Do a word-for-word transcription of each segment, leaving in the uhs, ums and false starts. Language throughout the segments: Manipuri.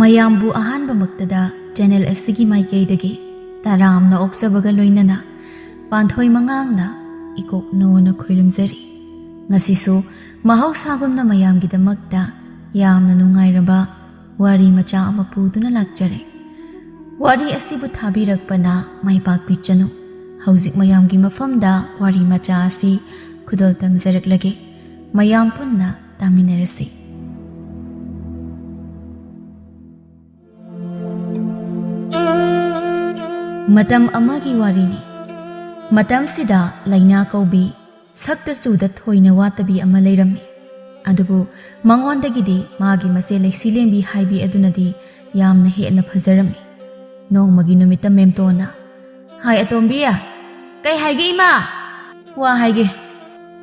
ꯃꯌꯥꯝꯕꯨ ꯑꯍꯥꯟꯕꯃꯛꯇꯗ ꯆꯦꯅꯦꯜ ꯑꯁꯤꯒꯤ ꯃꯥꯏꯀꯩꯗꯒꯤ ꯇꯔꯥꯝꯅ ꯑꯣꯛꯆꯕꯒ ꯂꯣꯏꯅꯅ ꯄꯥꯟꯊꯣꯏ ꯃꯉꯥꯡꯅ ꯏꯀꯣꯛ ꯅꯣꯅ ꯈꯣꯏꯔꯝꯖꯔꯤ꯫ ꯉꯁꯤꯁꯨ ꯃꯍꯧꯁꯥꯒꯨꯝꯅ ꯃꯌꯥꯝꯒꯤꯗꯃꯛꯇ ꯌꯥꯝꯅ ꯅꯨꯡꯉꯥꯏꯔꯕ ꯋꯥꯔꯤ ꯃꯆꯥ ꯑꯃ ꯄꯨꯗꯨꯅ ꯂꯥꯛꯆꯔꯦ꯫ ꯋꯥꯔꯤ ꯑꯁꯤꯕꯨ ꯊꯥꯕꯤꯔꯛꯄꯅ ꯃꯥꯏ ꯄꯥꯛꯄꯤꯆꯅꯨ꯫ ꯍꯧꯖꯤꯛ ꯃꯌꯥꯝꯒꯤ ꯃꯐꯝꯗ ꯋꯥꯔꯤ ꯃꯆꯥ ꯑꯁꯤ ꯈꯨꯗꯣꯜ ꯇꯝꯖꯔꯛꯂꯒꯦ꯫ ꯃꯌꯥꯝ ꯄꯨꯟꯅ ꯇꯥꯃꯤꯟꯅꯔꯁꯤ꯫ ꯃꯇꯝ ꯑꯃꯒꯤ ꯋꯥꯔꯤꯅꯤ꯫ ꯃꯇꯝꯁꯤꯗ ꯂꯩꯅꯥ ꯀꯧꯕꯤ ꯁꯛꯇ ꯆꯨꯗ ꯊꯣꯏꯅ ꯋꯥꯠꯇꯕꯤ ꯑꯃ ꯂꯩꯔꯝꯃꯤ꯫ ꯑꯗꯨꯕꯨ ꯃꯉꯣꯟꯗꯒꯤꯗꯤ ꯃꯥꯒꯤ ꯃꯆꯦ ꯂꯩꯁꯤꯂꯦꯝꯕꯤ ꯍꯥꯏꯕꯤ ꯑꯗꯨꯅꯗꯤ ꯌꯥꯝꯅ ꯍꯦꯟꯅ ꯐꯖꯔꯝꯃꯤ꯫ ꯅꯣꯡꯃꯒꯤ ꯅꯨꯃꯤꯠꯇ ꯃꯦꯝꯇꯣꯟꯅ, "ꯍꯥꯏ ꯑꯇꯣꯝꯕꯤ, ꯀꯩ ꯍꯥꯏꯒꯦ ꯏꯃꯥ?" "ꯋꯥ ꯍꯥꯏꯒꯦ꯫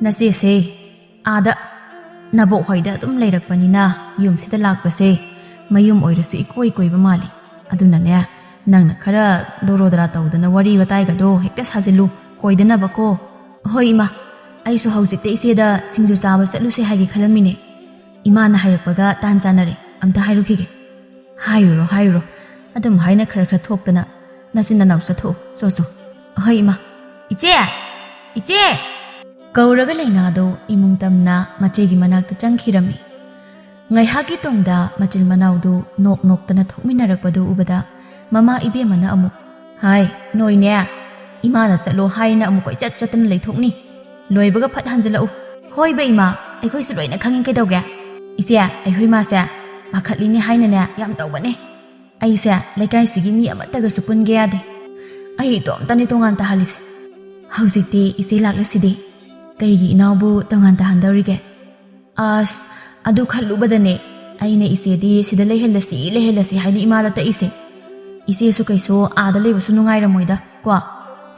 ꯅꯆꯦꯁꯦ ꯑꯥꯗ ꯅꯕꯣꯛ ꯍꯣꯏꯗ ꯑꯗꯨꯝ ꯂꯩꯔꯛꯄꯅꯤꯅ ꯌꯨꯝꯁꯤꯗ ꯂꯥꯛꯄꯁꯦ ꯃꯌꯨꯝ ꯑꯣꯏꯔꯁꯨ ꯏꯀꯣꯏ ꯀꯣꯏꯕ ꯃꯥꯜꯂꯤ꯫ ꯑꯗꯨꯅꯅꯦ, ꯅꯪꯅ ꯈꯔ ꯗꯣꯔꯣꯗꯔꯥ ꯇꯧꯗꯅ ꯋꯥꯔꯤ ꯋꯥꯇꯥꯏꯒꯗꯣ ꯍꯦꯛꯇ ꯁꯥꯖꯤꯜꯂꯨ, ꯀꯣꯏꯗꯅꯕꯀꯣ꯫ ꯍꯣꯏ ꯏꯃꯥ, ꯑꯩꯁꯨ ꯍꯧꯖꯤꯛꯇ ꯏꯆꯦꯗ ꯁꯤꯡꯖꯨ ꯆꯥꯕ ꯆꯠꯂꯨꯁꯦ ꯍꯥꯏꯒꯦ ꯈꯜꯂꯝꯃꯤꯅꯦ꯫ ꯏꯃꯥꯅ ꯍꯥꯏꯔꯛꯄꯒ ꯇꯥꯟ ꯆꯥꯅꯔꯦ, ꯑꯝꯇ ꯍꯥꯏꯔꯨꯈꯤꯒꯦ꯫" "ꯍꯥꯏꯔꯨꯔꯣ, ꯍꯥꯏꯔꯨꯔꯣ꯫ ꯑꯗꯨꯝ ꯍꯥꯏꯅ ꯈꯔ ꯈꯔ ꯊꯣꯛꯇꯅ ꯅꯆꯤꯟ ꯅꯅꯥꯎ ꯆꯠꯊꯣꯛꯎ, ꯆꯣ ꯆꯣ꯫" "ꯍꯣꯏ ꯏꯃꯥ꯫ ꯏꯆꯦ! ꯏꯆꯦ!" ꯀꯧꯔꯒ ꯂꯩꯅꯥꯗꯣ ꯏꯃꯨꯡ ꯇꯝꯅ ꯃꯆꯦꯒꯤ ꯃꯅꯥꯛꯇ ꯆꯪꯈꯤꯔꯝꯃꯤ꯫ ꯉꯥꯏꯍꯥꯛꯀꯤ ꯇꯨꯡꯗ ꯃꯆꯤꯟ ꯃꯅꯥꯎꯗꯨ ꯅꯣꯛ ꯅꯣꯛꯇꯅ ꯊꯣꯛꯃꯤꯟꯅꯔꯛꯄꯗꯨ ꯎꯕꯗ ꯃꯃꯥ ꯏꯕꯦꯝꯃꯅ ꯑꯃꯨꯛ, "ꯍꯥꯏ, ꯅꯣꯏꯅꯦ, ꯏꯃꯥꯅ ꯆꯠꯂꯣ ꯍꯥꯏꯅ ꯑꯃꯨꯛ ꯀꯣꯏꯆꯠ ꯆꯠꯇꯅ ꯂꯩꯊꯣꯛꯅꯤ꯫ ꯂꯣꯏꯕꯒ ꯐꯠ ꯍꯟꯖꯤꯜꯂꯛꯎ꯫" "ꯍꯣꯏꯕ ꯏꯃꯥ, ꯑꯩꯈꯣꯏꯁꯨ ꯂꯣꯏꯅ ꯈꯪꯉꯤ ꯀꯩꯗꯧꯒꯦ꯫ ꯏꯆꯦ, ꯑꯩꯈꯣꯏ ꯃꯥꯁꯦ ꯄꯥꯈꯠꯂꯤꯅꯦ ꯍꯥꯏꯅꯅꯦ ꯌꯥꯝ ꯇꯧꯕꯅꯦ꯫ ꯑꯩꯁꯦ ꯂꯩꯀꯥꯏꯁꯤꯒꯤ ꯃꯤ ꯑꯃꯠꯇꯒꯁꯨ ꯄꯨꯟꯒꯦ ꯌꯥꯗꯦ꯫ ꯑꯩ ꯏꯇꯣꯝꯇꯅꯤ ꯇꯣꯉꯥꯟ ꯇꯥꯍꯜꯂꯤꯁꯦ꯫" "ꯍꯧꯖꯤꯛꯇꯤ ꯏꯆꯦ ꯂꯥꯛꯂꯁꯤꯗꯤ꯫ ꯀꯩꯒꯤ ꯏꯅꯥꯎꯕꯨ ꯇꯣꯉꯥꯟ ꯇꯥꯍꯟꯗꯧꯔꯤꯒꯦ?" "ꯑꯁ, ꯑꯗꯨ ꯈꯜꯂꯨꯕꯗꯅꯦ ꯑꯩꯅ ꯏꯆꯦꯗꯤ ꯁꯤꯗ ꯂꯩꯍꯜꯂꯁꯤ, ꯂꯩꯍꯜꯂꯁꯤ ꯍꯥꯏꯅ ꯏꯃꯥꯗ ꯇꯛꯏꯁꯦ꯫ ꯏꯆꯦꯁꯨ ꯀꯩꯁꯨ ꯑꯥꯗ ꯂꯩꯕꯁꯨ ꯅꯨꯡꯉꯥꯏꯔꯝꯃꯣꯏꯗ ꯀꯣ꯫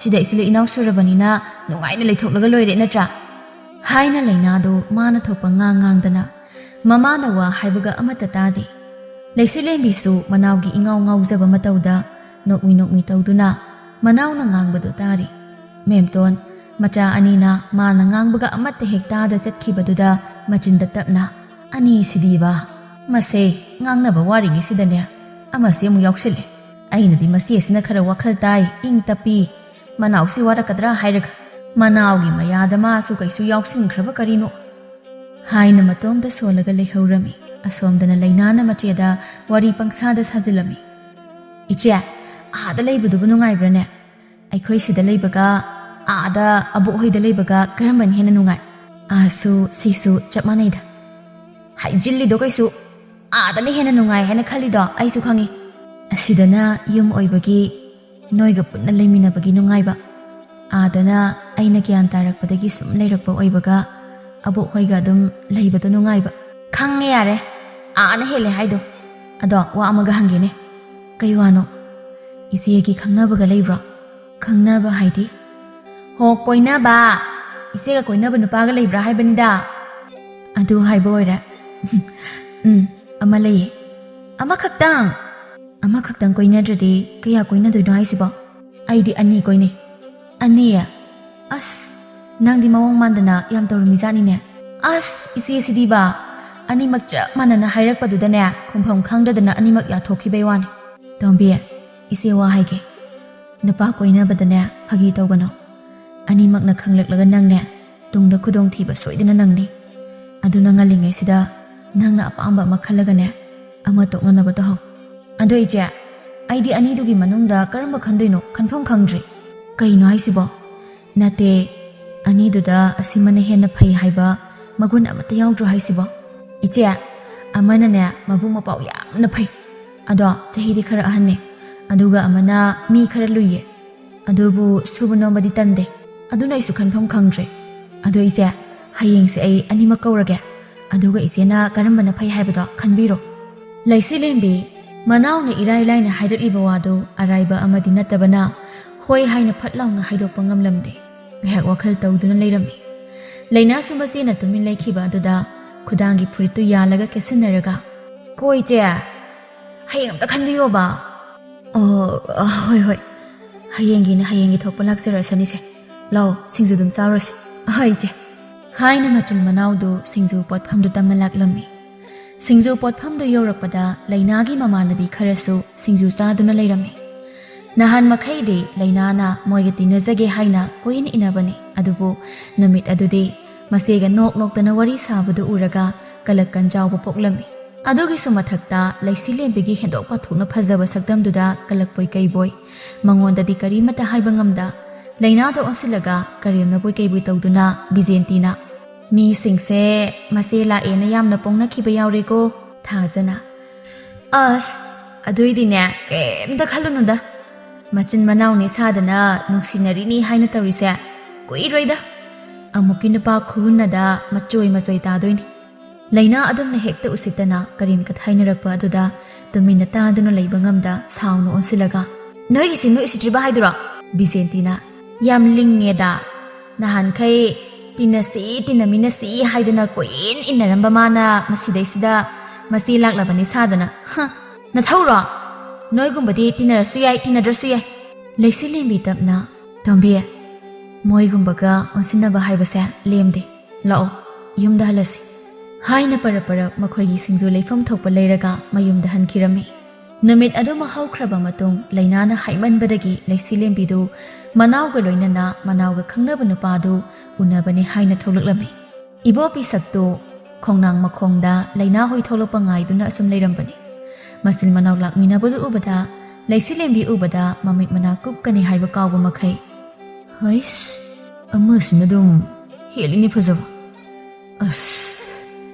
ꯁꯤꯗ ꯏꯆꯤꯜ ꯏꯅꯥꯎ ꯁꯨꯔꯕꯅꯤꯅ ꯅꯨꯡꯉꯥꯏꯅ ꯂꯩꯊꯣꯛꯂꯒ ꯂꯣꯏꯔꯦ ꯅꯠꯇ꯭ꯔꯥ?" ꯍꯥꯏꯅ ꯂꯩꯅꯥꯗꯨ ꯃꯥꯅ ꯊꯣꯛꯄ ꯉꯥꯡ ꯉꯥꯡꯗꯅ ꯃꯃꯥꯅ ꯋꯥ ꯍꯥꯏꯕꯒ ꯑꯃꯠꯇ ꯇꯥꯗꯦ꯫ ꯂꯩꯁꯤꯂꯦꯝꯕꯤꯁꯨ ꯃꯅꯥꯎꯒꯤ ꯏꯉꯥꯎ ꯉꯥꯎꯖꯕ ꯃꯇꯧꯗ ꯅꯣꯛꯃꯤ ꯅꯣꯛꯃꯤ ꯇꯧꯗꯨꯅ ꯃꯅꯥꯎꯅ ꯉꯥꯡꯕꯗꯨ ꯇꯥꯔꯤ꯫ ꯃꯦꯝꯇꯣꯟ, ꯃꯆꯥ ꯑꯅꯤꯅ ꯃꯥꯅ ꯉꯥꯡꯕꯒ ꯑꯃꯠꯇ ꯍꯦꯛ ꯇꯥꯗ ꯆꯠꯈꯤꯕꯗꯨꯗ ꯃꯆꯤꯟꯗ ꯇꯞꯅ, "ꯑꯅꯤꯁꯤꯗꯤꯕ?" "ꯃꯁꯦ, ꯉꯥꯡꯅꯕ ꯋꯥꯔꯤꯉꯩꯁꯤꯗꯅꯦ ꯑꯃꯁꯦ ꯑꯃꯨꯛ ꯌꯥꯎꯁꯤꯜꯂꯦ꯫ ꯑꯩꯅꯗꯤ ꯃꯆꯦꯁꯤꯅ ꯈꯔ ꯋꯥꯈꯜ ꯇꯥꯏ, ꯏꯪ ꯇꯞꯄꯤ, ꯃꯅꯥꯎꯁꯤ ꯋꯥꯔꯛꯀꯗ꯭ꯔꯥ ꯍꯥꯏꯔꯒ, ꯃꯅꯥꯎꯒꯤ ꯃꯌꯥꯗ ꯃꯥꯁꯨ ꯀꯩꯁꯨ ꯌꯥꯎꯁꯤꯟꯈ꯭ꯔꯕ ꯀꯔꯤꯅꯣ?" ꯍꯥꯏꯅ ꯃꯇꯣꯝꯇ ꯁꯣꯜꯂꯒ ꯂꯩꯍꯧꯔꯝꯃꯤ꯫ ꯑꯁꯣꯝꯗꯅ ꯂꯩꯅꯥꯅ ꯃꯆꯦꯗ ꯋꯥꯔꯤ ꯄꯪꯁꯥꯗ ꯁꯥꯖꯤꯜꯂꯝꯃꯤ꯫ "ꯏꯆꯦ, ꯑꯥꯗ ꯂꯩꯕꯗꯨꯕꯨ ꯅꯨꯡꯉꯥꯏꯕ꯭ꯔꯥꯅꯦ? ꯑꯩꯈꯣꯏ ꯁꯤꯗ ꯂꯩꯕꯒ ꯑꯥꯗ ꯑꯕꯣꯛ ꯍꯣꯏꯗ ꯂꯩꯕꯒ ꯀꯔꯝꯕꯅ ꯍꯦꯟꯅ ꯅꯨꯡꯉꯥꯏ?" "ꯑꯥꯁꯨ ꯁꯤꯁꯨ ꯆꯞ ꯃꯥꯟꯅꯩꯗ꯫ ꯍꯥꯏꯖꯤꯜꯂꯤꯗꯣ ꯀꯩꯁꯨ꯫ ꯑꯥꯗꯅ ꯍꯦꯟꯅ ꯅꯨꯡꯉꯥꯏ ꯍꯥꯏꯅ ꯈꯜꯂꯤꯗꯣ ꯑꯩꯁꯨ ꯈꯪꯉꯤ꯫ ꯑꯁꯤꯗꯅ ꯌꯨꯝ ꯑꯣꯏꯕꯒꯤ, ꯅꯣꯏꯒ ꯄꯨꯟꯅ ꯂꯩꯃꯤꯟꯅꯕꯒꯤ ꯅꯨꯡꯉꯥꯏꯕ꯫ ꯑꯥꯗꯅ ꯑꯩꯅ ꯒ꯭ꯌꯥꯟ ꯇꯥꯔꯛꯄꯗꯒꯤ ꯁꯨꯝ ꯂꯩꯔꯛꯄ ꯑꯣꯏꯕꯒ ꯑꯕꯣꯛ ꯍꯣꯏꯒ ꯑꯗꯨꯝ ꯂꯩꯕꯗꯣ ꯅꯨꯡꯉꯥꯏꯕ꯫" "ꯈꯪꯉꯦ ꯌꯥꯔꯦ, ꯑꯥꯅ ꯍꯦꯜꯂꯦ ꯍꯥꯏꯗꯣ꯫ ꯑꯗꯣ ꯋꯥ ꯑꯃꯒ ꯍꯪꯒꯦꯅꯦ꯫" "ꯀꯩ ꯋꯥꯅꯣ?" "ꯏꯆꯦꯒꯤ ꯈꯪꯅꯕꯒ ꯂꯩꯕ꯭ꯔꯣ?" "ꯈꯪꯅꯕ ꯍꯥꯏꯗꯤ?" "ꯍꯣ, ꯀꯣꯏꯅꯕ꯫ ꯏꯆꯦꯒ ꯀꯣꯏꯅꯕ ꯅꯨꯄꯥꯒ ꯂꯩꯕ꯭ꯔꯥ ꯍꯥꯏꯕꯅꯤꯗ꯫" "ꯑꯗꯨ ꯍꯥꯏꯕ ꯑꯣꯏꯔꯦ꯫" "ꯎꯝ, ꯑꯃ ꯂꯩꯌꯦ꯫" "ꯑꯃꯈꯛꯇꯪ?" "ꯑꯃꯈꯛꯇꯪ ꯀꯣꯏꯅꯗ꯭ꯔꯗꯤ ꯀꯌꯥ ꯀꯣꯏꯅꯗꯣꯏꯅꯣ ꯍꯥꯏꯁꯤꯕꯣ?" "ꯑꯩꯗꯤ ꯑꯅꯤ ꯀꯣꯏꯅꯩ꯫" "ꯑꯅꯤ? ꯑꯁ, ꯅꯪꯗꯤ ꯃꯑꯣꯡ ꯃꯥꯟꯗꯅ ꯌꯥꯝ ꯇꯧꯔꯝꯃꯤꯖꯥꯠꯅꯤꯅꯦ꯫" "ꯑꯁ, ꯏꯆꯦꯁꯤꯗꯤꯕ, ꯑꯅꯤꯃꯛ ꯆꯞ ꯃꯥꯟꯅꯅ ꯍꯥꯏꯔꯛꯄꯗꯨꯗꯅꯦ, ꯈꯨꯝꯐꯝ ꯈꯪꯗꯗꯅ ꯑꯅꯤꯃꯛ ꯌꯥꯊꯣꯛꯈꯤꯕꯩ ꯋꯥꯅꯤ꯫" "ꯇꯣꯝꯕꯤ, ꯏꯆꯦ ꯋꯥ ꯍꯥꯏꯒꯦ꯫ ꯅꯨꯄꯥ ꯀꯣꯏꯅꯕꯗꯅꯦ ꯐꯥꯒꯤ ꯇꯧꯒꯅꯨ꯫ ꯑꯅꯤꯃꯛꯅ ꯈꯪꯂꯛꯂꯒ ꯅꯪꯅꯦ, ꯇꯨꯡꯗ ꯈꯨꯗꯣꯡꯊꯤꯕ ꯁꯣꯏꯗꯅ ꯅꯪꯅꯤ꯫ ꯑꯗꯨꯅ ꯉꯜꯂꯤꯉꯩꯁꯤꯗ ꯅꯪꯅ ꯑꯄꯥꯝꯕ ꯑꯃ ꯈꯜꯂꯒꯅꯦ, ꯑꯃ ꯇꯣꯛꯅꯅꯕ ꯇꯧꯍꯧ꯫" "ꯑꯗꯣ ꯏꯆꯦ, ꯑꯩꯗꯤ ꯑꯅꯤꯗꯨꯒꯤ ꯃꯅꯨꯡꯗ ꯀꯔꯝꯕ ꯈꯟꯗꯣꯏꯅꯣ ꯈꯟꯐꯝ ꯈꯪꯗ꯭ꯔꯦ꯫" "ꯀꯩꯅꯣ ꯍꯥꯏꯁꯤꯕꯣ?" "ꯅꯠꯇꯦ, ꯑꯅꯤꯗꯨꯗ ꯑꯁꯤꯃꯅ ꯍꯦꯟꯅ ꯐꯩ ꯍꯥꯏꯕ ꯃꯒꯨꯟ ꯑꯃꯠꯇ ꯌꯥꯎꯗ꯭ꯔꯣ ꯍꯥꯏꯁꯤꯕꯣ?" "ꯏꯆꯦ, ꯑꯃꯅꯅꯦ ꯃꯕꯨꯛ ꯃꯄꯥꯎ ꯌꯥꯝꯅ ꯐꯩ, ꯑꯗꯣ ꯆꯍꯤꯗꯤ ꯈꯔ ꯑꯍꯟꯅꯦ, ꯑꯗꯨꯒ ꯑꯃꯅ ꯃꯤ ꯈꯔ ꯂꯨꯏꯌꯦ, ꯑꯗꯨꯕꯨ ꯁꯨꯕ ꯅꯣꯝꯕꯗꯤ ꯇꯟꯗꯦ꯫ ꯑꯗꯨꯅ ꯑꯩꯁꯨ ꯈꯟꯐꯝ ꯈꯪꯗ꯭ꯔꯦ꯫ ꯑꯗꯣ ꯏꯆꯦ, ꯍꯌꯦꯡꯁꯦ ꯑꯩ ꯑꯅꯤꯃꯛ ꯀꯧꯔꯒꯦ, ꯑꯗꯨꯒ ꯏꯆꯦꯅ ꯀꯔꯝꯕꯅ ꯐꯩ ꯍꯥꯏꯕꯗꯣ ꯈꯟꯕꯤꯔꯣ꯫" ꯂꯩꯁꯤꯂꯦꯝꯕꯤ ꯃꯅꯥꯎꯅ ꯏꯔꯥꯏ ꯂꯥꯏꯅ ꯍꯥꯏꯔꯛꯂꯤꯕ ꯋꯥꯗꯨ ꯑꯔꯥꯏꯕ ꯑꯃꯗꯤ ꯅꯠꯇꯕꯅ, ꯍꯣꯏ ꯍꯥꯏꯅ ꯐꯠ ꯂꯥꯎꯅ ꯍꯥꯏꯗꯣꯛꯄ ꯉꯝꯂꯝꯗꯦ꯫ ꯉꯥꯏꯍꯥꯛ ꯋꯥꯈꯜ ꯇꯧꯗꯨꯅ ꯂꯩꯔꯝꯃꯤ꯫ ꯂꯩꯅꯥꯁꯨ ꯃꯆꯦꯅ ꯇꯨꯃꯤꯟ ꯂꯩꯈꯤꯕ ꯑꯗꯨꯗ ꯈꯨꯗꯥꯡꯒꯤ ꯐꯨꯔꯤꯠꯇꯨ ꯌꯥꯜꯂꯒ ꯀꯦꯠꯁꯤꯟꯅꯔꯒ, "ꯀꯣ ꯏꯆꯦ, ꯍꯌꯦꯡ ꯑꯝꯇ ꯈꯟꯕꯤꯌꯣꯕ꯫" "ꯑꯣ, ꯍꯣꯏ, ꯍꯣꯏ, ꯍꯌꯦꯡꯒꯤꯅ ꯍꯌꯦꯡꯒꯤ ꯊꯣꯛꯄ ꯂꯥꯛꯆꯔꯁꯅꯤꯁꯦ꯫ ꯂꯥꯛꯑꯣ, ꯁꯤꯡꯖꯨ ꯑꯗꯨꯝ ꯆꯥꯎꯔꯁꯤ꯫ ꯑꯍꯣꯏ ꯏꯆꯦ꯫" ꯍꯥꯏꯅ ꯃꯆꯤꯟ ꯃꯅꯥꯎꯗꯨ ꯁꯤꯡꯖꯨ ꯄꯣꯠꯐꯝꯗꯨ ꯇꯝꯅ ꯂꯥꯛꯂꯝꯃꯤ꯫ ꯁꯤꯡꯖꯨ ꯄꯣꯠꯐꯝꯗꯨ ꯌꯧꯔꯛꯄꯗ ꯂꯩꯅꯥꯒꯤ ꯃꯃꯥꯟꯅꯕꯤ ꯈꯔꯁꯨ ꯁꯤꯡꯖꯨ ꯆꯥꯗꯨꯅ ꯂꯩꯔꯝꯃꯤ꯫ ꯅꯍꯥꯟ ꯃꯈꯩꯗꯤ ꯂꯩꯅꯥꯅ ꯃꯣꯏꯒ ꯇꯤꯟꯅꯖꯒꯦ ꯍꯥꯏꯅ ꯀꯣꯏꯏꯟ ꯏꯟꯅꯕꯅꯤ, ꯑꯗꯨꯕꯨ ꯅꯨꯃꯤꯠ ꯑꯗꯨꯗꯤ ꯃꯆꯦꯒ ꯅꯣꯛ ꯅꯣꯛꯇꯅ ꯋꯥꯔꯤ ꯁꯥꯕꯗꯨ ꯎꯔꯒ ꯀꯂꯛ ꯀꯟꯖꯥꯎꯕ ꯄꯣꯛꯂꯝꯃꯤ꯫ ꯑꯗꯨꯒꯤꯁꯨ ꯃꯊꯛꯇ ꯂꯩꯁꯤ ꯂꯦꯝꯕꯤꯒꯤ ꯍꯦꯟꯗꯣꯛ ꯄꯥꯊꯣꯛꯅ ꯐꯖꯕ ꯁꯛꯇꯝꯗꯨꯗ ꯀꯂꯛꯄꯣꯏ ꯀꯩꯕꯣꯏ, ꯃꯉꯣꯟꯗꯗꯤ ꯀꯔꯤꯃꯠꯇ ꯍꯥꯏꯕ ꯉꯝꯗ, ꯂꯩꯅꯥꯗ ꯑꯣꯟꯁꯤꯜꯂꯒ ꯀꯔꯦꯝꯅꯕꯣꯏ ꯀꯩꯕꯣꯏ ꯇꯧꯗꯨꯅ ꯕꯤꯖꯦꯟꯇꯤꯅ, "ꯃꯤꯁꯤꯡꯁꯦ ꯃꯆꯦ ꯂꯥꯛꯑꯦꯅ ꯌꯥꯝꯅ ꯄꯣꯡꯅꯈꯤꯕ ꯌꯥꯎꯔꯦꯀꯣ, ꯊꯥꯖꯅ꯫ ꯑꯁ, ꯑꯗꯨꯏꯗꯤꯅꯦ, ꯀꯩꯝꯇ ꯈꯜꯂꯨꯅꯨꯗ꯫ ꯃꯆꯤꯟ ꯃꯅꯥꯎꯅꯤ ꯁꯥꯗꯅ ꯅꯨꯡꯁꯤꯅꯔꯤꯅꯤ ꯍꯥꯏꯅ ꯇꯧꯔꯤꯁꯦ ꯀꯨꯏꯔꯣꯏꯗ꯫ ꯑꯃꯨꯛꯀꯤ ꯅꯨꯄꯥ ꯈꯨꯍꯨꯟꯅꯗ ꯃꯆꯣꯏ ꯃꯆꯣꯏ ꯇꯥꯗꯣꯏꯅꯤ"꯫ ꯂꯩꯅꯥ ꯑꯗꯨꯝꯅ ꯍꯦꯛꯇ ꯎꯁꯤꯠꯇꯅ ꯀꯔꯦꯝ ꯀꯊꯥꯏꯅꯔꯛꯄ ꯑꯗꯨꯗ ꯇꯨꯃꯤꯟꯅ ꯇꯥꯗꯨꯅ ꯂꯩꯕ ꯉꯝꯗ ꯁꯥꯎꯅ ꯑꯣꯟꯁꯤꯜꯂꯒ, "ꯅꯣꯏꯒꯤꯁꯤ ꯃꯤ ꯎꯁꯤꯠꯇ꯭ꯔꯤꯕ ꯍꯥꯏꯗꯨꯔꯣ?" ꯕꯤꯖꯦꯟꯇꯤꯅ, "ꯌꯥꯝ ꯂꯤꯡꯉꯦꯗ꯫ ꯅꯍꯥꯟꯈꯩ ꯇꯤꯟꯅꯁꯤ, ꯇꯤꯟꯅꯃꯤꯟꯅꯁꯤ ꯍꯥꯏꯗꯅ ꯀꯣꯏꯏꯟ ꯏꯟꯅꯔꯝꯕ ꯃꯥꯅ ꯃꯁꯤꯗꯩꯁꯤꯗ ꯃꯆꯦ ꯂꯥꯛꯂꯕꯅꯤ ꯁꯥꯗꯅ꯫ ꯍ, ꯅꯊꯧꯔꯣ? ꯅꯣꯏꯒꯨꯝꯕꯗꯤ ꯇꯤꯟꯅꯔꯁꯨ ꯌꯥꯏ, ꯇꯤꯟꯅꯗ꯭ꯔꯁꯨ ꯌꯥꯏ"꯫ ꯂꯩꯁꯤ ꯂꯦꯝꯕꯤ ꯇꯞꯅ, "ꯇꯣꯝꯕꯤ, ꯃꯣꯏꯒꯨꯝꯕꯒ ꯑꯣꯟꯁꯤꯟꯅꯕ ꯍꯥꯏꯕꯁꯦ ꯂꯦꯝꯗꯦ꯫ ꯂꯥꯛꯑꯣ, ꯌꯨꯝꯗ ꯍꯜꯂꯁꯤ" ꯍꯥꯏꯅ ꯄꯔꯞ ꯄꯔꯞ ꯃꯈꯣꯏꯒꯤ ꯁꯤꯡꯖꯨ ꯂꯩꯐꯝ ꯊꯣꯛꯄ ꯂꯩꯔꯒ ꯃꯌꯨꯝꯗ ꯍꯟꯈꯤꯔꯝꯃꯤ꯫ ꯅꯨꯃꯤꯠ ꯑꯗꯨꯃ ꯍꯧꯈ꯭ꯔꯕ ꯃꯇꯨꯡ ꯂꯩꯅꯥꯅ ꯍꯥꯏꯃꯟꯕꯗꯒꯤ ꯂꯩꯁꯤ ꯂꯦꯝꯕꯤꯗꯨ ꯃꯅꯥꯎꯒ ꯂꯣꯏꯅꯅ ꯃꯅꯥꯎꯒ ꯈꯪꯅꯕ ꯅꯨꯄꯥꯗꯨ ꯎꯅꯕꯅꯤ ꯍꯥꯏꯅ ꯊꯣꯛꯂꯛꯂꯝꯃꯤ꯫ ꯏꯕꯣ ꯄꯤꯁꯛꯇꯨ ꯈꯣꯡꯅꯥꯡ ꯃꯈꯣꯡꯗ ꯂꯩꯅꯥ ꯍꯣꯏ ꯊꯣꯛꯂꯛꯄ ꯉꯥꯏꯗꯨꯅ ꯑꯁꯨꯝ ꯂꯩꯔꯝꯕꯅꯤ꯫ ꯃꯆꯤꯟ ꯃꯅꯥꯎ ꯂꯥꯛꯃꯤꯟꯅꯕꯗꯨ ꯎꯕꯗ ꯂꯩꯁꯤ ꯂꯦꯝꯕꯤ ꯎꯕꯗ ꯃꯃꯤꯠ ꯃꯅꯥ ꯀꯨꯞꯀꯅꯤ ꯍꯥꯏꯕ ꯀꯥꯎꯕ ꯃꯈꯩ, "ꯍꯩꯁ, ꯑꯃꯁꯤꯅ ꯑꯗꯨꯝ ꯍꯦꯜꯂꯤꯅꯦ ꯐꯖꯕ꯫ ꯑꯁ,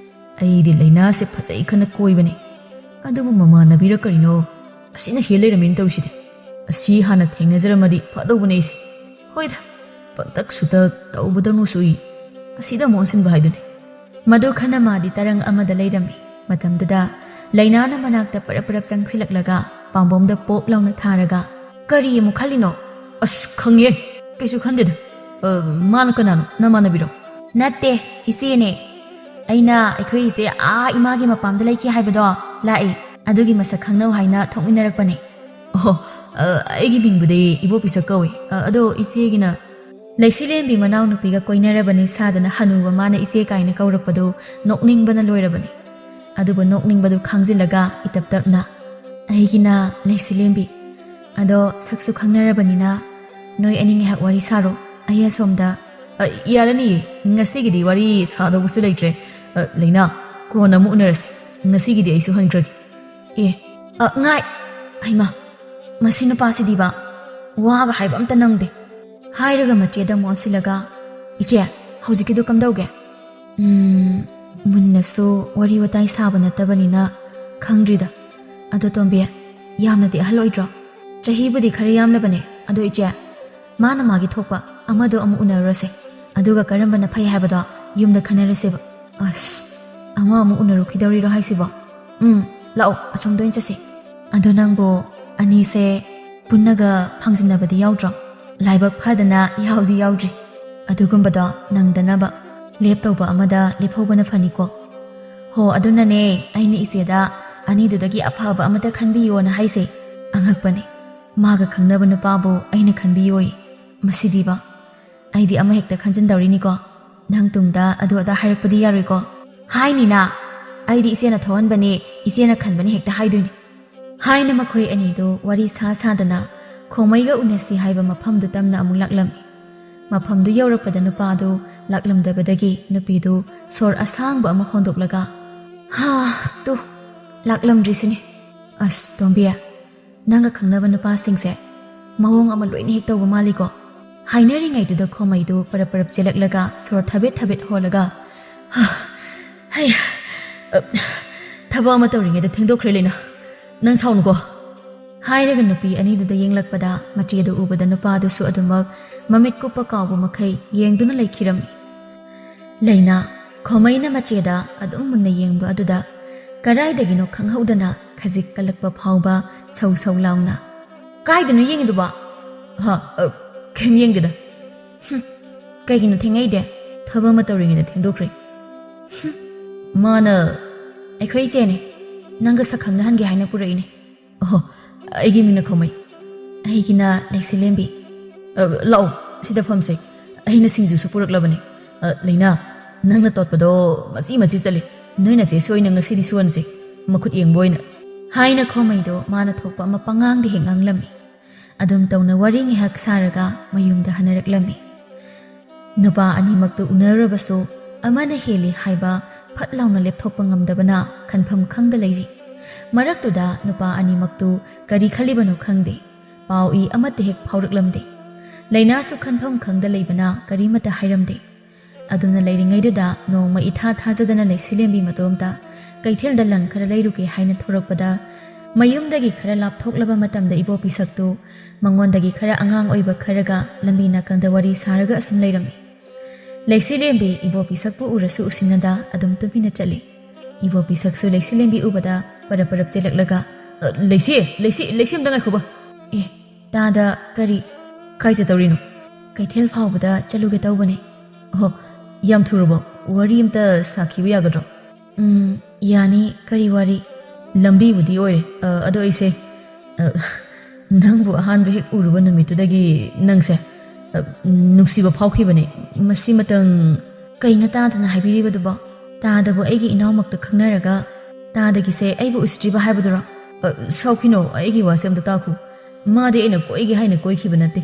ꯑꯩꯗꯤ ꯂꯩꯅꯥꯁꯦ ꯐꯖꯩ ꯈꯟꯅ ꯀꯣꯏꯕꯅꯦ, ꯑꯗꯨꯕꯨ ꯃꯃꯥꯟꯅꯕꯤꯔ ꯀꯔꯤꯅꯣ ꯑꯁꯤꯅ ꯍꯦꯜ ꯂꯩꯔꯝꯃꯦꯅ ꯇꯧꯔꯤꯁꯤꯗꯤ꯫ ꯑꯁꯤ ꯍꯥꯟꯅ ꯊꯦꯡꯅꯖꯔꯝꯃꯗꯤ ꯐꯗꯧꯕꯅꯦ ꯑꯩꯁꯦ꯫ ꯍꯣꯏꯗ, ꯄꯪꯇꯛ ꯁꯨꯇꯛ ꯇꯧꯕꯗꯧꯅꯁꯨ ꯎꯏ꯫ ꯑꯁꯤꯗ ꯑꯃꯨꯛ ꯑꯣꯟꯁꯤꯟꯕ ꯍꯥꯏꯗꯨꯅꯤ"꯫ ꯃꯗꯨ ꯈꯟꯅ ꯃꯥꯗꯤ ꯇꯔꯪ ꯑꯃꯗ ꯂꯩꯔꯝꯃꯤ꯫ ꯃꯇꯝꯗꯨꯗ ꯂꯩꯅꯥꯅ ꯃꯅꯥꯛꯇ ꯄꯔꯞ ꯄꯔꯞ ꯆꯪꯁꯤꯜꯂꯛꯂꯒ ꯄꯥꯝꯕꯣꯝꯗ ꯄꯣꯞ ꯂꯥꯎꯅ ꯊꯥꯔꯒ, "ꯀꯔꯤ ꯑꯃꯨꯛ ꯈꯜꯂꯤꯅꯣ?" "ꯑꯁ, ꯈꯪꯉꯦ, ꯀꯩꯁꯨ ꯈꯟꯗꯦꯗ꯫ ꯑ, ꯃꯥꯅ ꯀꯅꯥꯅꯣ? ꯅꯃꯥꯟꯅꯕꯤꯔꯣ?" "ꯅꯠꯇꯦ, ꯏꯆꯦꯅꯦ꯫ ꯑꯩꯅ ꯑꯩꯈꯣꯏ ꯏꯆꯦ ꯑꯥ ꯏꯃꯥꯒꯤ ꯃꯄꯥꯝꯗ ꯂꯩꯈꯤ ꯍꯥꯏꯕꯗꯣ, ꯂꯥꯛꯑꯦ꯫ ꯑꯗꯨꯒꯤ ꯃꯁꯛ ꯈꯪꯅꯧ ꯍꯥꯏꯅ ꯊꯣꯛꯃꯤꯟꯅꯔꯛꯄꯅꯦ"꯫ "ꯑꯣꯍꯣ, ꯑ, ꯑꯩꯒꯤ ꯃꯤꯡꯕꯨꯗꯤ ꯏꯕꯣ ꯄꯤꯁꯛ ꯀꯧꯏ꯫ ꯑ, ꯑꯗꯣ ꯏꯆꯦꯒꯤꯅ?" ꯂꯩꯁꯤꯂꯦꯝꯕꯤ ꯃꯅꯥꯎꯅꯨꯄꯤꯒ ꯀꯣꯏꯅꯔꯕꯅꯤ ꯁꯥꯗꯅ ꯍꯅꯨꯕ ꯃꯥꯅ ꯏꯆꯦ ꯀꯥꯏꯅ ꯀꯧꯔꯛꯄꯗꯨ ꯅꯣꯛꯅꯤꯡꯕꯅ ꯂꯣꯏꯔꯕꯅꯤ꯫ ꯑꯗꯨꯕꯨ ꯅꯣꯛꯅꯤꯡꯕꯗꯨ ꯈꯥꯡꯖꯤꯜꯂꯒ ꯏꯇꯞ ꯇꯞꯅ, "ꯑꯩꯒꯤꯅ ꯂꯩꯁꯤꯂꯦꯝꯕꯤ꯫ ꯑꯗꯣ ꯁꯛꯁꯨ ꯈꯪꯅꯔꯕꯅꯤꯅ ꯅꯣꯏ ꯑꯅꯤ ꯉꯥꯏꯍꯥꯛ ꯋꯥꯔꯤ ꯁꯥꯔꯣ, ꯑꯩ ꯑꯁꯣꯝꯗ"꯫ "ꯑ, ꯌꯥꯔꯅꯤꯌꯦ, ꯉꯁꯤꯒꯤꯗꯤ ꯋꯥꯔꯤ ꯁꯥꯗꯧꯕꯁꯨ ꯂꯩꯇ꯭ꯔꯦ꯫ ꯑ, ꯂꯩꯅꯥ, ꯀꯣꯟꯅ ꯑꯃꯨꯛ ꯎꯅꯔꯁꯤ꯫ ꯉꯁꯤꯒꯤꯗꯤ ꯑꯩꯁꯨ ꯍꯟꯈ꯭ꯔꯒꯦ"꯫ "ꯑꯦ, ꯑ, ꯉꯥꯏ! ꯍꯩꯃꯥ, ꯃꯁꯤ ꯅꯨꯄꯥꯁꯤꯗꯤꯕ, ꯋꯥꯒ ꯍꯥꯏꯕ ꯑꯝꯇ ꯅꯪꯗꯦ"꯫ ꯍꯥꯏꯔꯒ ꯃꯆꯦꯗ ꯑꯃꯨꯛ ꯑꯣꯟꯁꯤꯜꯂꯒ, "ꯏꯆꯦ, ꯍꯧꯖꯤꯛꯀꯤꯗꯨ ꯀꯝꯗꯧꯒꯦ?" "ꯎꯝ, ꯃꯨꯟꯅꯁꯨ ꯋꯥꯔꯤ ꯋꯥꯇꯥꯏ ꯁꯥꯕ ꯅꯠꯇꯕꯅꯤꯅ ꯈꯪꯗ꯭ꯔꯤꯗ꯫ ꯑꯗꯣ ꯇꯣꯝꯕꯤ, ꯌꯥꯝꯅꯗꯤ ꯑꯍꯜ ꯑꯣꯏꯗ꯭ꯔꯣ? ꯆꯍꯤꯕꯨꯗꯤ ꯈꯔ ꯌꯥꯝꯂꯕꯅꯦ꯫ ꯑꯗꯣ ꯏꯆꯦ, ꯃꯥꯅ ꯃꯥꯒꯤ ꯊꯣꯛꯄ ꯑꯃꯗꯣ ꯑꯃꯨꯛ ꯎꯅꯔꯨꯔꯁꯦ꯫ ꯑꯗꯨꯒ ꯀꯔꯝꯕꯅ ꯐꯩ ꯍꯥꯏꯕꯗꯣ ꯌꯨꯝꯗ ꯈꯟꯅꯔꯁꯦꯕ"꯫ "ꯑꯁ, ꯑꯃ ꯑꯃꯨꯛ ꯎꯅꯔꯨꯈꯤꯗꯧꯔꯤꯔꯣ ꯍꯥꯏꯁꯤꯕꯣ? ꯎꯝ, ꯂꯥꯛꯑꯣ, ꯑꯁꯣꯝꯗ ꯑꯣꯏꯅ ꯆꯠꯁꯦ"꯫ "ꯑꯗꯣ ꯅꯪꯕꯨ ꯑꯅꯤꯁꯦ ꯄꯨꯟꯅꯒ ꯐꯪꯖꯤꯟꯅꯕꯗꯤ ꯌꯥꯎꯗ꯭ꯔꯣ? ꯂꯥꯏꯕꯛ ꯐꯗꯅ ꯌꯥꯎꯗꯤ ꯌꯥꯎꯗ꯭ꯔꯤ꯫ ꯑꯗꯨꯒꯨꯝꯕꯗꯣ ꯅꯪꯗꯅꯕ ꯂꯦꯞꯇꯧꯕ ꯑꯃꯗ ꯂꯦꯞꯍꯧꯕꯅ ꯐꯅꯤꯀꯣ"꯫ "ꯍꯣ, ꯑꯗꯨꯅꯅꯦ ꯑꯩꯅ ꯏꯆꯦꯗ ꯑꯅꯤꯗꯨꯗꯒꯤ ꯑꯐꯕ ꯑꯃꯇ ꯈꯟꯕꯤꯌꯣꯅ ꯍꯥꯏꯁꯦ꯫ ꯑꯉꯛꯄꯅꯦ, ꯃꯥꯒ ꯈꯪꯅꯕ ꯅꯨꯄꯥꯕꯨ ꯑꯩꯅ ꯈꯟꯕꯤꯌꯣꯌꯦ꯫ ꯃꯁꯤꯗꯤꯕ, ꯑꯩꯗꯤ ꯑꯃ ꯍꯦꯛꯇ ꯈꯟꯖꯤꯟꯗꯧꯔꯤꯅꯤꯀꯣ꯫ ꯅꯪ ꯇꯨꯡꯗ ꯑꯗꯨ ꯑꯗꯥ ꯍꯥꯏꯔꯛꯄꯗꯤ ꯌꯥꯔꯣꯏꯀꯣ"꯫ "ꯍꯥꯏꯅꯤꯅ, ꯑꯩꯗꯤ ꯏꯆꯦꯅ ꯊꯧꯍꯟꯕꯅꯦ, ꯏꯆꯦꯅ ꯈꯟꯕꯅꯦ ꯍꯦꯛꯇ ꯍꯥꯏꯗꯣꯏꯅꯤ"꯫ ꯍꯥꯏꯅ ꯃꯈꯣꯏ ꯑꯅꯤꯗꯨ ꯋꯥꯔꯤ ꯁꯥ ꯁꯥꯗꯅ ꯈꯣꯃꯩꯒ ꯎꯅꯁꯤ ꯍꯥꯏꯕ ꯃꯐꯝꯗꯨ ꯇꯝꯅ ꯑꯃꯨꯛ ꯂꯥꯛꯂꯝꯃꯤ꯫ ꯃꯐꯝꯗꯨ ꯌꯧꯔꯛꯄꯗ ꯅꯨꯄꯥꯗꯨ ꯂꯥꯛꯂꯝꯗꯕꯗꯒꯤ ꯅꯨꯄꯤꯗꯨ ꯁꯣꯔ ꯑꯁꯥꯡꯕ ꯑꯃ ꯍꯣꯟꯗꯣꯛꯂꯒ, "ꯍꯥ, ꯇꯨ, ꯂꯥꯛꯂꯝꯗ꯭ꯔꯤꯁꯤꯅꯤ꯫ ꯑꯁ, ꯇꯣꯝꯕꯤ, ꯅꯪꯒ ꯈꯪꯅꯕ ꯅꯨꯄꯥꯁꯤꯡꯁꯦ ꯃꯑꯣꯡ ꯑꯃ ꯂꯣꯏꯅ ꯍꯦꯛ ꯇꯧꯕ ꯃꯥꯜꯂꯤꯀꯣ"꯫ ꯍꯥꯏꯅꯔꯤꯉꯩꯗꯨꯗ ꯈꯣꯃꯩꯗꯨ ꯄꯔꯞ ꯄꯔꯞ ꯆꯦꯜꯂꯛꯂꯒ ꯁꯣꯔ ꯊꯕꯦꯠ ꯊꯕꯦꯠ ꯍꯣꯜꯂꯒ, "ꯍꯥ, ꯍꯩ, ꯑ, ꯊꯕꯛ ꯑꯃ ꯇꯧꯔꯤꯉꯩꯗ ꯊꯦꯡꯗꯣꯛꯈ꯭ꯔꯦ ꯂꯩꯅꯥ, ꯅꯪ ꯁꯥꯎꯅꯨꯀꯣ"꯫ ꯍꯥꯏꯔꯒ ꯅꯨꯄꯤ ꯑꯅꯤꯗꯨꯗ ꯌꯦꯡꯂꯛꯄꯗ ꯃꯆꯦꯗꯨ ꯎꯕꯗ ꯅꯨꯄꯥꯗꯨꯁꯨ ꯑꯗꯨꯃꯛ ꯃꯃꯤꯠ ꯀꯨꯞꯄ ꯀꯥꯎꯕ ꯃꯈꯩ ꯌꯦꯡꯗꯨꯅ ꯂꯩꯈꯤꯔꯝꯃꯤ꯫ ꯂꯩꯅꯥ, ꯈꯣꯃꯩꯅ ꯃꯆꯦꯗ ꯑꯗꯨꯝ ꯃꯨꯟꯅ ꯌꯦꯡꯕ ꯑꯗꯨꯗ ꯀꯗꯥꯏꯗꯒꯤꯅꯣ ꯈꯪꯍꯧꯗꯅ ꯈꯖꯤꯛ ꯀꯜꯂꯛꯄ ꯐꯥꯎꯕ ꯁꯧ ꯁꯧ ꯂꯥꯎꯅ, "ꯀꯥꯏꯗꯅꯣ ꯌꯦꯡꯉꯤꯗꯨꯕꯣ?" "ꯍꯥ, ꯑ, ꯀꯩꯝ ꯌꯦꯡꯗꯦꯗ"꯫ "ꯍꯨꯝ, ꯀꯩꯒꯤꯅꯣ ꯊꯦꯡꯉꯛꯏꯗꯤ? ꯊꯕꯛ ꯑꯃ ꯇꯧꯔꯤꯉꯩꯗ ꯊꯦꯡꯗꯣꯛꯈ꯭ꯔꯦ"꯫ "ꯍꯨꯝ, ꯃꯥꯅ ꯑꯩꯈꯣꯏ ꯏꯆꯦꯅꯦ, ꯅꯪꯒ ꯁꯛ ꯈꯪꯅꯍꯟꯒꯦ ꯍꯥꯏꯅ ꯄꯨꯔꯛꯏꯅꯦ"꯫ "ꯑꯣꯍꯣ, ꯑꯩꯒꯤ ꯃꯤꯡꯅ ꯈꯣꯃꯩ"꯫ "ꯑꯩꯒꯤꯅ ꯂꯩꯁꯤꯂꯦꯝꯕꯤ"꯫ "ꯑ, ꯂꯥꯛꯑꯣ, ꯁꯤꯗ ꯐꯝꯁꯦ꯫ ꯑꯩꯅ ꯁꯤꯡꯖꯨꯁꯨ ꯄꯨꯔꯛꯂꯕꯅꯦ꯫ ꯑ, ꯂꯩꯅꯥ, ꯅꯪꯅ ꯇꯣꯠꯄꯗꯣ ꯃꯆꯤ ꯃꯆꯤ ꯆꯠꯂꯤ꯫ "ꯅꯣꯏ ꯅꯆꯦꯁꯨ ꯑꯣꯏꯅ ꯉꯁꯤꯗꯤ ꯁꯨꯍꯟꯁꯦ, ꯃꯈꯨꯠ ꯌꯦꯡꯕ ꯑꯣꯏꯅ," ꯍꯥꯏꯅ ꯈꯣꯃꯩꯗꯣ ꯃꯥꯅ ꯊꯣꯛꯄ ꯑꯃ ꯄꯉꯥꯡꯗ ꯍꯦꯛ ꯉꯥꯡꯂꯝꯃꯤ꯫ ꯑꯗꯨꯝ ꯇꯧꯅ ꯋꯥꯔꯤ ꯉꯥꯏꯍꯥꯛ ꯁꯥꯔꯒ ꯃꯌꯨꯝꯗ ꯍꯟꯅꯔꯛꯂꯝꯃꯤ꯫ ꯅꯨꯄꯥ ꯑꯅꯤꯃꯛꯇꯨ ꯎꯅꯔꯨꯔꯕꯁꯨ ꯑꯃꯅ ꯍꯦꯜꯂꯤ ꯍꯥꯏꯕ ꯐꯠ ꯂꯥꯎꯅ ꯂꯦꯞꯊꯣꯛꯄ ꯉꯝꯗꯕꯅ ꯈꯟꯐꯝ ꯈꯪꯗ ꯂꯩꯔꯤ꯫ ꯃꯔꯛꯇꯨꯗ ꯅꯨꯄꯥ ꯑꯅꯤꯃꯛꯇꯨ ꯀꯔꯤ ꯈꯜꯂꯤꯕꯅꯣ ꯈꯪꯗꯦ꯫ ꯄꯥꯎ ꯏ ꯑꯃꯠꯇ ꯍꯦꯛ ꯐꯥꯎꯔꯛꯂꯝꯗꯦ꯫ ꯂꯩꯅꯥꯁꯨ ꯈꯟꯐꯝ ꯈꯪꯗ ꯂꯩꯕꯅ ꯀꯔꯤꯃꯠꯇ ꯍꯥꯏꯔꯝꯗꯦ꯫ ꯑꯗꯨꯝꯅ ꯂꯩꯔꯤꯉꯩꯗꯨꯗ ꯅꯣꯡꯃ ꯏꯊꯥ ꯊꯥꯖꯗꯅ ꯂꯩꯁꯤꯂꯦꯝꯕꯤ ꯃꯇꯣꯝꯇ ꯀꯩꯊꯦꯜꯗ ꯂꯪ ꯈꯔ ꯂꯩꯔꯨꯒꯦ ꯍꯥꯏꯅ ꯊꯣꯔꯛꯄꯗ, ꯃꯌꯨꯝꯗꯒꯤ ꯈꯔ ꯂꯥꯞꯊꯣꯛꯂꯕ ꯃꯇꯝꯗ ꯏꯕꯣꯄꯤ ꯁꯛꯇꯨ ꯃꯉꯣꯟꯗꯒꯤ ꯈꯔ ꯑꯉꯥꯡ ꯑꯣꯏꯕ ꯈꯔꯒ ꯂꯝꯕꯤ ꯅꯥꯀꯟꯗ ꯋꯥꯔꯤ ꯁꯥꯔꯒ ꯑꯁꯨꯝ ꯂꯩꯔꯝꯃꯤ꯫ ꯂꯩꯁꯤꯂꯦꯝꯕꯤ ꯏꯕꯣꯄꯤ ꯁꯛꯄꯨ ꯎꯔꯁꯨ ꯎꯁꯤꯟꯅꯗ ꯑꯗꯨꯝ ꯇꯨꯃꯤꯟꯅ ꯆꯠꯂꯤ꯫ ꯏꯕꯣꯄꯤ ꯁꯛꯁꯨ ꯂꯩꯁꯤꯂꯦꯝꯕꯤ ꯎꯕꯗ ꯄꯔꯞ ꯄꯔꯞ ꯆꯦꯜꯂꯛꯂꯒ, "ꯑ, ꯂꯩꯁꯤ, ꯂꯩꯁꯤ, ꯂꯩꯁꯤ, ꯑꯝꯇ ꯉꯥꯏꯈꯣꯕ꯫ ꯑꯦ, ꯇꯥꯗ, ꯀꯔꯤ? ꯀꯥꯏ ꯆꯠꯇꯧꯔꯤꯅꯣ?" "ꯀꯩꯊꯦꯜ ꯐꯥꯎꯕꯗ ꯆꯠꯂꯨꯒꯦ ꯇꯧꯕꯅꯦ꯫" "ꯑꯍꯣ, ꯌꯥꯝ ꯊꯨꯔꯕꯣ? ꯋꯥꯔꯤ ꯑꯝꯇ ꯁꯥꯈꯤꯕ ꯌꯥꯒꯗ꯭ꯔꯣ?" "ꯎꯝ, ꯌꯥꯅꯤ꯫ ꯀꯔꯤ ꯋꯥꯔꯤ?" "ꯂꯝꯕꯤꯕꯨꯗꯤ ꯑꯣꯏꯔꯦ, ꯑ, ꯑꯗꯣ ꯑꯩꯁꯦ, ꯑ, ꯅꯪꯕꯨ ꯑꯍꯥꯟꯕ ꯍꯦꯛ ꯎꯔꯨꯕ ꯅꯨꯃꯤꯠꯇꯨꯗꯒꯤ ꯅꯪꯁꯦ, ꯑ, ꯅꯨꯡꯁꯤꯕ ꯐꯥꯎꯈꯤꯕꯅꯦ꯫ ꯃꯁꯤꯃꯇꯪ..." "ꯀꯩꯅꯣ ꯇꯥꯗꯅ ꯍꯥꯏꯕꯤꯔꯤꯕꯗꯨꯕꯣ? ꯇꯥꯗꯕꯨ ꯑꯩꯒꯤ ꯏꯅꯥꯎꯃꯛꯇ ꯈꯪꯅꯔꯒ ꯇꯥꯗꯒꯤꯁꯦ ꯑꯩꯕꯨ ꯎꯁꯤꯠꯇ꯭ꯔꯤꯕ ꯍꯥꯏꯕꯗꯨꯔꯣ?" "ꯑ, ꯁꯥꯎꯈꯤꯅꯣ, ꯑꯩꯒꯤ ꯋꯥꯁꯦ ꯑꯝꯇ ꯇꯥꯈꯣ꯫ ꯃꯥꯗꯤ ꯑꯩꯅ ꯀꯣꯏꯒꯦ ꯍꯥꯏꯅ ꯀꯣꯏꯈꯤꯕ ꯅꯠꯇꯦ꯫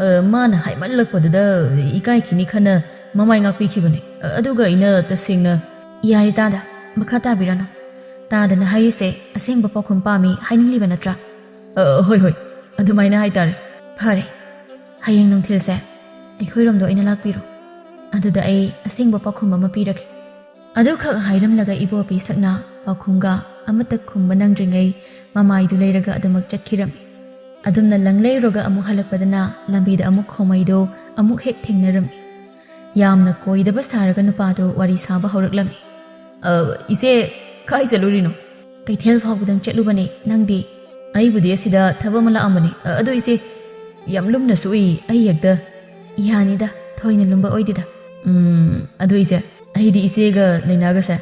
ꯑ, ꯃꯥꯅ ꯍꯥꯏꯃꯜꯂꯛꯄꯗꯨꯗ ꯏꯀꯥꯏꯈꯤꯅꯤ ꯈꯟꯅ ꯃꯃꯥꯏ ꯉꯥꯛꯄꯤꯈꯤꯕꯅꯦ꯫ ꯑ, ꯑꯗꯨꯒ ꯑꯩꯅ ꯇꯁꯦꯡꯅ..." "ꯌꯥꯔꯦ ꯇꯥꯗ, ꯃꯈꯥ ꯇꯥꯕꯤꯔꯅꯨ꯫ ꯇꯥꯗꯅ ꯍꯥꯏꯔꯤꯁꯦ ꯑꯁꯦꯡꯕ ꯄꯥꯎꯈꯨꯝ ꯄꯥꯝꯃꯤ ꯍꯥꯏꯅꯤꯡꯂꯤꯕ ꯅꯠꯇ꯭ꯔꯥ?" "ꯑ, ꯍꯣꯏ, ꯍꯣꯏ, ꯑꯗꯨꯃꯥꯏꯅ ꯍꯥꯏꯇꯥꯔꯦ꯫" "ꯐꯔꯦ, ꯍꯌꯦꯡ ꯅꯨꯡꯊꯤꯜꯁꯦ ꯑꯩꯈꯣꯏꯔꯣꯝꯗ ꯑꯣꯏꯅ ꯂꯥꯛꯄꯤꯔꯣ꯫ ꯑꯗꯨꯗ ꯑꯩ ꯑꯁꯦꯡꯕ ꯄꯥꯎꯈꯨꯝ ꯑꯃ ꯄꯤꯔꯒꯦ꯫" ꯑꯗꯨꯈꯛ ꯍꯥꯏꯔꯝꯂꯒ ꯏꯕꯣꯄꯤ ꯁꯛꯅ ꯄꯥꯎꯈꯨꯝꯒ ꯑꯃꯠꯇ ꯈꯨꯝꯕ ꯅꯪꯗ꯭ꯔꯤꯉꯩ ꯃꯃꯥꯏꯗꯨ ꯂꯩꯔꯒ ꯑꯗꯨꯃꯛ ꯆꯠꯈꯤꯔꯝꯃꯤ꯫ ꯑꯗꯨꯝꯅ ꯂꯪꯂꯩꯔꯨꯔꯒ ꯑꯃꯨꯛ ꯍꯜꯂꯛꯄꯗꯅ ꯂꯝꯕꯤꯗ ꯑꯃꯨꯛ ꯈꯣꯃꯩꯗꯣ ꯑꯃꯨꯛ ꯍꯦꯛ ꯊꯦꯡꯅꯔꯝꯃꯤ꯫ ꯌꯥꯝꯅ ꯀꯣꯏꯗꯕ ꯁꯥꯔꯒ ꯅꯨꯄꯥꯗꯣ ꯋꯥꯔꯤ ꯁꯥꯕ ꯍꯧꯔꯛꯂꯝꯃꯤ꯫ "ꯑ, ꯏꯆꯦ, ꯀꯥꯏ ꯆꯠꯂꯨꯔꯤꯅꯣ?" "ꯀꯩꯊꯦꯜ ꯐꯥꯎꯕꯗꯪ ꯆꯠꯂꯨꯕꯅꯦ, ꯅꯪꯗꯤ?" "ꯑꯩꯕꯨꯗꯤ ꯑꯁꯤꯗ ꯊꯕꯛ ꯑꯃ ꯂꯥꯛꯑꯝꯕꯅꯤ꯫ ꯑ, ꯑꯗꯣ ꯏꯆꯦ, ꯌꯥꯝ ꯂꯨꯝꯅꯁꯨ ꯎꯏ, ꯑꯩ ꯍꯦꯛꯇ..." "ꯌꯥꯅꯤꯗ, ꯊꯣꯏꯅ ꯂꯨꯝꯕ ꯑꯣꯏꯗꯦꯗ꯫" "ꯎꯝ, ꯑꯗꯨ ꯏꯆꯦ, ꯑꯩꯗꯤ ꯏꯆꯦꯒ ꯂꯩꯅꯥꯒꯁꯦ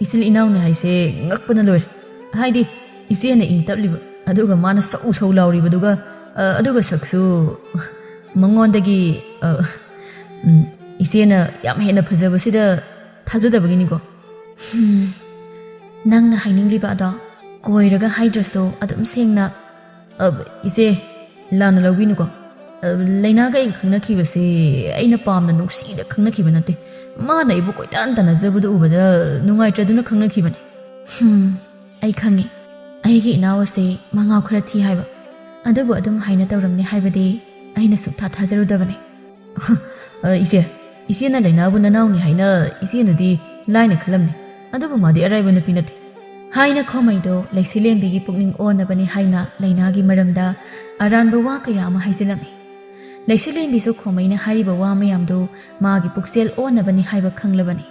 ꯏꯆꯤꯜ ꯏꯅꯥꯎꯅꯤ ꯍꯥꯏꯁꯦ ꯉꯛꯄꯅ ꯂꯣꯏꯔꯦ꯫ ꯍꯥꯏꯗꯤ ꯏꯆꯦꯅ ꯏꯪ ꯇꯞꯂꯤꯕ, ꯑꯗꯨꯒ ꯃꯥꯅ ꯁꯧ ꯁꯧ ꯂꯥꯎꯔꯤꯕꯗꯨꯒ, ꯑ, ꯑꯗꯨꯒ ꯁꯛꯁꯨ ꯃꯉꯣꯟꯗꯒꯤ, ꯑ, ꯎꯝ, ꯏꯆꯦꯅ ꯌꯥꯝ ꯍꯦꯟꯅ ꯐꯖꯕꯁꯤꯗ ꯊꯥꯖꯗꯕꯒꯤꯅꯤꯀꯣ꯫ ꯍꯝ, ꯅꯪꯅ ꯍꯥꯏꯅꯤꯡꯂꯤꯕ ꯑꯗꯣ ꯀꯣꯏꯔꯒ ꯍꯥꯏꯗ꯭ꯔꯁꯨ ꯑꯗꯨꯝ ꯁꯦꯡꯅ, ꯑ, ꯏꯆꯦ, ꯂꯥꯟꯅ ꯂꯧꯕꯤꯅꯨꯀꯣ꯫ ꯑ, ꯂꯩꯅꯥꯒ ꯑꯩꯒ ꯈꯪꯅꯈꯤꯕꯁꯦ ꯑꯩꯅ ꯄꯥꯝꯅ ꯅꯨꯡꯁꯤꯅ ꯈꯪꯅꯈꯤꯕ ꯅꯠꯇꯦ꯫ ꯃꯥꯅ ꯑꯩꯕꯨ ꯀꯣꯏꯇꯥꯟ ꯇꯥꯟꯅꯖꯕꯗꯨ ꯎꯕꯗ ꯅꯨꯡꯉꯥꯏꯇ꯭ꯔꯗꯨꯅ ꯈꯪꯅꯈꯤꯕꯅꯤ꯫ ꯍꯝ, ꯑꯩ ꯈꯪꯉꯤ꯫ ꯑꯩꯒꯤ ꯏꯅꯥꯎ ꯑꯁꯦ ꯃꯉꯥꯎ ꯈꯔ ꯊꯤ ꯍꯥꯏꯕ꯫ ꯑꯗꯨꯕꯨ ꯑꯗꯨꯝ ꯍꯥꯏꯅ ꯇꯧꯔꯝꯅꯤ ꯍꯥꯏꯕꯗꯤ ꯑꯩꯅ ꯁꯨꯛꯊꯥ ꯊꯥꯖꯔꯨꯗꯕꯅꯤ꯫ ꯑ, ꯏꯆꯦ, ꯏꯆꯦꯅ ꯂꯩꯅꯥꯕꯨ ꯅꯅꯥꯎꯅꯤ ꯍꯥꯏꯅ ꯏꯆꯦꯅꯗꯤ ꯂꯥꯏꯅ ꯈꯜꯂꯝꯅꯤ꯫ ꯑꯗꯨꯕꯨ ꯃꯥꯗꯤ ꯑꯔꯥꯏꯕ ꯅꯨꯄꯤ ꯅꯠꯇꯦ꯫ ꯍꯥꯏꯅ ꯈꯣꯃꯩꯗꯣ ꯂꯩꯁꯤꯂꯦꯝꯕꯤꯒꯤ ꯄꯨꯛꯅꯤꯡ ꯑꯣꯟꯅꯕꯅꯤ ꯍꯥꯏꯅ ꯂꯩꯅꯥꯒꯤ ꯃꯔꯝꯗ ꯑꯔꯥꯟꯕ ꯋꯥ ꯀꯌꯥ ꯑꯃ ꯍꯥꯏꯖꯤꯜꯂꯝꯃꯤ꯫ ꯂꯩꯁꯤꯂꯦꯝꯕꯤꯁꯨ ꯈꯣꯃꯩꯅ ꯍꯥꯏꯔꯤꯕ ꯋꯥ ꯃꯌꯥꯝꯗꯨ ꯃꯥꯒꯤ ꯄꯨꯛꯆꯦꯜ ꯑꯣꯟꯅꯕꯅꯤ ꯍꯥꯏꯕ ꯈꯪꯂꯕꯅꯤ꯫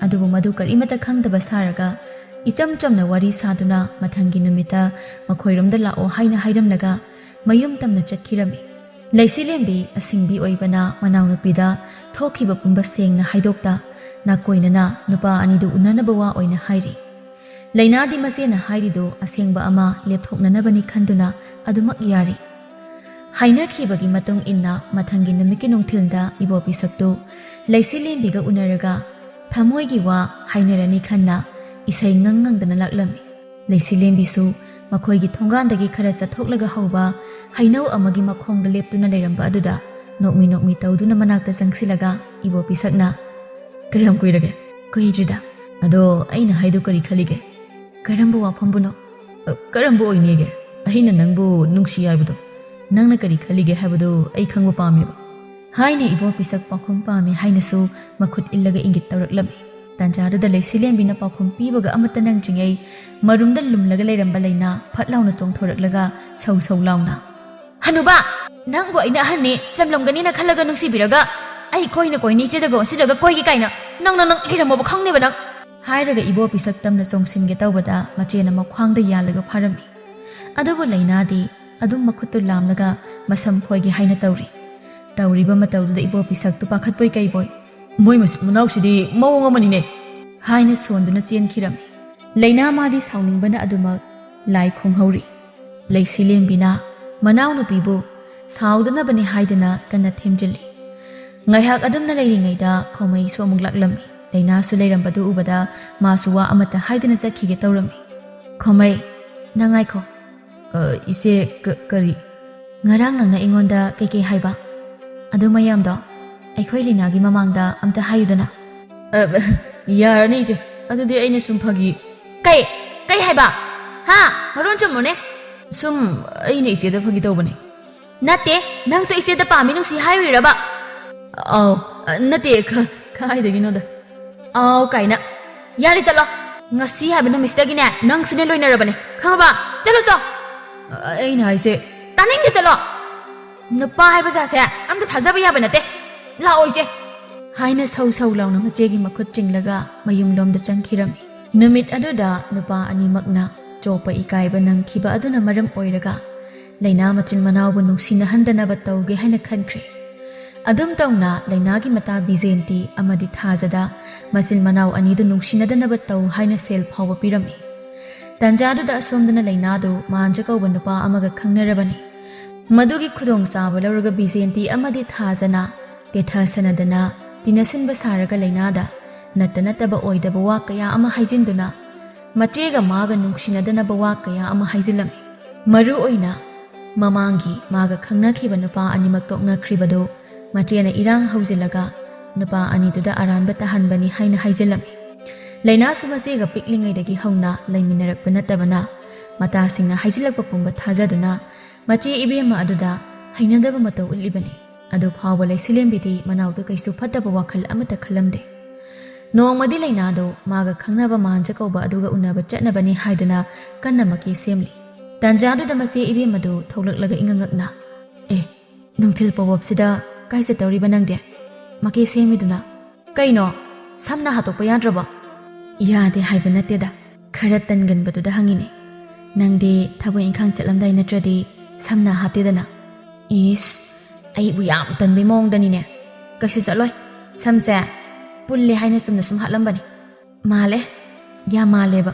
ꯑꯗꯨꯕꯨ ꯃꯗꯨ ꯀꯔꯤꯃꯠꯇ ꯈꯪꯗꯕ ꯁꯥꯔꯒ ꯏꯆꯝ ꯆꯝꯅ ꯋꯥꯔꯤ ꯁꯥꯗꯨꯅ ꯃꯊꯪꯒꯤ ꯅꯨꯃꯤꯠꯇ ꯃꯈꯣꯏꯔꯣꯝꯗ ꯂꯥꯛꯑꯣ ꯍꯥꯏꯅ ꯍꯥꯏꯔꯝꯂꯒ ꯃꯌꯨꯝ ꯇꯝꯅ ꯆꯠꯈꯤꯔꯝꯃꯤ꯫ ꯂꯩꯁꯤꯂꯦꯝꯕꯤ ꯑꯁꯤꯡꯕꯤ ꯑꯣꯏꯕꯅ ꯃꯅꯥꯎꯅꯨꯄꯤꯗ ꯊꯣꯛꯈꯤꯕ ꯄꯨꯝꯕ ꯁꯦꯡꯅ ꯍꯥꯏꯗꯣꯛꯇ ꯅꯥꯀꯣꯏꯅꯅ ꯅꯨꯄꯥ ꯑꯅꯤꯗꯨ ꯎꯅꯅꯕ ꯋꯥ ꯑꯣꯏꯅ ꯍꯥꯏꯔꯤ꯫ ꯂꯩꯅꯥꯗꯤ ꯃꯆꯦꯅ ꯍꯥꯏꯔꯤꯗꯨ ꯑꯁꯦꯡꯕ ꯑꯃ ꯂꯦꯞꯊꯣꯛꯅꯅꯕꯅꯤ ꯈꯟꯗꯨꯅ ꯑꯗꯨꯃꯛ ꯌꯥꯔꯤ꯫ ꯍꯥꯏꯅꯈꯤꯕꯒꯤ ꯃꯇꯨꯡ ꯏꯟꯅ ꯃꯊꯪꯒꯤ ꯅꯨꯃꯤꯠꯀꯤ ꯅꯨꯡꯊꯤꯜꯗ ꯏꯕꯣꯄꯤꯁꯛꯇꯨ ꯂꯩꯁꯤꯂꯦꯝꯕꯤꯒ ꯎꯅꯔꯒ ꯊꯃꯣꯏꯒꯤ ꯋꯥ ꯍꯥꯏꯅꯔꯅꯤ ꯈꯟꯅ ꯏꯁꯩ ꯉꯪ ꯉꯪꯗꯅ ꯂꯥꯛꯂꯝꯃꯤ꯫ ꯂꯩꯁꯤꯂꯦꯝꯕꯤꯁꯨ ꯃꯈꯣꯏꯒꯤ ꯊꯣꯡꯒꯥꯟꯗꯒꯤ ꯈꯔ ꯆꯠꯊꯣꯛꯂꯒ ꯍꯧꯕ ꯍꯩꯅꯧ ꯑꯃꯒꯤ ꯃꯈꯣꯡꯗ ꯂꯦꯞꯇꯨꯅ ꯂꯩꯔꯝꯕ ꯑꯗꯨꯗ ꯅꯣꯛꯃꯤ ꯅꯣꯛꯃꯤ ꯇꯧꯗꯨꯅ ꯃꯅꯥꯛꯇ ꯆꯪꯁꯤꯜꯂꯒ ꯏꯕꯣꯄꯤꯁꯛꯅ, "ꯀꯌꯥꯝ ꯀꯨꯏꯔꯒꯦ?" "ꯀꯨꯏꯗ꯭ꯔꯤꯗ꯫ ꯑꯗꯣ ꯑꯩꯅ ꯍꯥꯏꯗꯣ ꯀꯔꯤ ꯈꯜꯂꯤꯒꯦ?" "ꯀꯔꯝꯕ ꯋꯥꯐꯝꯕꯨꯅꯣ?" "ꯑ, ꯀꯔꯝꯕ ꯑꯣꯏꯅꯤꯒꯦ? ꯑꯩꯅ ꯅꯪꯕꯨ ꯅꯨꯡꯁꯤ ꯍꯥꯏꯕꯗꯣ꯫ ꯅꯪꯅ ꯀꯔꯤ ꯈꯜꯂꯤꯒꯦ ꯍꯥꯏꯕꯗꯨ ꯑꯩ ꯈꯪꯕ ꯄꯥꯝꯃꯦꯕ꯫" ꯍꯥꯏꯅ ꯏꯕꯣꯄꯤꯁꯛ ꯄꯥꯎꯈꯨꯝ ꯄꯥꯝꯃꯤ ꯍꯥꯏꯅꯁꯨ ꯃꯈꯨꯠ ꯏꯜꯂꯒ ꯏꯪꯒꯤꯠ ꯇꯧꯔꯛꯂꯝꯃꯤ꯫ ꯇꯥꯟꯖꯥꯗꯨꯗ ꯂꯩꯁꯤꯂꯦꯝꯕꯤꯅ ꯄꯥꯎꯈꯨꯝ ꯄꯤꯕꯒ ꯑꯃꯠꯇ ꯅꯪꯗ꯭ꯔꯤꯉꯩ ꯃꯔꯨꯝꯗ ꯂꯨꯝꯂꯒ ꯂꯩꯔꯝꯕ ꯂꯩꯅꯥ ꯐꯠ ꯂꯥꯎꯅ ꯆꯣꯡꯊꯣꯔꯛꯂꯒ ꯁꯧ ꯁꯧ ꯂꯥꯎꯅ, "ꯍꯅꯨꯕꯥ, ꯅꯪꯕꯨ ꯑꯩꯅ ꯑꯍꯟꯅꯤ, ꯆꯝꯂꯝꯒꯅꯤꯅ ꯈꯜꯂꯒ ꯅꯨꯡꯁꯤꯕꯤꯔꯒ ꯑꯩ ꯀꯣꯏꯅ ꯀꯣꯏꯅ ꯏꯆꯦꯗꯒ ꯑꯣꯟꯁꯤꯜꯂꯒ ꯀꯣꯏꯒꯦ ꯀꯥꯏꯅ ꯅꯪꯅ ꯅꯪ ꯂꯩꯔꯝꯃꯣꯕ ꯈꯪꯅꯦꯕ ꯅꯪ?" ꯍꯥꯏꯔꯒ ꯏꯕꯣꯄꯤꯁꯛ ꯇꯝꯅ ꯆꯣꯡꯁꯤꯟꯒꯦ ꯇꯧꯕꯗ ꯃꯆꯦꯅ ꯃꯈ꯭ꯋꯥꯡꯗ ꯌꯥꯜꯂꯒ ꯐꯥꯔꯝꯃꯤ꯫ ꯑꯗꯨꯕꯨ ꯂꯩꯅꯥꯗꯤ ꯑꯗꯨꯝ ꯃꯈꯨꯠꯇꯨ ꯂꯥꯝꯂꯒ ꯃꯁꯝ ꯈꯣꯏꯒꯦ ꯍꯥꯏꯅ ꯇꯧꯔꯤ꯫ ꯇꯧꯔꯤꯕ ꯃꯇꯧꯗꯨꯗ ꯏꯕꯣꯄꯤꯁꯛꯇꯨ ꯄꯥꯈꯠꯄꯣꯏ ꯀꯩꯕꯣꯏ, "ꯃꯣꯏ ꯃꯆꯤꯟ ꯃꯅꯥꯎꯁꯤꯗꯤ ꯃꯑꯣꯡ ꯑꯃꯅꯤꯅꯦ!" ꯍꯥꯏꯅ ꯁꯣꯟꯗꯨꯅ ꯆꯦꯟꯈꯤꯔꯝꯃꯤ꯫ ꯂꯩꯅꯥ ꯃꯥꯗꯤ ꯁꯥꯎꯅꯤꯡꯕꯅ ꯑꯗꯨꯃꯛ ꯂꯥꯏ ꯈꯣꯡꯍꯧꯔꯤ꯫ ꯂꯩꯁꯤꯂꯦꯝꯕꯤꯅ ꯃꯅꯥꯎꯅꯨꯄꯤꯕꯨ ꯁꯥꯎꯗꯅꯕꯅꯤ ꯍꯥꯏꯗꯨꯅ ꯀꯟꯅ ꯊꯦꯝꯖꯤꯜꯂꯤ꯫ ꯉꯥꯏꯍꯥꯛ ꯑꯗꯨꯝꯅ ꯂꯩꯔꯤꯉꯩꯗ ꯈꯣꯃꯩꯁꯨ ꯑꯃꯨꯛ ꯂꯥꯛꯂꯝꯃꯤ꯫ ꯂꯩꯅꯥꯁꯨ ꯂꯩꯔꯝꯕꯗꯨ ꯎꯕꯗ ꯃꯥꯁꯨ ꯋꯥ ꯑꯃꯠꯇ ꯍꯥꯏꯗꯅ ꯆꯠꯈꯤꯒꯦ ꯇꯧꯔꯝꯃꯤ꯫ "ꯈꯣꯃꯩ, ꯅꯪ ꯉꯥꯏꯈꯣ꯫" "ꯑ, ꯏꯆꯦ, ꯀ-, ꯀꯔꯤ?" "ꯉꯔꯥꯡ ꯅꯪꯅ ꯑꯩꯉꯣꯟꯗ ꯀꯩꯀꯩ ꯍꯥꯏꯕ? ꯑꯗꯨ ꯃꯌꯥꯝꯗꯣ ꯑꯩꯈꯣꯏ ꯂꯩꯅꯥꯒꯤ ꯃꯃꯥꯡꯗ ꯑꯝꯇ ꯍꯥꯏꯌꯨꯗꯅ꯫" "ꯑ, ꯌꯥꯔꯅꯤ ꯏꯆꯦ, ꯑꯗꯨꯗꯤ ꯑꯩꯅ ꯁꯨꯝ ꯐꯥꯒꯤ꯫" "ꯀꯩ? ꯀꯩ ꯍꯥꯏꯕ? ꯍꯥ? ꯃꯔꯣꯟ ꯆꯨꯝꯃꯨꯅꯦ꯫" "ꯁꯨꯝ ꯑꯩꯅ ꯏꯆꯦꯗ ꯐꯥꯒꯤ ꯇꯧꯕꯅꯦ꯫" "ꯅꯠꯇꯦ, ꯅꯪꯁꯨ ꯏꯆꯦꯗ ꯄꯥꯝꯃꯤ ꯅꯨꯡꯁꯤ ꯍꯥꯏꯔꯨꯏꯔꯕ?" "ꯑꯥꯎ, ꯑ, ꯅꯠꯇꯦ, ꯀ-, ꯀꯥꯏꯗꯒꯤꯅꯣꯗ꯫" "ꯑꯥꯎ" ꯀꯥꯏꯅ꯫ "ꯌꯥꯔꯦ, ꯆꯠꯂꯣ꯫ ꯉꯁꯤ ꯍꯥꯏꯕ ꯅꯨꯃꯤꯠꯁꯤꯗꯒꯤꯅꯦ ꯅꯪꯁꯤꯅꯦ ꯂꯣꯏꯅꯔꯕꯅꯦ, ꯈꯪꯉꯕ? ꯆꯠꯂꯣ, ꯆꯣ꯫" "ꯑ, ꯑꯩꯅ ꯍꯥꯏꯁꯦ꯫" "ꯇꯥꯅꯤꯡꯗꯦ, ꯆꯠꯂꯣ꯫ ꯅꯨꯄꯥ ꯍꯥꯏꯕ ꯖꯥꯠꯁꯦ ꯑꯝꯇ ꯊꯥꯖꯕ ꯌꯥꯕ ꯅꯠꯇꯦ꯫ ꯂꯥꯛꯑꯣ ꯏꯆꯦ꯫" ꯍꯥꯏꯅ ꯁꯧ ꯁꯧ ꯂꯥꯎꯅ ꯃꯆꯦꯒꯤ ꯃꯈꯨꯠ ꯆꯤꯡꯂꯒ ꯃꯌꯨꯝꯂꯣꯝꯗ ꯆꯪꯈꯤꯔꯝꯃꯤ꯫ ꯅꯨꯃꯤꯠ ꯑꯗꯨꯗ ꯅꯨꯄꯥ ꯑꯅꯤꯃꯛꯅ ꯆꯣꯞꯄ ꯏꯀꯥꯏꯕ ꯅꯪꯈꯤꯕ ꯑꯗꯨꯅ ꯃꯔꯝ ꯑꯣꯏꯔꯒ ꯂꯩꯅꯥ ꯃꯆꯤꯟ ꯃꯅꯥꯎꯕꯨ ꯅꯨꯡꯁꯤꯅꯍꯟꯗꯅꯕ ꯇꯧꯒꯦ ꯍꯥꯏꯅ ꯈꯟꯈ꯭ꯔꯦ꯫ ꯑꯗꯨꯝ ꯇꯧꯅ ꯂꯩꯅꯥꯒꯤ ꯃꯇꯥ ꯕꯤꯖꯦꯟꯇꯤ ꯑꯃꯗꯤ ꯊꯥꯖꯗ ꯃꯆꯤꯟ ꯃꯅꯥꯎ ꯑꯅꯤꯗꯨ ꯅꯨꯡꯁꯤꯅꯗꯅꯕ ꯇꯧ ꯍꯥꯏꯅ ꯁꯦꯜ ꯐꯥꯎꯕ ꯄꯤꯔꯝꯃꯤ꯫ ꯇꯟꯖꯥꯗꯨꯗ ꯑꯁꯣꯝꯗꯅ ꯂꯩꯅꯥꯗꯨ ꯃꯥꯟꯖ ꯀꯧꯕ ꯅꯨꯄꯥ ꯑꯃꯒ ꯈꯪꯅꯔꯕꯅꯤ꯫ ꯃꯗꯨꯒꯤ ꯈꯨꯗꯣꯡꯆꯥꯕ ꯂꯧꯔꯒ ꯕꯤꯖꯦꯟꯇꯤ ꯑꯃꯗꯤ ꯊꯥꯖꯅ ꯇꯦꯊ ꯁꯅꯗꯅ ꯇꯤꯟꯅꯁꯤꯟꯕ ꯁꯥꯔꯒ ꯂꯩꯅꯥꯗ ꯅꯠꯇ ꯅꯠꯇꯕ ꯑꯣꯏꯗꯕ ꯋꯥ ꯀꯌꯥ ꯑꯃ ꯍꯥꯏꯖꯤꯟꯗꯨꯅ ꯃꯆꯦꯒ ꯃꯥꯒ ꯅꯨꯡꯁꯤꯅꯗꯅꯕ ꯋꯥ ꯀꯌꯥ ꯑꯃ ꯍꯥꯏꯖꯤꯜꯂꯝꯃꯤ꯫ ꯃꯔꯨ ꯑꯣꯏꯅ ꯃꯃꯥꯡꯒꯤ ꯃꯥꯒ ꯈꯪꯅꯈꯤꯕ ꯅꯨꯄꯥ ꯑꯅꯤꯃꯛ ꯇꯣꯛꯅꯈ꯭ꯔꯤꯕꯗꯨ ꯃꯆꯦꯅ ꯏꯔꯥꯡ ꯍꯧꯖꯤꯜꯂꯒ ꯅꯨꯄꯥ ꯑꯅꯤꯗꯨꯗ ꯑꯔꯥꯟꯕ ꯇꯥꯍꯟꯕꯅꯤ ꯍꯥꯏꯅ ꯍꯥꯏꯖꯤꯜꯂꯝꯃꯤ꯫ ꯂꯩꯅꯥꯁꯨ ꯃꯆꯦꯒ ꯄꯤꯛꯂꯤꯉꯩꯗꯒꯤ ꯍꯧꯅ ꯂꯩꯃꯤꯟꯅꯔꯛꯄ ꯅꯠꯇꯕꯅ ꯃꯇꯥꯁꯤꯡꯅ ꯍꯥꯏꯖꯤꯜꯂꯛꯄ ꯄꯨꯝꯕ ꯊꯥꯖꯗꯨꯅ ꯃꯆꯦ ꯏꯕꯦꯝꯃ ꯑꯗꯨꯗ ꯍꯩꯅꯗꯕ ꯃꯇꯧ ꯎꯠꯂꯤꯕꯅꯤ꯫ ꯑꯗꯨ ꯐꯥꯎꯕ ꯂꯩꯁꯤꯂꯦꯝꯕꯤꯗꯤ ꯃꯅꯥꯎꯗ ꯀꯩꯁꯨ ꯐꯠꯇꯕ ꯋꯥꯈꯜ ꯑꯃꯠꯇ ꯈꯜꯂꯝꯗꯦ꯫ ꯅꯣꯡꯃꯗꯤ ꯂꯩꯅꯥꯗꯨ ꯃꯥꯒ ꯈꯪꯅꯕ ꯃꯥꯟꯖ ꯀꯧꯕ ꯑꯗꯨꯒ ꯎꯅꯕ ꯆꯠꯅꯕꯅꯤ ꯍꯥꯏꯗꯨꯅ ꯀꯟꯅ ꯃꯀꯦ ꯁꯦꯝꯂꯤ꯫ ꯇꯟꯖꯥꯗꯨꯗ ꯃꯆꯦ ꯏꯕꯦꯝꯃꯗꯨ ꯊꯣꯛꯂꯛꯂꯒ ꯏꯉꯛ ꯉꯛꯅ, "ꯑꯦ, ꯅꯨꯡꯊꯤꯜ ꯄꯧꯕꯞꯁꯤꯗ ꯀꯥꯏ ꯆꯠꯇꯧꯔꯤꯕ ꯅꯪꯗꯤ? ꯃꯀꯦ ꯁꯦꯝꯃꯤꯗꯨꯅ?" "ꯀꯩꯅꯣ? ꯁꯝꯅ ꯍꯥꯠꯇꯣꯛꯄ ꯌꯥꯗ꯭ꯔꯕꯣ?" "ꯌꯥꯗꯦ ꯍꯥꯏꯕ ꯅꯠꯇꯦꯗ, ꯈꯔ ꯇꯟꯒꯟꯕꯗꯨꯗ ꯍꯪꯉꯤꯅꯦ꯫ ꯅꯪꯗꯤ ꯊꯕꯛ ꯏꯪꯈꯥꯡ ꯆꯠꯂꯝꯗꯥꯏ ꯅꯠꯇ꯭ꯔꯗꯤ ꯁꯝꯅ ꯍꯥꯠꯇꯦꯗꯅ꯫" "ꯏꯁ, ꯑꯩꯕꯨ ꯌꯥꯝ ꯇꯟꯕꯩ ꯃꯑꯣꯡꯗꯅꯤꯅꯦ꯫ ꯀꯩꯁꯨ ꯆꯠꯂꯣꯏ꯫ ꯁꯝꯁꯦ ꯄꯨꯜꯂꯦ ꯍꯥꯏꯅ ꯆꯨꯝꯅ ꯁꯨꯝ ꯍꯥꯠꯂꯝꯕꯅꯤ꯫" "ꯃꯥꯜꯂꯦ, ꯌꯥꯝ ꯃꯥꯜꯂꯦꯕ꯫"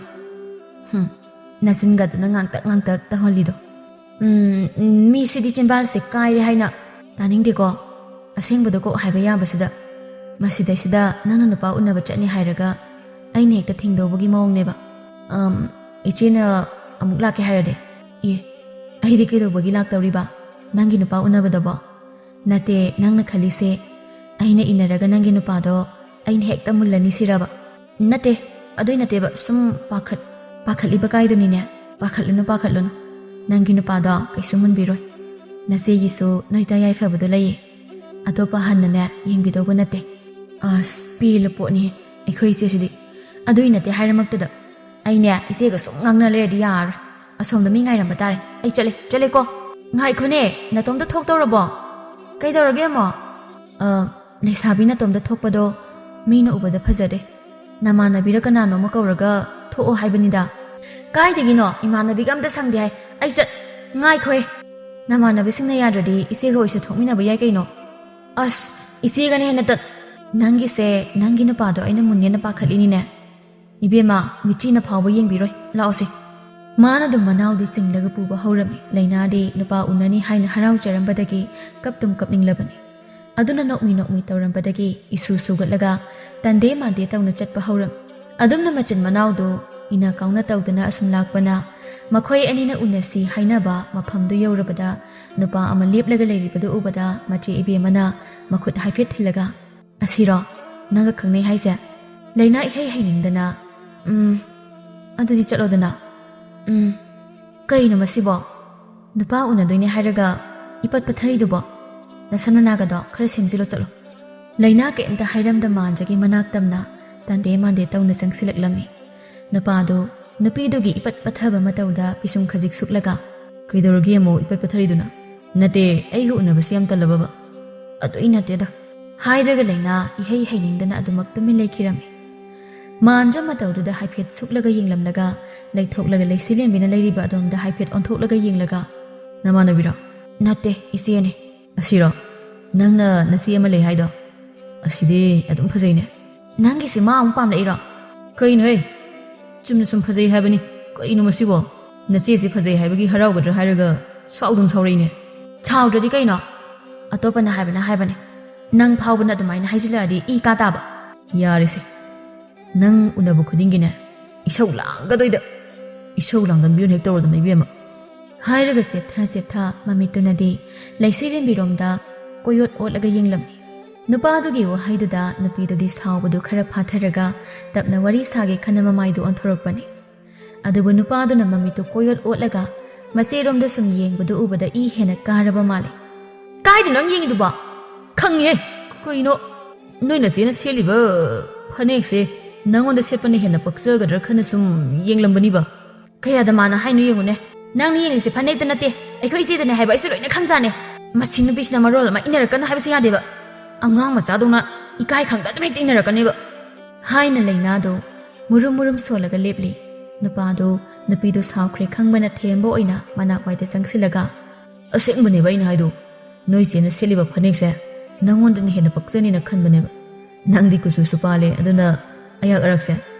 "ꯍꯨꯝ, ꯅꯆꯤꯟꯒꯗꯨꯅ ꯉꯥꯡꯇꯛ ꯉꯥꯡꯇꯛ ꯇꯧꯍꯜꯂꯤꯗꯣ꯫ ꯎꯝ, ꯃꯤꯁꯤꯗꯤ ꯆꯤꯟꯕꯥꯜꯁꯦ ꯀꯥꯏꯔꯦ ꯍꯥꯏꯅ ꯇꯥꯅꯤꯡꯗꯦꯀꯣ꯫ ꯑꯁꯦꯡꯕꯗꯣ ꯀꯣꯛ ꯍꯥꯏꯕ ꯌꯥꯕꯁꯤꯗ꯫ ꯃꯁꯤꯗꯩꯁꯤꯗ ꯅꯪꯅ ꯅꯨꯄꯥ ꯎꯅꯕ ꯆꯠꯅꯤ ꯍꯥꯏꯔꯒ ꯑꯩꯅ ꯍꯦꯛꯇ ꯊꯤꯡꯗꯧꯕꯒꯤ ꯃꯑꯣꯡꯅꯦꯕ꯫ ꯑꯝ, ꯏꯆꯦꯅ ꯑꯃꯨꯛ ꯂꯥꯛꯀꯦ ꯍꯥꯏꯔꯗꯤ? ꯑꯦ, ꯑꯩꯗꯤ ꯀꯩꯗꯧꯕꯒꯤ ꯂꯥꯛꯇꯧꯔꯤꯕ? ꯅꯪꯒꯤ ꯅꯨꯄꯥ ꯎꯅꯕꯗꯕꯣ? ꯅꯠꯇꯦ, ꯅꯪꯅ ꯈꯜꯂꯤꯁꯦ ꯑꯩꯅ ꯏꯟꯅꯔꯒ ꯅꯪꯒꯤ ꯅꯨꯄꯥꯗꯣ ꯑꯩꯅ ꯍꯦꯛꯇ ꯃꯨꯜꯂꯅꯤ ꯁꯤꯔꯕ? ꯅꯠꯇꯦ, ꯑꯗꯨꯏ ꯅꯠꯇꯦꯕ, ꯁꯨꯝ ꯄꯥꯈꯠ-, ꯄꯥꯈꯠꯂꯤꯕ ꯀꯥꯏꯗꯨꯅꯤꯅꯦ꯫ ꯄꯥꯈꯠꯂꯨꯅꯨ, ꯄꯥꯈꯠꯂꯨꯅꯨ꯫ ꯅꯪꯒꯤ ꯅꯨꯄꯥꯗꯣ ꯀꯩꯁꯨ ꯃꯨꯟꯕꯤꯔꯣꯏ꯫ ꯅꯆꯦꯒꯤꯁꯨ ꯅꯣꯏ ꯇꯌꯥꯏꯐꯕꯗꯣ ꯂꯩꯌꯦ꯫ ꯑꯇꯣꯞꯄ ꯍꯟꯅꯅꯦ ꯌꯦꯡꯕꯤꯗꯧꯕ ꯅꯠꯇꯦ꯫ ꯑꯁ, ꯄꯦꯜꯂ ꯄꯣꯠꯅꯤꯍꯦ ꯑꯩꯈꯣꯏ ꯏꯆꯦꯁꯤꯗꯤ꯫ ꯑꯗꯨꯏ ꯅꯠꯇꯦ ꯍꯥꯏꯔꯃꯛꯇꯗ ꯑꯩꯅꯦ ꯏꯆꯦꯒ ꯁꯨꯝ ꯉꯥꯡꯅ ꯂꯩꯔꯗꯤ ꯌꯥꯔꯔꯣꯏ꯫ ꯑꯁꯣꯝꯗ ꯃꯤ ꯉꯥꯏꯔꯝꯕ ꯇꯥꯔꯦ꯫ ꯑꯩ ꯆꯠꯂꯦ, ꯆꯠꯂꯦꯀꯣ꯫ ꯉꯥꯏꯈꯣꯅꯦ, ꯅꯇꯣꯝꯇ ꯊꯣꯛꯇꯧꯔꯕꯣ? ꯀꯩꯗꯧꯔꯒꯦ ꯑꯃꯨꯛ? ꯑ, ꯂꯩꯁꯥꯕꯤ ꯅꯇꯣꯝꯇ ꯊꯣꯛꯄꯗꯣ ꯃꯤꯅ ꯎꯕꯗ ꯐꯖꯗꯦ꯫ ꯅꯃꯥꯟꯅꯕꯤꯔ ꯀꯅꯥꯅꯣ ꯑꯃ ꯀꯧꯔꯒ ꯊꯣꯛꯑꯣ ꯍꯥꯏꯕꯅꯤꯗ꯫ ꯀꯥꯏꯗꯒꯤꯅꯣ? ꯏꯃꯥꯟꯅꯕꯤꯒ ꯑꯝꯇ ꯁꯪꯗꯦ ꯍꯥꯏ꯫ ꯑꯩ ꯆꯠ-, ꯉꯥꯏꯈꯣꯍꯦ꯫ ꯅꯃꯥꯟꯅꯕꯤꯁꯤꯡꯅ ꯌꯥꯗ꯭ꯔꯗꯤ ꯏꯆꯦꯒ ꯑꯣꯏꯁꯨ ꯊꯣꯛꯃꯤꯟꯅꯕ ꯌꯥꯏ ꯀꯩꯅꯣ꯫ ꯑꯁ, ꯏꯆꯦꯒꯅ ꯍꯦꯟꯅ ꯇꯠ-, ꯅꯪꯒꯤꯁꯦ ꯅꯪꯒꯤ ꯅꯨꯄꯥꯗꯣ ꯑꯩꯅ ꯃꯨꯟꯅꯦꯅ ꯄꯥꯈꯠꯂꯤꯅꯤꯅꯦ꯫ ꯏꯕꯦꯝꯃ, ꯃꯤꯆꯤꯅ ꯐꯥꯎꯕ ꯌꯦꯡꯕꯤꯔꯣꯏ, ꯂꯥꯛꯑꯣꯁꯦ꯫ ꯃꯥꯅ ꯑꯗꯨꯝ ꯃꯅꯥꯎꯗꯤ ꯆꯤꯡꯂꯒ ꯄꯨꯕ ꯍꯧꯔꯝꯃꯤ꯫ ꯂꯩꯅꯥꯗꯤ ꯅꯨꯄꯥ ꯎꯅꯅꯤ ꯍꯥꯏꯅ ꯍꯔꯥꯎꯖꯔꯝꯕꯗꯒꯤ ꯀꯞꯇꯨꯝ ꯀꯞꯅꯤꯡꯂꯕꯅꯤ꯫ ꯑꯗꯨꯅ ꯅꯣꯛꯃꯤ ꯅꯣꯛꯃꯤ ꯇꯧꯔꯝꯕꯗꯒꯤ ꯏꯁꯨ ꯁꯨꯒꯠꯂꯒ ꯇꯟꯗꯦ ꯃꯥꯟꯗꯦ ꯇꯧꯅ ꯆꯠꯄ ꯍꯧꯔꯝꯃꯤ꯫ ꯑꯗꯨꯝꯅ ꯃꯆꯤꯟ ꯃꯅꯥꯎꯗꯨ ꯏꯅ ꯀꯥꯎꯅ ꯇꯧꯗꯨꯅ ꯑꯁꯨꯝ ꯂꯥꯛꯄꯅ, ꯃꯈꯣꯏ ꯑꯅꯤꯅ ꯎꯅꯁꯤ ꯍꯥꯏꯅꯕ ꯃꯐꯝꯗꯨ ꯌꯧꯔꯕꯗ ꯅꯨꯄꯥ ꯑꯃ ꯂꯦꯞꯂꯒ ꯂꯩꯔꯤꯕꯗꯨ ꯎꯕꯗ ꯃꯆꯦ ꯏꯕꯦꯝꯃꯅ ꯃꯈꯨꯠ ꯍꯥꯏꯐꯦꯠ ꯊꯤꯜꯂꯒ, "ꯑꯁꯤꯔꯣ ꯅꯪꯒ ꯈꯪꯅꯩ ꯍꯥꯏꯁꯦ?" ꯂꯩꯅꯥ ꯏꯍꯩ ꯍꯩꯅꯤꯡꯗꯅ, "ꯎꯝ, ꯑꯗꯨꯗꯤ ꯆꯠꯂꯣꯗꯅ꯫" "ꯎꯝ, ꯀꯩꯅꯣ ꯃꯁꯤꯕꯣ? ꯅꯨꯄꯥ ꯎꯅꯗꯣꯏꯅꯦ ꯍꯥꯏꯔꯒ ꯏꯄꯠ ꯄꯠꯊꯔꯤꯗꯨꯕꯣ? ꯅꯁꯝ ꯅꯅꯥꯒꯗꯣ ꯈꯔ ꯁꯦꯝꯖꯤꯜꯂꯣ ꯆꯠꯂꯣ꯫" ꯂꯩꯅꯥ ꯀꯩꯝꯇ ꯍꯥꯏꯔꯝꯗ ꯃꯥꯟꯖꯒꯤ ꯃꯅꯥꯛ ꯇꯝꯅ ꯇꯟꯗꯦ ꯃꯥꯟꯗꯦ ꯇꯧꯅ ꯆꯪꯁꯤꯜꯂꯛꯂꯝꯃꯤ꯫ ꯅꯨꯄꯥꯗꯨ ꯅꯨꯄꯤꯗꯨꯒꯤ ꯏꯄꯠ ꯄꯠꯊꯕ ꯃꯇꯧꯗ ꯄꯤꯁꯨꯝ ꯈꯖꯤꯛ ꯁꯨꯛꯂꯒ, "ꯀꯩꯗꯧꯔꯒꯦ ꯑꯃꯨꯛ ꯏꯄꯠ ꯄꯠꯊꯔꯤꯗꯨꯅ? ꯅꯠꯇꯦ, ꯑꯩꯒ ꯎꯅꯕꯁꯤ ꯌꯥꯝ ꯇꯜꯂꯕꯕ?" "ꯑꯗꯨꯏ ꯅꯠꯇꯦꯗ," ꯍꯥꯏꯔꯒ ꯂꯩꯅꯥ ꯏꯍꯩ ꯍꯩꯅꯤꯡꯗꯅ ꯑꯗꯨꯃꯛ ꯇꯨꯃꯤꯟ ꯂꯩꯈꯤꯔꯝꯃꯤ꯫ ꯃꯥꯟꯖ ꯃꯇꯧꯗꯨꯗ ꯍꯥꯏꯐꯦꯠ ꯁꯨꯛꯂꯒ ꯌꯦꯡꯂꯝꯂꯒ, ꯂꯩꯊꯣꯛꯂꯒ ꯂꯩꯁꯤꯂꯦꯝꯕꯤꯅ ꯂꯩꯔꯤꯕ ꯑꯗꯣꯝꯗ ꯍꯥꯏꯐꯦꯠ ꯑꯣꯟꯊꯣꯛꯂꯒ ꯌꯦꯡꯂꯒ, "ꯅꯃꯥꯟꯅꯕꯤꯔꯣ?" "ꯅꯠꯇꯦ, ꯏꯆꯦꯅꯦ꯫" "ꯑꯁꯤꯔꯣ? ꯅꯪꯅ ꯅꯆꯦ ꯑꯃ ꯂꯩ ꯍꯥꯏꯗꯣ? ꯑꯁꯤꯗꯤ ꯑꯗꯨꯝ ꯐꯖꯩꯅꯦ꯫" "ꯅꯪꯒꯤꯁꯤ ꯃꯥ ꯑꯃꯨꯛ ꯄꯥꯝꯂꯛꯏꯔꯣ?" "ꯀꯩꯅꯣꯍꯦ? ꯆꯨꯝꯅ ꯁꯨꯝ ꯐꯖꯩ ꯍꯥꯏꯕꯅꯤ꯫ ꯀꯩꯅꯣ ꯃꯁꯤꯕꯣ? ꯅꯆꯦꯁꯤ ꯐꯖꯩ ꯍꯥꯏꯕꯒꯤ ꯍꯔꯥꯎꯒꯗ꯭ꯔꯥ ꯍꯥꯏꯔꯒ ꯁꯥꯎꯗꯨꯝ ꯁꯥꯎꯔꯛꯏꯅꯦ꯫" "ꯁꯥꯎꯗ꯭ꯔꯗꯤ ꯀꯩꯅꯣ? ꯑꯇꯣꯞꯄꯅ ꯍꯥꯏꯕꯅ ꯍꯥꯏꯕꯅꯦ꯫ "ꯅꯪ ꯐꯥꯎꯕꯅ ꯑꯗꯨꯃꯥꯏꯅ ꯍꯥꯏꯖꯤꯜꯂꯛꯑꯗꯤ ꯏ ꯀꯥ ꯇꯥꯕ꯫ ꯌꯥꯔꯦꯁꯦ, ꯅꯪ ꯎꯅꯕ ꯈꯨꯗꯤꯡꯒꯤꯅꯦ ꯏꯁꯧ ꯂꯥꯡꯒꯗꯣꯏꯗ꯫ ꯏꯁꯧ ꯂꯥꯡꯒꯟꯕꯤꯌꯨꯅ ꯍꯦꯛ ꯇꯧꯔꯗꯅ, ꯏꯕꯦꯝꯃ"꯫ ꯍꯥꯏꯔꯒ ꯆꯦꯞꯊ ꯆꯦꯞꯊ ꯃꯃꯤꯠꯇꯨꯅꯗꯤ ꯂꯩꯁꯤꯔꯦꯝꯕꯤꯔꯣꯝꯗ ꯀꯣꯏꯌꯣꯠ ꯑꯣꯠꯂꯒ ꯌꯦꯡꯂꯝꯃꯤ꯫ ꯅꯨꯄꯥꯗꯨꯒꯤ ꯋꯥꯍꯩꯗꯨꯗ ꯅꯨꯄꯤꯗꯨꯗꯤ ꯁꯥꯎꯕꯗꯨ ꯈꯔ ꯐꯥꯊꯔꯒ ꯇꯞꯅ ꯋꯥꯔꯤ ꯁꯥꯒꯦ ꯈꯟꯅ ꯃꯃꯥꯏꯗꯨ ꯑꯣꯟꯊꯣꯔꯛꯄꯅꯤ꯫ ꯑꯗꯨꯕꯨ ꯅꯨꯄꯥꯗꯨꯅ ꯃꯃꯤꯠꯇꯨ ꯀꯣꯏꯌꯣꯠ ꯑꯣꯠꯂꯒ ꯃꯆꯦꯔꯣꯝꯗ ꯁꯨꯝ ꯌꯦꯡꯕꯗꯨ ꯎꯕꯗ ꯏ ꯍꯦꯟꯅ ꯀꯥꯔꯕ ꯃꯥꯜꯂꯦ꯫ "ꯀꯥꯏꯗ ꯅꯪ ꯌꯦꯡꯉꯤꯗꯨꯕꯣ?" "ꯈꯪꯉꯤꯍꯦ꯫ ꯀꯩꯅꯣ, ꯅꯣꯏ ꯅꯆꯦꯅ ꯁꯦꯠꯂꯤꯕ ꯐꯅꯦꯛꯁꯦ ꯅꯪꯉꯣꯟꯗ ꯁꯦꯠꯄꯅ ꯍꯦꯟꯅ ꯄꯛꯆꯒꯗ꯭ꯔꯥ ꯈꯟꯅ ꯁꯨꯝ ꯌꯦꯡꯂꯝꯕꯅꯤꯕ"꯫ "ꯀꯌꯥꯗ ꯃꯥꯅ ꯍꯥꯏꯅꯣ ꯌꯦꯡꯉꯨꯅꯦ꯫ ꯅꯪꯅ ꯌꯦꯡꯉꯤꯁꯦ ꯐꯅꯦꯛꯇ ꯅꯠꯇꯦ, ꯑꯩꯈꯣꯏ ꯏꯆꯦꯗꯅꯦ ꯍꯥꯏꯕ ꯑꯩꯁꯨ ꯂꯣꯏꯅ ꯈꯪꯖꯥꯅꯦ꯫ ꯃꯁꯤ ꯅꯨꯄꯤꯁꯤꯅ ꯃꯔꯣꯜ ꯑꯃ ꯏꯟꯅꯔꯛꯀꯅꯨ ꯍꯥꯏꯕꯁꯤ ꯌꯥꯗꯦꯕ꯫ ꯑꯉꯥꯡ ꯃꯆꯥꯗꯧꯅ ꯏꯀꯥꯏ ꯈꯪꯗ ꯑꯗꯨꯝ ꯍꯦꯛꯇ ꯏꯟꯅꯔꯛꯀꯅꯦꯕ"꯫ ꯍꯥꯏꯅ ꯂꯩꯅꯥꯗꯣ ꯃꯨꯔꯨꯝ ꯃꯨꯔꯨꯝ ꯁꯣꯜꯂꯒ ꯂꯦꯞꯂꯤ꯫ ꯅꯨꯄꯥꯗꯣ ꯅꯨꯄꯤꯗꯣ ꯁꯥꯎꯈ꯭ꯔꯦ ꯈꯪꯕꯅ ꯊꯦꯝꯕ ꯑꯣꯏꯅ ꯃꯅꯥꯛꯋꯥꯏꯗ ꯆꯪꯁꯤꯜꯂꯒ, "ꯑꯁꯦꯡꯕꯅꯦꯕ ꯑꯩꯅ ꯍꯥꯏꯗꯣ꯫ ꯅꯣꯏ ꯆꯦꯅ ꯁꯦꯠꯂꯤꯕ ꯐꯅꯦꯛꯁꯦ ꯅꯪꯉꯣꯟꯗꯅ ꯍꯦꯟꯅ ꯄꯛꯆꯅꯤꯅ ꯈꯟꯕꯅꯦꯕ꯫ ꯅꯪꯗꯤ ꯀꯨꯆꯨꯁꯨ ꯄꯥꯜꯂꯦ, ꯑꯗꯨꯅ ꯑꯌꯥꯛ ꯑꯔꯛꯁꯦ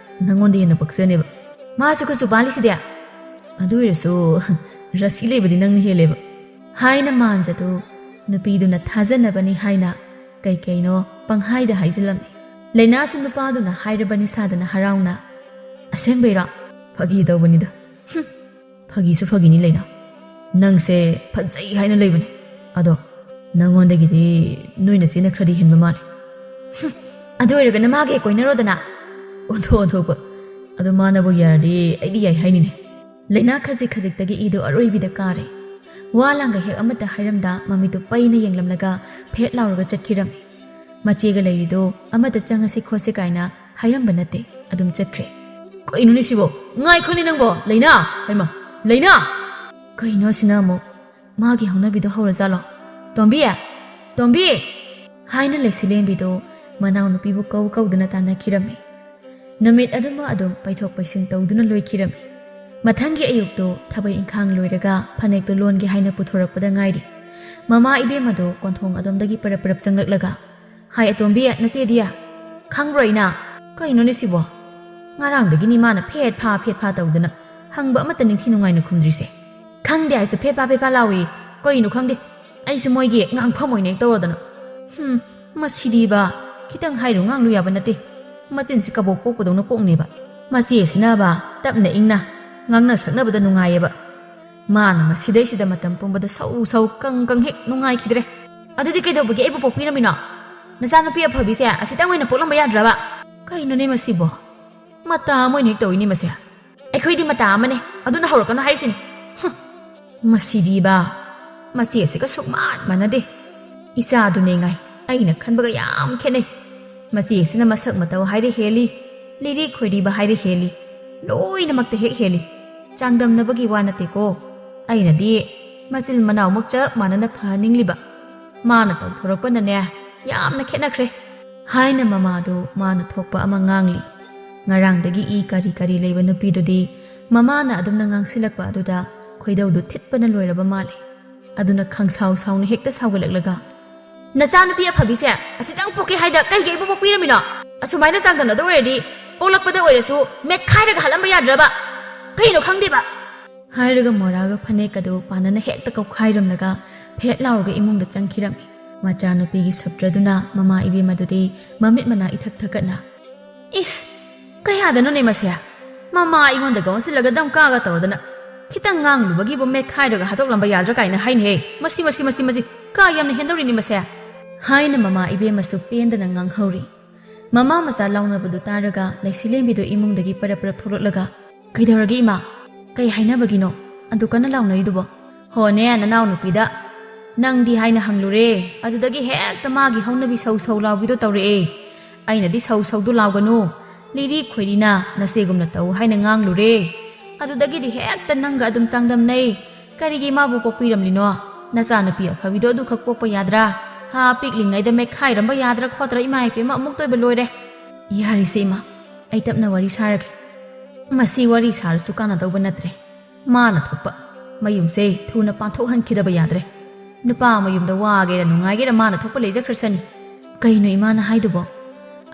ꯅꯪꯉꯣꯟꯗ ꯍꯦꯟꯅ ꯄꯛꯆꯅꯦꯕ"꯫ "ꯃꯥꯁꯨ ꯀꯨꯆꯨ ꯄꯥꯜꯂꯤꯁꯤꯗꯤ"꯫ "ꯑꯗꯨ ꯑꯣꯏꯔꯁꯨ ꯔꯁꯤ ꯂꯩꯕꯗꯤ ꯅꯪꯅ ꯍꯦꯜꯂꯦꯕ"꯫ ꯍꯥꯏꯅ ꯃꯥꯟꯖꯗꯨ ꯅꯨꯄꯤꯗꯨꯅ ꯊꯥꯖꯅꯕꯅꯤ ꯍꯥꯏꯅ ꯀꯩ ꯀꯩꯅꯣ ꯄꯪꯍꯥꯏꯗ ꯍꯥꯏꯖꯤꯜꯂꯝꯃꯤ꯫ ꯂꯩꯅꯥꯁꯨ ꯅꯨꯄꯥꯗꯨꯅ ꯍꯥꯏꯔꯕꯅꯤ ꯁꯥꯗꯅ ꯍꯔꯥꯎꯅ, "ꯑꯁꯦꯡꯕꯩꯔꯣ?" "ꯐꯥꯒꯤ ꯇꯧꯕꯅꯤꯗ"꯫ "ꯍꯨꯝ, ꯐꯥꯒꯤꯁꯨ ꯐꯥꯒꯤꯅꯤ ꯂꯩꯅꯥ꯫ ꯅꯪꯁꯦ ꯐꯖꯩ ꯍꯥꯏꯅ ꯂꯩꯕꯅꯤ꯫ ꯑꯗꯣ ꯅꯪꯉꯣꯟꯗꯒꯤꯗꯤ ꯅꯣꯏ ꯅꯆꯦꯅ ꯈꯔꯗꯤ ꯍꯦꯟꯕ ꯃꯥꯜꯂꯦ"꯫ "ꯍꯨꯝ, ꯑꯗꯨ ꯑꯣꯏꯔꯒꯅ ꯃꯥꯒ ꯍꯦꯛ ꯀꯣꯏꯅꯔꯣꯗꯅ"꯫ ꯑꯣꯟꯊꯣꯛ ꯑꯣꯟꯊꯣꯛꯄ꯫ "ꯑꯗꯣ ꯃꯥꯅꯕꯨ ꯌꯥꯔꯗꯤ ꯑꯩꯗꯤ ꯌꯥꯏ ꯍꯥꯏꯅꯤꯅꯦ"꯫ ꯂꯩꯅꯥ ꯈꯖꯤꯛ ꯈꯖꯤꯛꯇꯒꯤ ꯏꯗꯨ ꯑꯔꯣꯏꯕꯤꯗ ꯀꯥꯔꯦ꯫ ꯋꯥ ꯂꯥꯡꯒ ꯍꯦꯛ ꯑꯃꯠꯇ ꯍꯥꯏꯔꯝꯗ ꯃꯃꯤꯠꯇꯨ ꯄꯩꯅ ꯌꯦꯡꯂꯝꯂꯒ ꯐꯦꯠ ꯂꯥꯎꯔꯒ ꯆꯠꯈꯤꯔꯝꯃꯤ꯫ ꯃꯆꯦꯒ ꯂꯩꯔꯤꯗꯣ ꯑꯃꯠꯇ ꯆꯪꯉꯁꯤ ꯈꯣꯠꯁꯤ ꯀꯥꯏꯅ ꯍꯥꯏꯔꯝꯕ ꯅꯠꯇꯦ, ꯑꯗꯨꯝ ꯆꯠꯈ꯭ꯔꯦ꯫ "ꯀꯩꯅꯣꯅꯦ ꯁꯤꯕꯣ? ꯉꯥꯏꯈꯣꯅꯦ ꯅꯪꯕꯣ, ꯂꯩꯅꯥ! ꯍꯩꯃꯥ, ꯂꯩꯅꯥ!" ꯀꯩꯅꯣ ꯁꯤꯅ ꯑꯃꯨꯛ? ꯃꯥꯒꯤ ꯍꯧꯅꯕꯤꯗꯣ ꯍꯧꯔꯖꯥꯠꯂꯣ? "ꯇꯣꯝꯕꯤ! ꯇꯣꯝꯕꯤ!" ꯍꯥꯏꯅ ꯂꯩꯁꯤꯂꯦꯝꯕꯤꯗꯣ ꯃꯅꯥꯎꯅꯨꯄꯤꯕꯨ ꯀꯧ ꯀꯧꯗꯨꯅ ꯇꯥꯟꯅꯈꯤꯔꯝꯃꯤ꯫ ꯅꯨꯃꯤꯠ ꯑꯗꯨꯃ ꯑꯗꯨꯝ ꯄꯩꯊꯣꯛ ꯄꯩꯁꯤꯟ ꯇꯧꯗꯨꯅ ꯂꯣꯏꯈꯤꯔꯝꯃꯤ꯫ ꯃꯊꯪꯒꯤ ꯑꯌꯨꯛꯇꯣ ꯊꯕꯛ ꯏꯪꯈꯥꯡ ꯂꯣꯏꯔꯒ ꯐꯅꯦꯛꯇꯣ ꯂꯣꯟꯒꯦ ꯍꯥꯏꯅ ꯄꯨꯊꯣꯔꯛꯄꯗ ꯉꯥꯏꯔꯤ꯫ ꯃꯃꯥ ꯏꯕꯦꯝꯃꯗꯣ ꯀꯣꯟꯊꯣꯡ ꯑꯗꯣꯝꯗꯒꯤ ꯄꯔꯞ ꯄꯔꯞ ꯆꯪꯂꯛꯂꯒ, "ꯍꯥꯏ ꯑꯇꯣꯝꯕꯤ, ꯅꯆꯦꯗꯤ?" "ꯈꯪꯕ꯭ꯔꯣ ꯏꯅꯥ?" "ꯀꯩꯅꯣꯅꯦ ꯁꯤꯕꯣ? ꯉꯔꯥꯡꯗꯒꯤꯅꯤ ꯃꯥꯅ ꯐꯦꯠ ꯐꯥ ꯐꯦꯠ ꯐꯥ ꯇꯧꯗꯅ ꯍꯪꯕ ꯑꯃꯠꯇ ꯅꯤꯡꯊꯤ ꯅꯨꯡꯉꯥꯏꯅ ꯈꯨꯝꯗ꯭ꯔꯤꯁꯦ꯫ ꯈꯪꯗꯦ ꯍꯥꯏꯁꯨ ꯐꯦꯠ ꯐꯥ ꯐꯦꯠ ꯐꯥ ꯂꯥꯎꯏ꯫ ꯀꯩꯅꯣ ꯈꯪꯗꯦ꯫ ꯑꯩꯁꯦ ꯃꯣꯏꯒꯤ ꯉꯥꯡꯐꯝ ꯑꯣꯏꯅ ꯍꯦꯛ ꯇꯧꯔꯗꯅ꯫ ꯍꯨꯝ, ꯃꯁꯤꯗꯤꯕ, ꯈꯤꯇꯪ ꯍꯥꯏꯔꯨ ꯉꯥꯡꯂꯨ ꯌꯥꯕ ꯅꯠꯇꯦ꯫ ꯃꯆꯤꯟꯁꯤ ꯀꯕꯣꯛ ꯄꯣꯛꯄꯗꯧꯅ ꯄꯣꯛꯅꯦꯕ꯫ ꯃꯆꯦꯁꯤꯅꯕ ꯇꯞꯅ ꯏꯪꯅ ꯉꯥꯡꯅ ꯁꯛꯅꯕꯗ ꯅꯨꯡꯉꯥꯏꯌꯦꯕ꯫ ꯃꯥꯅ ꯃꯁꯤꯗꯩꯁꯤꯗ ꯃꯇꯝ ꯄꯨꯝꯕꯗ ꯁꯧ ꯁꯧ ꯀꯪ ꯀꯪ ꯍꯦꯛ ꯅꯨꯡꯉꯥꯏꯈꯤꯗ꯭ꯔꯦ꯫ "ꯑꯗꯨꯗꯤ ꯀꯩꯗꯧꯕꯒꯤ ꯑꯩꯕꯨ ꯄꯣꯛꯄꯤꯔꯝꯃꯤꯅꯣ? ꯅꯆꯥꯅꯨꯄꯤ ꯑꯐꯕꯤꯁꯦ ꯑꯁꯤꯇꯪ ꯑꯣꯏꯅ ꯄꯣꯛꯂꯝꯕ ꯌꯥꯗ꯭ꯔꯕ?" ꯀꯩꯅꯣꯅꯦ ꯃꯁꯤꯕꯣ? ꯃꯇꯥ ꯑꯃ ꯑꯣꯏꯅ ꯍꯦꯛ ꯇꯧꯏꯅꯦ ꯃꯁꯦ꯫ "ꯑꯩꯈꯣꯏꯗꯤ ꯃꯇꯥ ꯑꯃꯅꯦ, ꯑꯗꯨꯅ ꯍꯧꯔꯛꯀꯅꯨ ꯍꯥꯏꯔꯤꯁꯤꯅꯤ꯫" ꯍꯨꯝ, ꯃꯁꯤꯗꯤꯕ, ꯃꯆꯦ ꯑꯁꯤꯒ ꯁꯨꯛꯃꯥꯟ ꯃꯥꯟꯅꯗꯦ꯫ ꯏꯆꯥꯗꯨꯅꯦ ꯉꯥꯏ, ꯑꯩꯅ ꯈꯟꯕꯒ ꯌꯥꯝ ꯈꯦꯠꯅꯩ꯫ ꯃꯆꯦ ꯑꯁꯤꯅ ꯃꯁꯛ ꯃꯇꯧ ꯍꯥꯏꯔꯦ ꯍꯦꯜꯂꯤ, ꯂꯤꯔꯤ ꯈꯣꯏꯔꯤꯕ ꯍꯥꯏꯔꯦ ꯍꯦꯜꯂꯤ, ꯂꯣꯏꯅꯃꯛꯇ ꯍꯦꯛ ꯍꯦꯜꯂꯤ꯫ ꯆꯥꯡꯗꯝꯅꯕꯒꯤ ꯋꯥ ꯅꯠꯇꯦꯀꯣ꯫ ꯑꯩꯅꯗꯤ ꯃꯆꯤꯟ ꯃꯅꯥꯎꯃꯨꯛ ꯆꯞ ꯃꯥꯟꯅꯅ ꯐꯍꯟꯅꯤꯡꯂꯤꯕ꯫ ꯃꯥꯅ ꯇꯧꯊꯣꯔꯛꯄꯅꯅꯦ, ꯌꯥꯝꯅ ꯈꯦꯠꯅꯈ꯭ꯔꯦ꯫ ꯍꯥꯏꯅ ꯃꯃꯥꯗꯨ ꯃꯥꯅ ꯊꯣꯛꯄ ꯑꯃ ꯉꯥꯡꯂꯤ꯫ ꯉꯔꯥꯡꯗꯒꯤ ꯏ ꯀꯔꯤ ꯀꯔꯤ ꯂꯩꯕ ꯅꯨꯄꯤꯗꯨꯗꯤ ꯃꯃꯥꯅ ꯑꯗꯨꯝꯅ ꯉꯥꯡꯁꯤꯜꯂꯛꯄ ꯑꯗꯨꯗ ꯈꯣꯏꯗꯧꯗꯨ ꯊꯤꯠꯄꯅ ꯂꯣꯏꯔꯕ ꯃꯥꯜꯂꯤ꯫ ꯑꯗꯨꯅ ꯈꯪꯁꯥꯎ ꯁꯥꯎꯅ ꯍꯦꯛꯇ ꯁꯥꯎꯒꯠꯂꯛꯂꯒ, "ꯅꯆꯥꯅꯨꯄꯤ ꯑꯐꯕꯤꯁꯦ ꯑꯁꯤꯇꯪ ꯄꯣꯛꯀꯦ ꯍꯥꯏꯗ ꯀꯩꯒꯤ ꯑꯩꯕꯨ ꯄꯣꯛꯄꯤꯔꯝꯃꯤꯅꯣ? ꯑꯁꯨꯃꯥꯏꯅ ꯆꯥꯡꯗꯝꯅꯗ ꯑꯣꯏꯔꯗꯤ ꯄꯣꯛꯂꯛꯄꯗ ꯑꯣꯏꯔꯁꯨ ꯃꯦꯠꯈꯥꯏꯔꯒ ꯍꯥꯠꯂꯝꯕ ꯌꯥꯗ꯭ꯔꯕ? ꯀꯩꯅꯣ ꯈꯪꯗꯦꯕ?" ꯍꯥꯏꯔꯒ ꯃꯣꯔꯥꯒ ꯐꯅꯦꯛ ꯑꯗꯨ ꯄꯥꯅꯅ ꯍꯦꯛꯇ ꯀꯧꯈꯥꯏꯔꯝꯂꯒ ꯐꯦꯠ ꯂꯥꯎꯔꯒ ꯏꯃꯨꯡꯗ ꯆꯪꯈꯤꯔꯝꯃꯤ꯫ ꯃꯆꯥꯅꯨꯄꯤꯒꯤ ꯁꯞꯇ꯭ꯔꯗꯨꯅ ꯃꯃꯥ ꯏꯕꯦꯝ ꯑꯗꯨꯗꯤ ꯃꯃꯤꯠ ꯃꯅꯥ ꯏꯊꯛ ꯊꯛꯀꯠꯅ, "ꯏꯁ! ꯀꯌꯥꯗꯅꯣꯅꯦ ꯃꯁꯦ? ꯃꯃꯥ ꯑꯩꯉꯣꯟꯗꯒ ꯑꯣꯟꯁꯤꯜꯂꯒ ꯗꯝꯀꯥꯒ ꯇꯧꯔꯗꯅ ꯈꯤꯇꯪ ꯉꯥꯡꯂꯨꯕꯒꯤꯕꯨ ꯃꯦꯠꯈꯥꯏꯔꯒ ꯍꯥꯠꯇꯣꯛꯂꯝꯕ ꯌꯥꯗ꯭ꯔꯥ ꯀꯥꯏꯅ ꯍꯥꯏꯅꯦꯍꯦ꯫ ꯃꯁꯤ, ꯃꯁꯤ, ꯃꯁꯤ, ꯃꯁꯤ ꯀꯥ ꯌꯥꯝꯅ ꯍꯦꯟꯗꯧꯔꯤꯅꯤ ꯃꯁꯦ!" ꯍꯥꯏꯅ ꯃꯃꯥ ꯏꯕꯦꯝꯃꯁꯨ ꯄꯦꯟꯗꯅ ꯉꯥꯡꯍꯧꯔꯤ꯫ ꯃꯃꯥ ꯃꯆꯥ ꯂꯥꯎꯅꯕꯗꯨ ꯇꯥꯔꯒ ꯂꯩꯁꯤꯂꯦꯝꯕꯤꯗꯨ ꯏꯃꯨꯡꯗꯒꯤ ꯄꯔꯞ ꯄꯔꯞ ꯊꯣꯛꯂꯛꯂꯒ, "ꯀꯩꯗꯧꯔꯒꯦ ꯏꯃꯥ? ꯀꯩ ꯍꯥꯏꯅꯕꯒꯤꯅꯣ ꯑꯗꯨ ꯀꯟꯅ ꯂꯥꯎꯅꯔꯤꯗꯨꯕꯣ?" "ꯍꯣꯅꯦ, ꯅꯅꯥꯎ ꯅꯨꯄꯤꯗ ꯅꯪꯗꯤ ꯍꯥꯏꯅ ꯍꯪꯂꯨꯔꯦ, ꯑꯗꯨꯗꯒꯤ ꯍꯦꯛꯇ ꯃꯥꯒꯤ ꯍꯧꯅꯕꯤ ꯁꯧ ꯁꯧ ꯂꯥꯎꯕꯤꯗꯣ ꯇꯧꯔꯛꯑꯦ꯫ ꯑꯩꯅꯗꯤ ꯁꯧ ꯁꯧꯗꯨ ꯂꯥꯎꯒꯅꯨ, ꯂꯤꯔꯤ ꯈꯣꯏꯔꯤꯅ ꯅꯆꯦꯒꯨꯝꯅ ꯇꯧ ꯍꯥꯏꯅ ꯉꯥꯡꯂꯨꯔꯦ꯫ ꯑꯗꯨꯗꯒꯤꯗꯤ ꯍꯦꯛꯇ ꯅꯪꯒ ꯑꯗꯨꯝ ꯆꯥꯡꯗꯝꯅꯩ꯫ ꯀꯔꯤꯒꯤ ꯃꯥꯕꯨ ꯄꯣꯛꯄꯤꯔꯝꯂꯤꯅꯣ? ꯅꯆꯥꯅꯨꯄꯤ ꯑꯐꯕꯤꯗꯣ ꯑꯗꯨꯈꯛ ꯄꯣꯛꯄ ꯌꯥꯗ꯭ꯔꯥ? ꯍꯥ, ꯄꯤꯛꯂꯤꯉꯩꯗ ꯃꯦꯠꯈꯥꯏꯔꯝꯕ ꯌꯥꯗ꯭ꯔꯥ ꯈꯣꯠꯇ꯭ꯔꯥ, ꯏꯃꯥ ꯏꯄꯦꯝꯃ, ꯑꯃꯨꯛꯇ ꯑꯣꯏꯕ ꯂꯣꯏꯔꯦ꯫" "ꯌꯥꯔꯤꯁꯦ ꯏꯃꯥ, ꯑꯩ ꯇꯞꯅ ꯋꯥꯔꯤ ꯁꯥꯔꯒꯦ꯫ ꯃꯁꯤ ꯋꯥꯔꯤ ꯁꯥꯔꯁꯨ ꯀꯥꯟꯅꯗꯧꯕ ꯅꯠꯇ꯭ꯔꯦ꯫ ꯃꯥꯅ ꯊꯣꯛꯄ ꯃꯌꯨꯝꯁꯦ ꯊꯨꯅ ꯄꯥꯟꯊꯣꯛꯍꯟꯈꯤꯗꯕ ꯌꯥꯗ꯭ꯔꯦ꯫ ꯅꯨꯄꯥ ꯃꯌꯨꯝꯗ ꯋꯥꯒꯦꯔꯥ ꯅꯨꯡꯉꯥꯏꯒꯦꯔꯥ ꯃꯥꯅ ꯊꯣꯛꯄ ꯂꯩꯖꯈ꯭ꯔꯁꯅꯤ꯫" "ꯀꯩꯅꯣ ꯏꯃꯥꯅ ꯍꯥꯏꯗꯨꯕꯣ?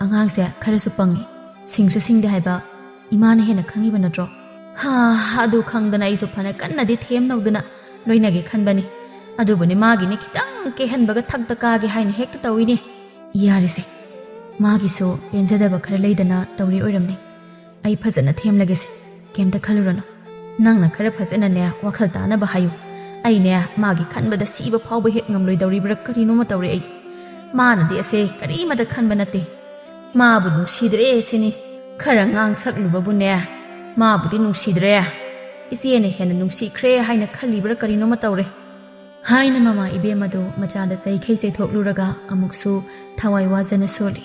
ꯑꯉꯥꯡꯁꯦ ꯈꯔꯁꯨ ꯄꯪꯉꯤ, ꯁꯤꯡꯁꯨ ꯁꯤꯡꯗꯦ ꯍꯥꯏꯕ ꯏꯃꯥꯅ ꯍꯦꯟꯅ ꯈꯪꯉꯤꯕ ꯅꯠꯇ꯭ꯔꯣ?" "ꯍꯥ, ꯑꯗꯨ ꯈꯪꯗꯅ ꯑꯩꯁꯨ ꯐꯅ ꯀꯟꯅꯗꯤ ꯊꯦꯝ ꯅꯧꯗꯅ ꯂꯣꯏꯅꯒꯦ ꯈꯟꯕꯅꯤ꯫ ꯑꯗꯨꯕꯨꯅꯦ, ꯃꯥꯒꯤꯅꯦ ꯈꯤꯇꯪ ꯀꯦꯍꯟꯕꯒ ꯊꯛꯇ ꯀꯥꯒꯦ ꯍꯥꯏꯅ ꯍꯦꯛꯇ ꯇꯧꯏꯅꯦ꯫ "ꯌꯥꯔꯦꯁꯦ, ꯃꯥꯒꯤꯁꯨ ꯄꯦꯟꯖꯗꯕ ꯈꯔ ꯂꯩꯗꯅ ꯇꯧꯔꯤ ꯑꯣꯏꯔꯝꯅꯤ꯫ ꯑꯩ ꯐꯖꯅ ꯊꯦꯝꯂꯒꯦꯁꯦ, ꯀꯩꯝꯇ ꯈꯜꯂꯨꯔꯅꯨ꯫ ꯅꯪꯅ ꯈꯔ ꯐꯖꯅꯅꯦ ꯋꯥꯈꯜ ꯇꯥꯅꯕ ꯍꯥꯏꯌꯨ꯫ ꯑꯩꯅꯦ ꯃꯥꯒꯤ ꯈꯟꯕꯗ ꯁꯤꯕ ꯐꯥꯎꯕ ꯍꯦꯛ ꯉꯝꯂꯣꯏꯗꯧꯔꯤꯕ꯭ꯔꯥ ꯀꯔꯤꯅꯣꯃ ꯇꯧꯔꯦ ꯑꯩ꯫ ꯃꯥꯅꯗꯤ ꯑꯁꯦ ꯀꯔꯤꯃꯇ ꯈꯟꯕ ꯅꯠꯇꯦ꯫ ꯃꯥꯕꯨ ꯅꯨꯡꯁꯤꯗ꯭ꯔꯦ ꯁꯤꯅꯤ꯫ ꯈꯔ ꯉꯥꯡ ꯁꯛꯂꯨꯕꯕꯨꯅꯦ ꯃꯥꯕꯨꯗꯤ ꯅꯨꯡꯁꯤꯗ꯭ꯔꯦ꯫ ꯏꯆꯦꯅ ꯍꯦꯟꯅ ꯅꯨꯡꯁꯤꯈ꯭ꯔꯦ ꯍꯥꯏꯅ ꯈꯜꯂꯤꯕ꯭ꯔꯥ ꯀꯔꯤꯅꯣꯃ ꯇꯧꯔꯦ" ꯍꯥꯏꯅ ꯃꯃꯥ ꯏꯕꯦꯝ ꯑꯗꯨ ꯃꯆꯥꯗ ꯆꯩꯈꯩ ꯆꯩꯊꯣꯛꯂꯨꯔꯒ ꯑꯃꯨꯛꯁꯨ ꯊꯋꯥꯏ ꯋꯥꯖꯅ ꯁꯣꯜꯂꯤ꯫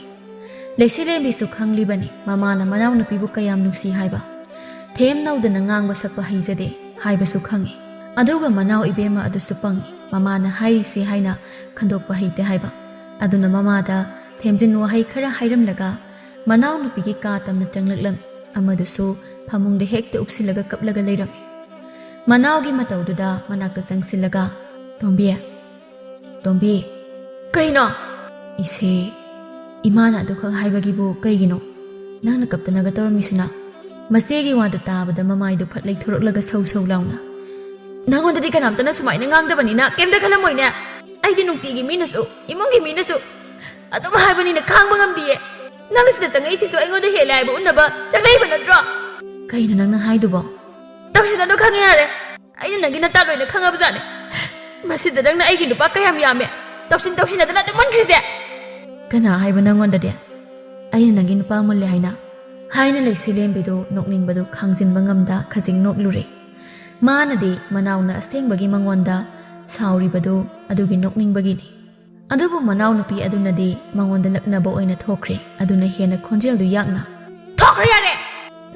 ꯂꯩꯁꯤꯂꯦꯝꯕꯤꯁꯨ ꯈꯪꯂꯤꯕꯅꯤ ꯃꯃꯥꯅ ꯃꯅꯥꯎꯅꯨꯄꯤꯕꯨ ꯀꯌꯥꯝ ꯅꯨꯡꯁꯤ ꯍꯥꯏꯕ꯫ ꯊꯦꯝ ꯅꯧꯗꯅ ꯉꯥꯡꯕ ꯁꯛꯄ ꯍꯩꯖꯗꯦ ꯍꯥꯏꯕꯁꯨ ꯈꯪꯏ꯫ ꯑꯗꯨꯒ ꯃꯅꯥꯎ ꯏꯕꯦꯝꯃ ꯑꯗꯨꯁꯨ ꯄꯪꯏ, ꯃꯃꯥꯅ ꯍꯥꯏꯔꯤꯁꯤ ꯍꯥꯏꯅ ꯈꯟꯗꯣꯛꯄ ꯍꯩꯇꯦ ꯍꯥꯏꯕ꯫ ꯑꯗꯨꯅ ꯃꯃꯥꯗ ꯊꯦꯝꯖꯤꯟ ꯋꯥꯍꯩ ꯈꯔ ꯍꯥꯏꯔꯝꯂꯒ ꯃꯅꯥꯎꯅꯨꯄꯤꯒꯤ ꯀꯥ ꯇꯝꯅ ꯆꯪꯂꯛꯂꯝꯃꯤ꯫ ꯑꯃꯗꯨꯁꯨ ꯐꯃꯨꯡꯗ ꯍꯦꯛꯇ ꯎꯞꯁꯤꯜꯂꯒ ꯀꯞꯂꯒ ꯂꯩꯔꯝꯃꯤ꯫ ꯃꯅꯥꯎꯒꯤ ꯃꯇꯧꯗꯨꯗ ꯃꯅꯥꯛꯇ ꯆꯪꯁꯤꯜꯂꯒ, "ꯇꯣꯝꯕꯤ, ꯇꯣꯝꯕꯤ"꯫ "ꯀꯩꯅꯣ?" "ꯏꯆꯦ, ꯏꯃꯥꯅ ꯑꯗꯨꯈꯛ ꯍꯥꯏꯕꯒꯤꯕꯨ ꯀꯩꯒꯤꯅꯣ ꯅꯪꯅ ꯀꯞꯇꯅꯒ ꯇꯧꯔꯝꯃꯤꯁꯤꯅ?" ꯃꯆꯦꯒꯤ ꯋꯥꯗꯨ ꯇꯥꯕꯗ ꯃꯃꯥꯏꯗꯨ ꯐꯠ ꯂꯩꯊꯣꯔꯛꯂꯒ ꯁꯧ ꯁꯧ ꯂꯥꯎꯅ, "ꯅꯪꯉꯣꯟꯗꯗꯤ ꯀꯅꯥꯝꯇꯅ ꯁꯨꯃꯥꯏꯅ ꯉꯥꯡꯗꯕꯅꯤꯅ ꯀꯩꯝꯇ ꯈꯜꯂꯝꯃꯣꯏꯅꯦ꯫ ꯑꯩꯗꯤ ꯅꯨꯡꯇꯤꯒꯤ ꯃꯤꯅꯁꯨ, ꯏꯃꯨꯡꯒꯤ ꯃꯤꯅꯁꯨ ꯑꯗꯨꯝ ꯍꯥꯏꯕꯅꯤꯅ ꯈꯥꯡꯕ ꯉꯝꯗꯤꯌꯦ꯫ ꯅꯪꯅ ꯁꯤꯗ ꯆꯪꯉꯛꯏꯁꯤꯁꯨ ꯑꯩꯉꯣꯟꯗ ꯍꯦꯜꯂꯦ ꯍꯥꯏꯕ ꯎꯠꯅꯕ ꯆꯪꯉꯛꯏꯕ ꯅꯠꯇ꯭ꯔꯣ?" "ꯀꯩꯅꯣ ꯅꯪꯅ ꯍꯥꯏꯗꯨꯕꯣ?" "ꯇꯧꯁꯤꯟꯅꯅꯨ, ꯈꯪꯉꯦ ꯌꯥꯔꯦ꯫ ꯑꯩꯅ ꯅꯪꯒꯤ ꯅꯇꯥ ꯂꯣꯏꯅ ꯈꯪꯉꯕꯖꯥꯠꯅꯦ꯫ ꯃꯁꯤꯗ ꯅꯪꯅ ꯑꯩꯒꯤ ꯅꯨꯄꯥ ꯀꯌꯥꯝ ꯌꯥꯝꯃꯦ ꯇꯧꯁꯤꯟ ꯇꯧꯁꯤꯟꯅꯗꯅ ꯑꯗꯨꯝ ꯃꯨꯟꯈ꯭ꯔꯤꯁꯦ?" "ꯀꯅꯥ ꯍꯥꯏꯕ ꯅꯪꯉꯣꯟꯗꯗꯤ ꯑꯩꯅ ꯅꯪꯒꯤ ꯅꯨꯄꯥ ꯃꯨꯜꯂꯦ ꯍꯥꯏꯅ?" ꯍꯥꯏꯅ ꯂꯩꯁꯤꯂꯦꯝꯕꯤꯗꯨ ꯅꯣꯛꯅꯤꯡꯕꯗꯨ ꯈꯥꯡꯖꯤꯟꯕ ꯉꯝꯗ ꯈꯖꯤꯡ ꯅꯣꯛꯂꯨꯔꯦ꯫ ꯃꯥꯅꯗꯤ ꯃꯅꯥꯎꯅ ꯑꯁꯦꯡꯕꯒꯤ ꯃꯉꯣꯟꯗ ꯁꯥꯎꯔꯤꯕꯗꯨ ꯑꯗꯨꯒꯤ ꯅꯣꯛꯅꯤꯡꯕꯒꯤꯅꯤ꯫ ꯑꯗꯨꯕꯨ ꯃꯅꯥꯎꯅꯨꯄꯤ ꯑꯗꯨꯅꯗꯤ ꯃꯉꯣꯟꯗ ꯂꯛꯅꯕ ꯑꯣꯏꯅ ꯊꯣꯛꯈ꯭ꯔꯦ꯫ ꯑꯗꯨꯅ ꯍꯦꯟꯅ ꯈꯣꯟꯖꯦꯜꯗꯨ ꯌꯥꯛꯅ, "ꯊꯣꯛꯈ꯭ꯔꯣ ꯌꯥꯔꯦ!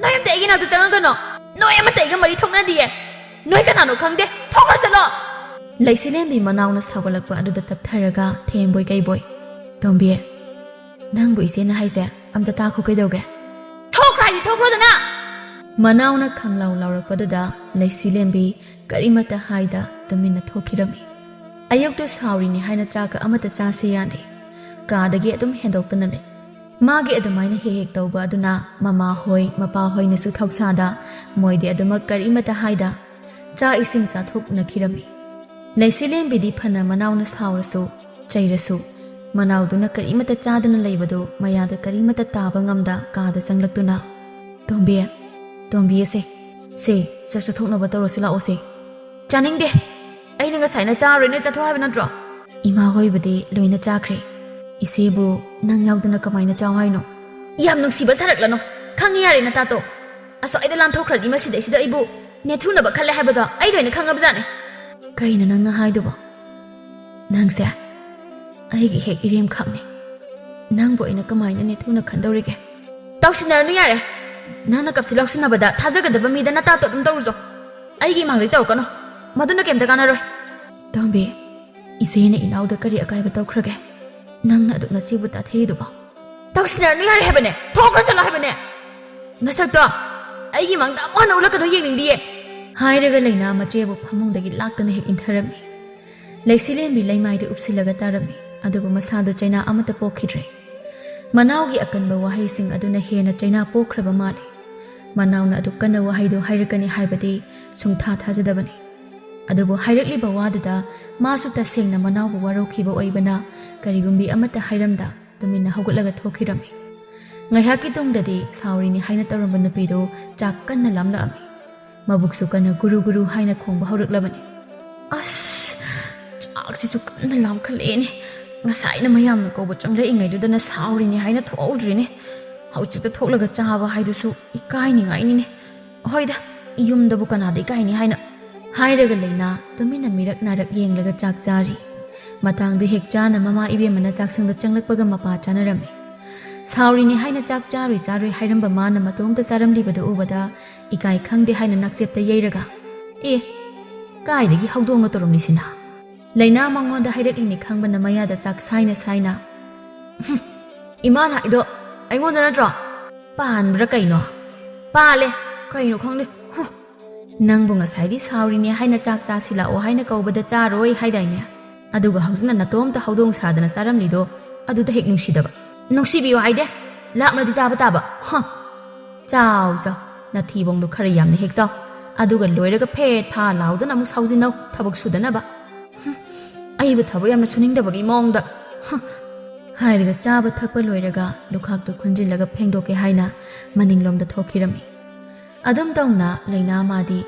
ꯅꯣꯏ ꯑꯝꯇ ꯑꯩꯒꯤ ꯅꯥꯛꯇ ꯆꯪꯉꯛꯀꯅꯣ! ꯅꯣꯏ ꯑꯃꯠꯇ ꯑꯩꯒ ꯃꯔꯤ ꯊꯣꯛꯅꯗꯤꯌꯦ! ꯅꯣꯏ ꯀꯅꯥꯅꯣ ꯈꯪꯗꯦ! ꯊꯣꯛꯈ꯭ꯔꯣ ꯆꯠꯂꯣ!" ꯂꯩꯁꯤꯂꯦꯝꯕꯤ ꯃꯅꯥꯎꯅ ꯁꯥꯎꯒꯠꯂꯛꯄ ꯑꯗꯨꯗ ꯇꯞꯊꯔꯒ ꯊꯦꯝꯕꯣꯏ ꯀꯩꯕꯣꯏ, "ꯇꯣꯝꯕꯤ, ꯅꯪꯕꯨ ꯏꯆꯦꯅ ꯍꯥꯏꯁꯦ ꯑꯝꯇ ꯇꯥꯈꯣ ꯀꯩꯗꯧꯒꯦ?" "ꯊꯣꯛꯈ꯭ꯔꯣ ꯍꯥꯏꯗꯤ ꯊꯣꯛꯈ꯭ꯔꯣꯗꯅ!" ꯃꯅꯥꯎꯅ ꯈꯪꯂꯥꯎ ꯂꯥꯎꯔꯛꯄꯗꯨꯗ ꯂꯩꯁꯤꯂꯦꯝꯕꯤ ꯀꯔꯤꯃꯠꯇ ꯍꯥꯏꯗ ꯇꯨꯃꯤꯟꯅ ꯊꯣꯛꯈꯤꯔꯝꯃꯤ꯫ ꯑꯌꯨꯛꯇꯨ ꯁꯥꯎꯔꯤꯅꯤ ꯍꯥꯏꯅ ꯆꯥꯛꯀ ꯑꯃꯠꯇ ꯆꯥꯁꯦ ꯌꯥꯗꯦ꯫ ꯀꯥꯗꯒꯤ ꯑꯗꯨꯝ ꯍꯦꯟꯗꯣꯛꯇꯅ ꯂꯩ꯫ ꯃꯥꯒꯤ ꯑꯗꯨꯃꯥꯏꯅ ꯍꯦꯛ ꯍꯦꯛ ꯇꯧꯕ ꯑꯗꯨꯅ ꯃꯃꯥꯍꯣꯏ, ꯃꯄꯥꯍꯣꯏꯅꯁꯨ ꯊꯧꯁꯥꯗ ꯃꯣꯏꯗꯤ ꯑꯗꯨꯃꯛ ꯀꯔꯤꯃꯠꯇ ꯍꯥꯏꯗ ꯆꯥꯛ ꯏꯁꯤꯡ ꯆꯥꯊꯣꯛꯅꯈꯤꯔꯝꯃꯤ꯫ ꯂꯩꯁꯤꯂꯦꯝꯕꯤꯗꯤ ꯐꯅ ꯃꯅꯥꯎꯅ ꯁꯥꯎꯔꯁꯨ, ꯆꯩꯔꯁꯨ, ꯃꯅꯥꯎꯗꯨꯅ ꯀꯔꯤꯃꯠꯇ ꯆꯥꯗꯅ ꯂꯩꯕꯗꯨ ꯃꯌꯥꯗ ꯀꯔꯤꯃꯠꯇ ꯇꯥꯕ ꯉꯝꯗ ꯀꯥꯗ ꯆꯪꯂꯛꯇꯨꯅ, "ꯇꯣꯝꯕꯤ, ꯇꯣꯝꯕꯤ ꯑꯁꯦ, ꯁꯦ, ꯆꯥꯛ ꯆꯥꯊꯣꯛꯅꯕ ꯇꯧꯔꯁꯤ ꯂꯥꯛꯑꯣꯁꯦ꯫ ꯆꯥꯅꯤꯡꯗꯦ꯫ ꯑꯩꯅ ꯉꯁꯥꯏꯅ ꯆꯥꯔꯣꯏꯅ ꯆꯠꯊꯣꯛ ꯍꯥꯏꯕ ꯅꯠꯇ꯭ꯔꯣ?" "ꯏꯃꯥ ꯍꯣꯏꯕꯨꯗꯤ ꯂꯣꯏꯅ ꯆꯥꯈ꯭ꯔꯦ꯫ ꯏꯆꯦꯕꯨ ꯅꯪ ꯌꯥꯎꯗꯅ ꯀꯃꯥꯏꯅ ꯆꯥꯎ ꯍꯥꯏꯅꯣ?" "ꯌꯥꯝ ꯅꯨꯡꯁꯤꯕ ꯁꯥꯔꯛꯂꯅꯨ꯫ ꯈꯪꯉꯤ ꯌꯥꯔꯦ ꯅꯇꯥꯇꯣ꯫ ꯑꯁ꯭ꯋꯥꯏꯗ ꯂꯥꯟꯊꯣꯛꯈ꯭ꯔꯗꯤ ꯃꯁꯤꯗꯩꯁꯤꯗ ꯑꯩꯕꯨ ꯅꯦꯠꯊꯨꯅꯕ ꯈꯜꯂꯦ ꯍꯥꯏꯕꯗꯣ ꯑꯩ ꯂꯣꯏꯅ ꯈꯪꯉꯕꯖꯥꯠꯅꯤ꯫" "ꯀꯩꯅꯣ ꯅꯪꯅ ꯍꯥꯏꯗꯨꯕꯣ? ꯅꯪꯁꯦ ꯑꯩꯒꯤ ꯍꯦꯛ ꯏꯔꯦꯝꯈꯛꯅꯤ꯫ ꯅꯪꯕꯨ ꯑꯩꯅ ꯀꯃꯥꯏꯅ ꯅꯦꯠꯊꯨꯅ ꯈꯟꯗꯧꯔꯤꯒꯦ?" "ꯇꯧꯁꯤꯟꯅꯔꯅꯨ ꯌꯥꯔꯦ꯫ ꯅꯪꯅ ꯀꯞꯁꯤ ꯂꯥꯎꯁꯤꯟꯅꯕꯗ ꯊꯥꯖꯒꯗꯕ ꯃꯤꯗ ꯅꯇꯥꯇꯣ ꯑꯗꯨꯝ ꯇꯧꯔꯨꯆꯣ꯫ ꯑꯩꯒꯤ ꯏꯃꯥꯡꯗꯩ ꯇꯧꯔꯛꯀꯅꯨ꯫ ꯃꯗꯨꯅ ꯀꯩꯝꯇ ꯀꯥꯟꯅꯔꯣꯏ꯫" "ꯇꯣꯝꯕꯤ, ꯏꯆꯦꯅ ꯏꯅꯥꯎꯗ ꯀꯔꯤ ꯑꯀꯥꯏꯕ ꯇꯧꯈ꯭ꯔꯒꯦ? ꯅꯪꯅ ꯑꯗꯨꯛ ꯅꯆꯦꯕꯨ ꯇꯥꯊꯤꯔꯤꯗꯨꯕꯣ?" "ꯇꯧꯁꯤꯟꯅꯔꯅꯨ ꯌꯥꯔꯦ ꯍꯥꯏꯕꯅꯦ꯫ ꯊꯣꯛꯈ꯭ꯔꯁꯅꯨ ꯍꯥꯏꯕꯅꯦ꯫ ꯅꯁꯛꯇꯣ ꯑꯩꯒꯤ ꯃꯥꯡꯗ ꯑꯃꯨꯛ ꯍꯟꯅ ꯎꯠꯂꯛꯀꯅꯨ, ꯌꯦꯡꯅꯤꯡꯗꯤꯌꯦ꯫" ꯍꯥꯏꯔꯒ ꯂꯩꯅꯥ ꯃꯆꯦꯕꯨ ꯐꯃꯨꯡꯗꯒꯤ ꯂꯥꯛꯇꯨꯅ ꯍꯦꯛ ꯏꯟꯊꯔꯝꯃꯤ꯫ ꯂꯩꯁꯤꯂꯦꯟꯕꯤ ꯂꯩꯃꯥꯏꯗ ꯎꯞꯁꯤꯜꯂꯒ ꯇꯥꯔꯝꯃꯤ꯫ ꯑꯗꯨꯕꯨ ꯃꯁꯥꯗꯨ ꯆꯩꯅꯥ ꯑꯃꯠꯇ ꯄꯣꯛꯈꯤꯗ꯭ꯔꯦ꯫ ꯃꯅꯥꯎꯒꯤ ꯑꯀꯟꯕ ꯋꯥꯍꯩꯁꯤꯡ ꯑꯗꯨꯅ ꯍꯦꯟꯅ ꯆꯩꯅꯥ ꯄꯣꯛꯈ꯭ꯔꯕ ꯃꯥꯜꯂꯤ꯫ ꯃꯅꯥꯎꯅ ꯑꯗꯨꯛ ꯀꯟꯅ ꯋꯥꯍꯩꯗꯨ ꯍꯥꯏꯔꯛꯀꯅꯤ ꯍꯥꯏꯕꯗꯤ ꯁꯨꯡꯊꯥ ꯊꯥꯖꯗꯕꯅꯤ꯫ ꯑꯗꯨꯕꯨ ꯍꯥꯏꯔꯛꯂꯤꯕ ꯋꯥꯗꯨꯗ ꯃꯥꯁꯨ ꯇꯁꯦꯡꯅ ꯃꯅꯥꯎꯕꯨ ꯋꯥꯔꯧꯈꯤꯕ ꯑꯣꯏꯕꯅ ꯀꯔꯤꯒꯨꯝꯕꯤ ꯑꯃꯠꯇ ꯍꯥꯏꯔꯝꯗ ꯇꯨꯃꯤꯟꯅ ꯍꯧꯒꯠꯂꯒ ꯊꯣꯛꯈꯤꯔꯝꯃꯤ꯫ ꯉꯥꯏꯍꯥꯛꯀꯤ ꯇꯨꯡꯗꯗꯤ ꯁꯥꯎꯔꯤꯅꯤ ꯍꯥꯏꯅ ꯇꯧꯔꯝꯕ ꯅꯨꯄꯤꯗꯨ ꯆꯥꯛ ꯀꯟꯅ ꯂꯥꯝꯂꯛꯑꯝꯃꯤ꯫ ꯃꯕꯨꯛꯁꯨ ꯀꯟꯅ ꯒꯨꯔꯨ ꯒꯨꯔꯨ ꯍꯥꯏꯅ ꯈꯣꯡꯕ ꯍꯧꯔꯛꯂꯕꯅꯤ꯫ "ꯑꯁ, ꯆꯥꯛꯁꯤꯁꯨ ꯀꯟꯅ ꯂꯥꯝꯈꯠꯂꯛꯑꯦꯅꯦ꯫ ꯉꯁꯥꯏꯅ ꯃꯌꯥꯝꯅ ꯀꯧꯕ ꯆꯪꯂꯛꯏꯉꯩꯗꯨꯗꯅ ꯁꯥꯎꯔꯤꯅꯤ ꯍꯥꯏꯅ ꯊꯣꯛꯍꯧꯗ꯭ꯔꯤꯅꯦ꯫ ꯍꯧꯖꯤꯛꯇ ꯊꯣꯛꯂꯒ ꯆꯥꯕ ꯍꯥꯏꯗꯨꯁꯨ ꯏꯀꯥꯏꯅꯤꯡꯉꯥꯏꯅꯤꯅꯦ꯫ ꯍꯣꯏꯗ, ꯌꯨꯝꯗꯕꯨ ꯀꯅꯥꯗ ꯏꯀꯥꯏꯅꯤ ꯍꯥꯏꯅ?" ꯍꯥꯏꯔꯒ ꯂꯩꯅꯥ ꯇꯨꯃꯤꯟꯅ ꯃꯤꯔꯛ ꯅꯥꯔꯛ ꯌꯦꯡꯂꯒ ꯆꯥꯛ ꯆꯥꯔꯤ꯫ ꯃꯇꯥꯡꯗꯨ ꯍꯦꯛ ꯆꯥꯅ ꯃꯃꯥ ꯏꯕꯦꯝꯃꯅ ꯆꯥꯛꯁꯪꯗ ꯆꯪꯂꯛꯄꯒ ꯃꯄꯥ ꯆꯥꯅꯔꯝꯃꯤ꯫ ꯁꯥꯎꯔꯤꯅꯤ ꯍꯥꯏꯅ ꯆꯥꯛ ꯆꯥꯔꯣꯏ ꯆꯥꯔꯣꯏ ꯍꯥꯏꯔꯝꯕ ꯃꯥꯅ ꯃꯇꯣꯝꯇ ꯆꯥꯔꯝꯂꯤꯕꯗꯨ ꯎꯕꯗ ꯏꯀꯥꯏ ꯈꯪꯗꯦ ꯍꯥꯏꯅ ꯅꯥꯛꯆꯦꯞꯇ ꯌꯩꯔꯒ, "ꯑꯦ, ꯀꯥꯏꯗꯒꯤ ꯍꯧꯗꯣꯡꯅꯣ ꯇꯧꯔꯝꯂꯤꯁꯤꯅ?" ꯂꯩꯅꯥ ꯃꯉꯣꯟꯗ ꯍꯥꯏꯔꯛꯂꯤꯅꯤ ꯈꯪꯕꯅ ꯃꯌꯥꯗ ꯆꯥꯛ ꯁꯥꯏꯅ ꯁꯥꯏꯅ, "ꯍꯨꯝ, ꯏꯃꯥꯅ ꯍꯥꯏꯗꯣ ꯑꯩꯉꯣꯟꯗ ꯅꯠꯇ꯭ꯔꯣ? ꯄꯥꯟꯕ꯭ꯔꯥ ꯀꯩꯅꯣ? ꯄꯥꯜꯂꯦ, ꯀꯩꯅꯣ ꯈꯪꯗꯦ꯫ ꯍꯨꯝ, ꯅꯪꯕꯨ ꯉꯁꯥꯏꯗꯤ ꯁꯥꯎꯔꯤꯅꯦ ꯍꯥꯏꯅ ꯆꯥꯛ ꯆꯥꯁꯤ ꯂꯥꯛꯑꯣ ꯍꯥꯏꯅ ꯀꯧꯕꯗ ꯆꯥꯔꯣꯏ ꯍꯥꯏꯗꯥꯏꯅꯦ? ꯑꯗꯨꯒ ꯍꯧꯖꯤꯛꯅ ꯅꯇꯣꯝꯇ ꯍꯧꯗꯣꯡ ꯁꯥꯗꯅ ꯆꯥꯔꯝꯂꯤꯗꯣ ꯑꯗꯨꯗ ꯍꯦꯛ ꯅꯨꯡꯁꯤꯗꯕ꯫ ꯅꯨꯡꯁꯤꯕꯤꯌꯨ ꯍꯥꯏꯗꯦ, ꯂꯥꯞꯂꯗꯤ ꯆꯥꯕ ꯇꯥꯕ꯫ ꯍ, ꯆꯥꯎ ꯆꯥꯎ, ꯅꯊꯤꯕꯣꯡꯗꯣ ꯈꯔ ꯌꯥꯝꯅ ꯍꯦꯛ ꯆꯥꯎ꯫ ꯑꯗꯨꯒ ꯂꯣꯏꯔꯒ ꯐꯦꯠ ꯐꯥ ꯂꯥꯎꯗꯅ ꯑꯃꯨꯛ ꯁꯥꯎꯖꯤꯟꯅꯧ ꯊꯕꯛ ꯁꯨꯗꯅꯕ꯫ ꯍꯨꯝ, ꯑꯩꯕꯨ ꯊꯕꯛ ꯌꯥꯝꯅ ꯁꯨꯅꯤꯡꯗꯕꯒꯤ ꯃꯑꯣꯡꯗ꯫ ꯍꯨꯝ, ꯍꯥꯏꯔꯒ ꯆꯥꯕ ꯊꯛꯄ ꯂꯣꯏꯔꯒ ꯂꯨꯈꯥꯛꯇꯨ ꯈꯨꯟꯖꯤꯜꯂꯒ ꯐꯦꯡꯗꯣꯛꯀꯦ ꯍꯥꯏꯅ ꯃꯅꯤꯡꯂꯣꯝꯗ ꯊꯣꯛꯈꯤꯔꯝꯃꯤ꯫ ꯑꯗꯨꯝ ꯇꯧꯅ ꯂꯩꯅꯥ ꯃꯥꯗꯤ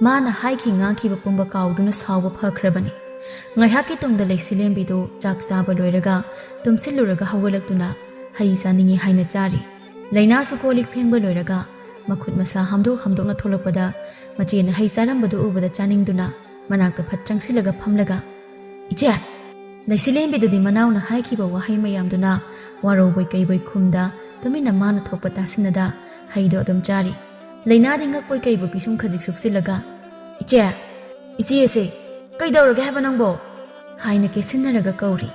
ꯃꯥꯅ ꯍꯥꯏꯈꯤ ꯉꯥꯡꯈꯤꯕ ꯄꯨꯝꯕ ꯀꯥꯎꯗꯨꯅ ꯁꯥꯎꯕ ꯐꯈ꯭ꯔꯕꯅꯤ꯫ ꯉꯥꯏꯍꯥꯛꯀꯤ ꯇꯨꯡꯗ ꯂꯩꯁꯤꯂꯦꯝꯕꯤꯗꯨ ꯆꯥꯛ ꯆꯥꯕ ꯂꯣꯏꯔꯒ ꯇꯨꯝꯁꯤꯜꯂꯨꯔꯒ ꯍꯧꯒꯠꯂꯛꯇꯨꯅ ꯍꯩ ꯆꯥꯅꯤꯡꯏ ꯍꯥꯏꯅ ꯆꯥꯔꯤ꯫ ꯂꯩꯅꯥꯁꯨ ꯀꯣꯜ ꯂꯤꯛ ꯐꯦꯡꯕ ꯂꯣꯏꯔꯒ ꯃꯈꯨꯠ ꯃꯁꯥ ꯍꯥꯝꯗꯣꯛ ꯍꯥꯝꯗꯣꯛꯅ ꯊꯣꯛꯂꯛꯄꯗ ꯃꯆꯦꯅ ꯍꯩ ꯆꯥꯔꯝꯕꯗꯨ ꯎꯕꯗ ꯆꯥꯅꯤꯡꯗꯨꯅ ꯃꯅꯥꯛꯇ ꯐꯠ ꯆꯪꯁꯤꯜꯂꯒ ꯐꯝꯂꯒ, "ꯏꯆꯦ!" ꯂꯩꯁꯤꯂꯦꯝꯕꯤꯗꯨꯗꯤ ꯃꯅꯥꯎꯅ ꯍꯥꯏꯈꯤꯕ ꯋꯥꯍꯩ ꯃꯌꯥꯝꯗꯨꯅ ꯋꯥꯔꯧꯕꯣꯏ ꯀꯩꯕꯣꯏ ꯈꯨꯝꯗ ꯇꯨꯃꯤꯟꯅ ꯃꯥꯅ ꯊꯣꯛꯄ ꯇꯥꯁꯤꯟꯅꯗ ꯍꯩꯗꯣ ꯑꯗꯨꯝ ꯆꯥꯔꯤ꯫ ꯂꯩꯅꯥꯗꯤ ꯉꯛꯄꯣꯏ ꯀꯩꯕꯣꯏ ꯄꯤꯁꯨꯝ ꯈꯖꯤꯛ ꯁꯨꯛꯆꯤꯜꯂꯒ, "ꯏꯆꯦ! ꯏꯆꯦꯁꯦ! ꯀꯩꯗꯧꯔꯒꯦ ꯍꯥꯏꯕ ꯅꯪꯕꯣ?" ꯍꯥꯏꯅ ꯀꯦꯁꯤꯟꯅꯔꯒ ꯀꯧꯔꯤ꯫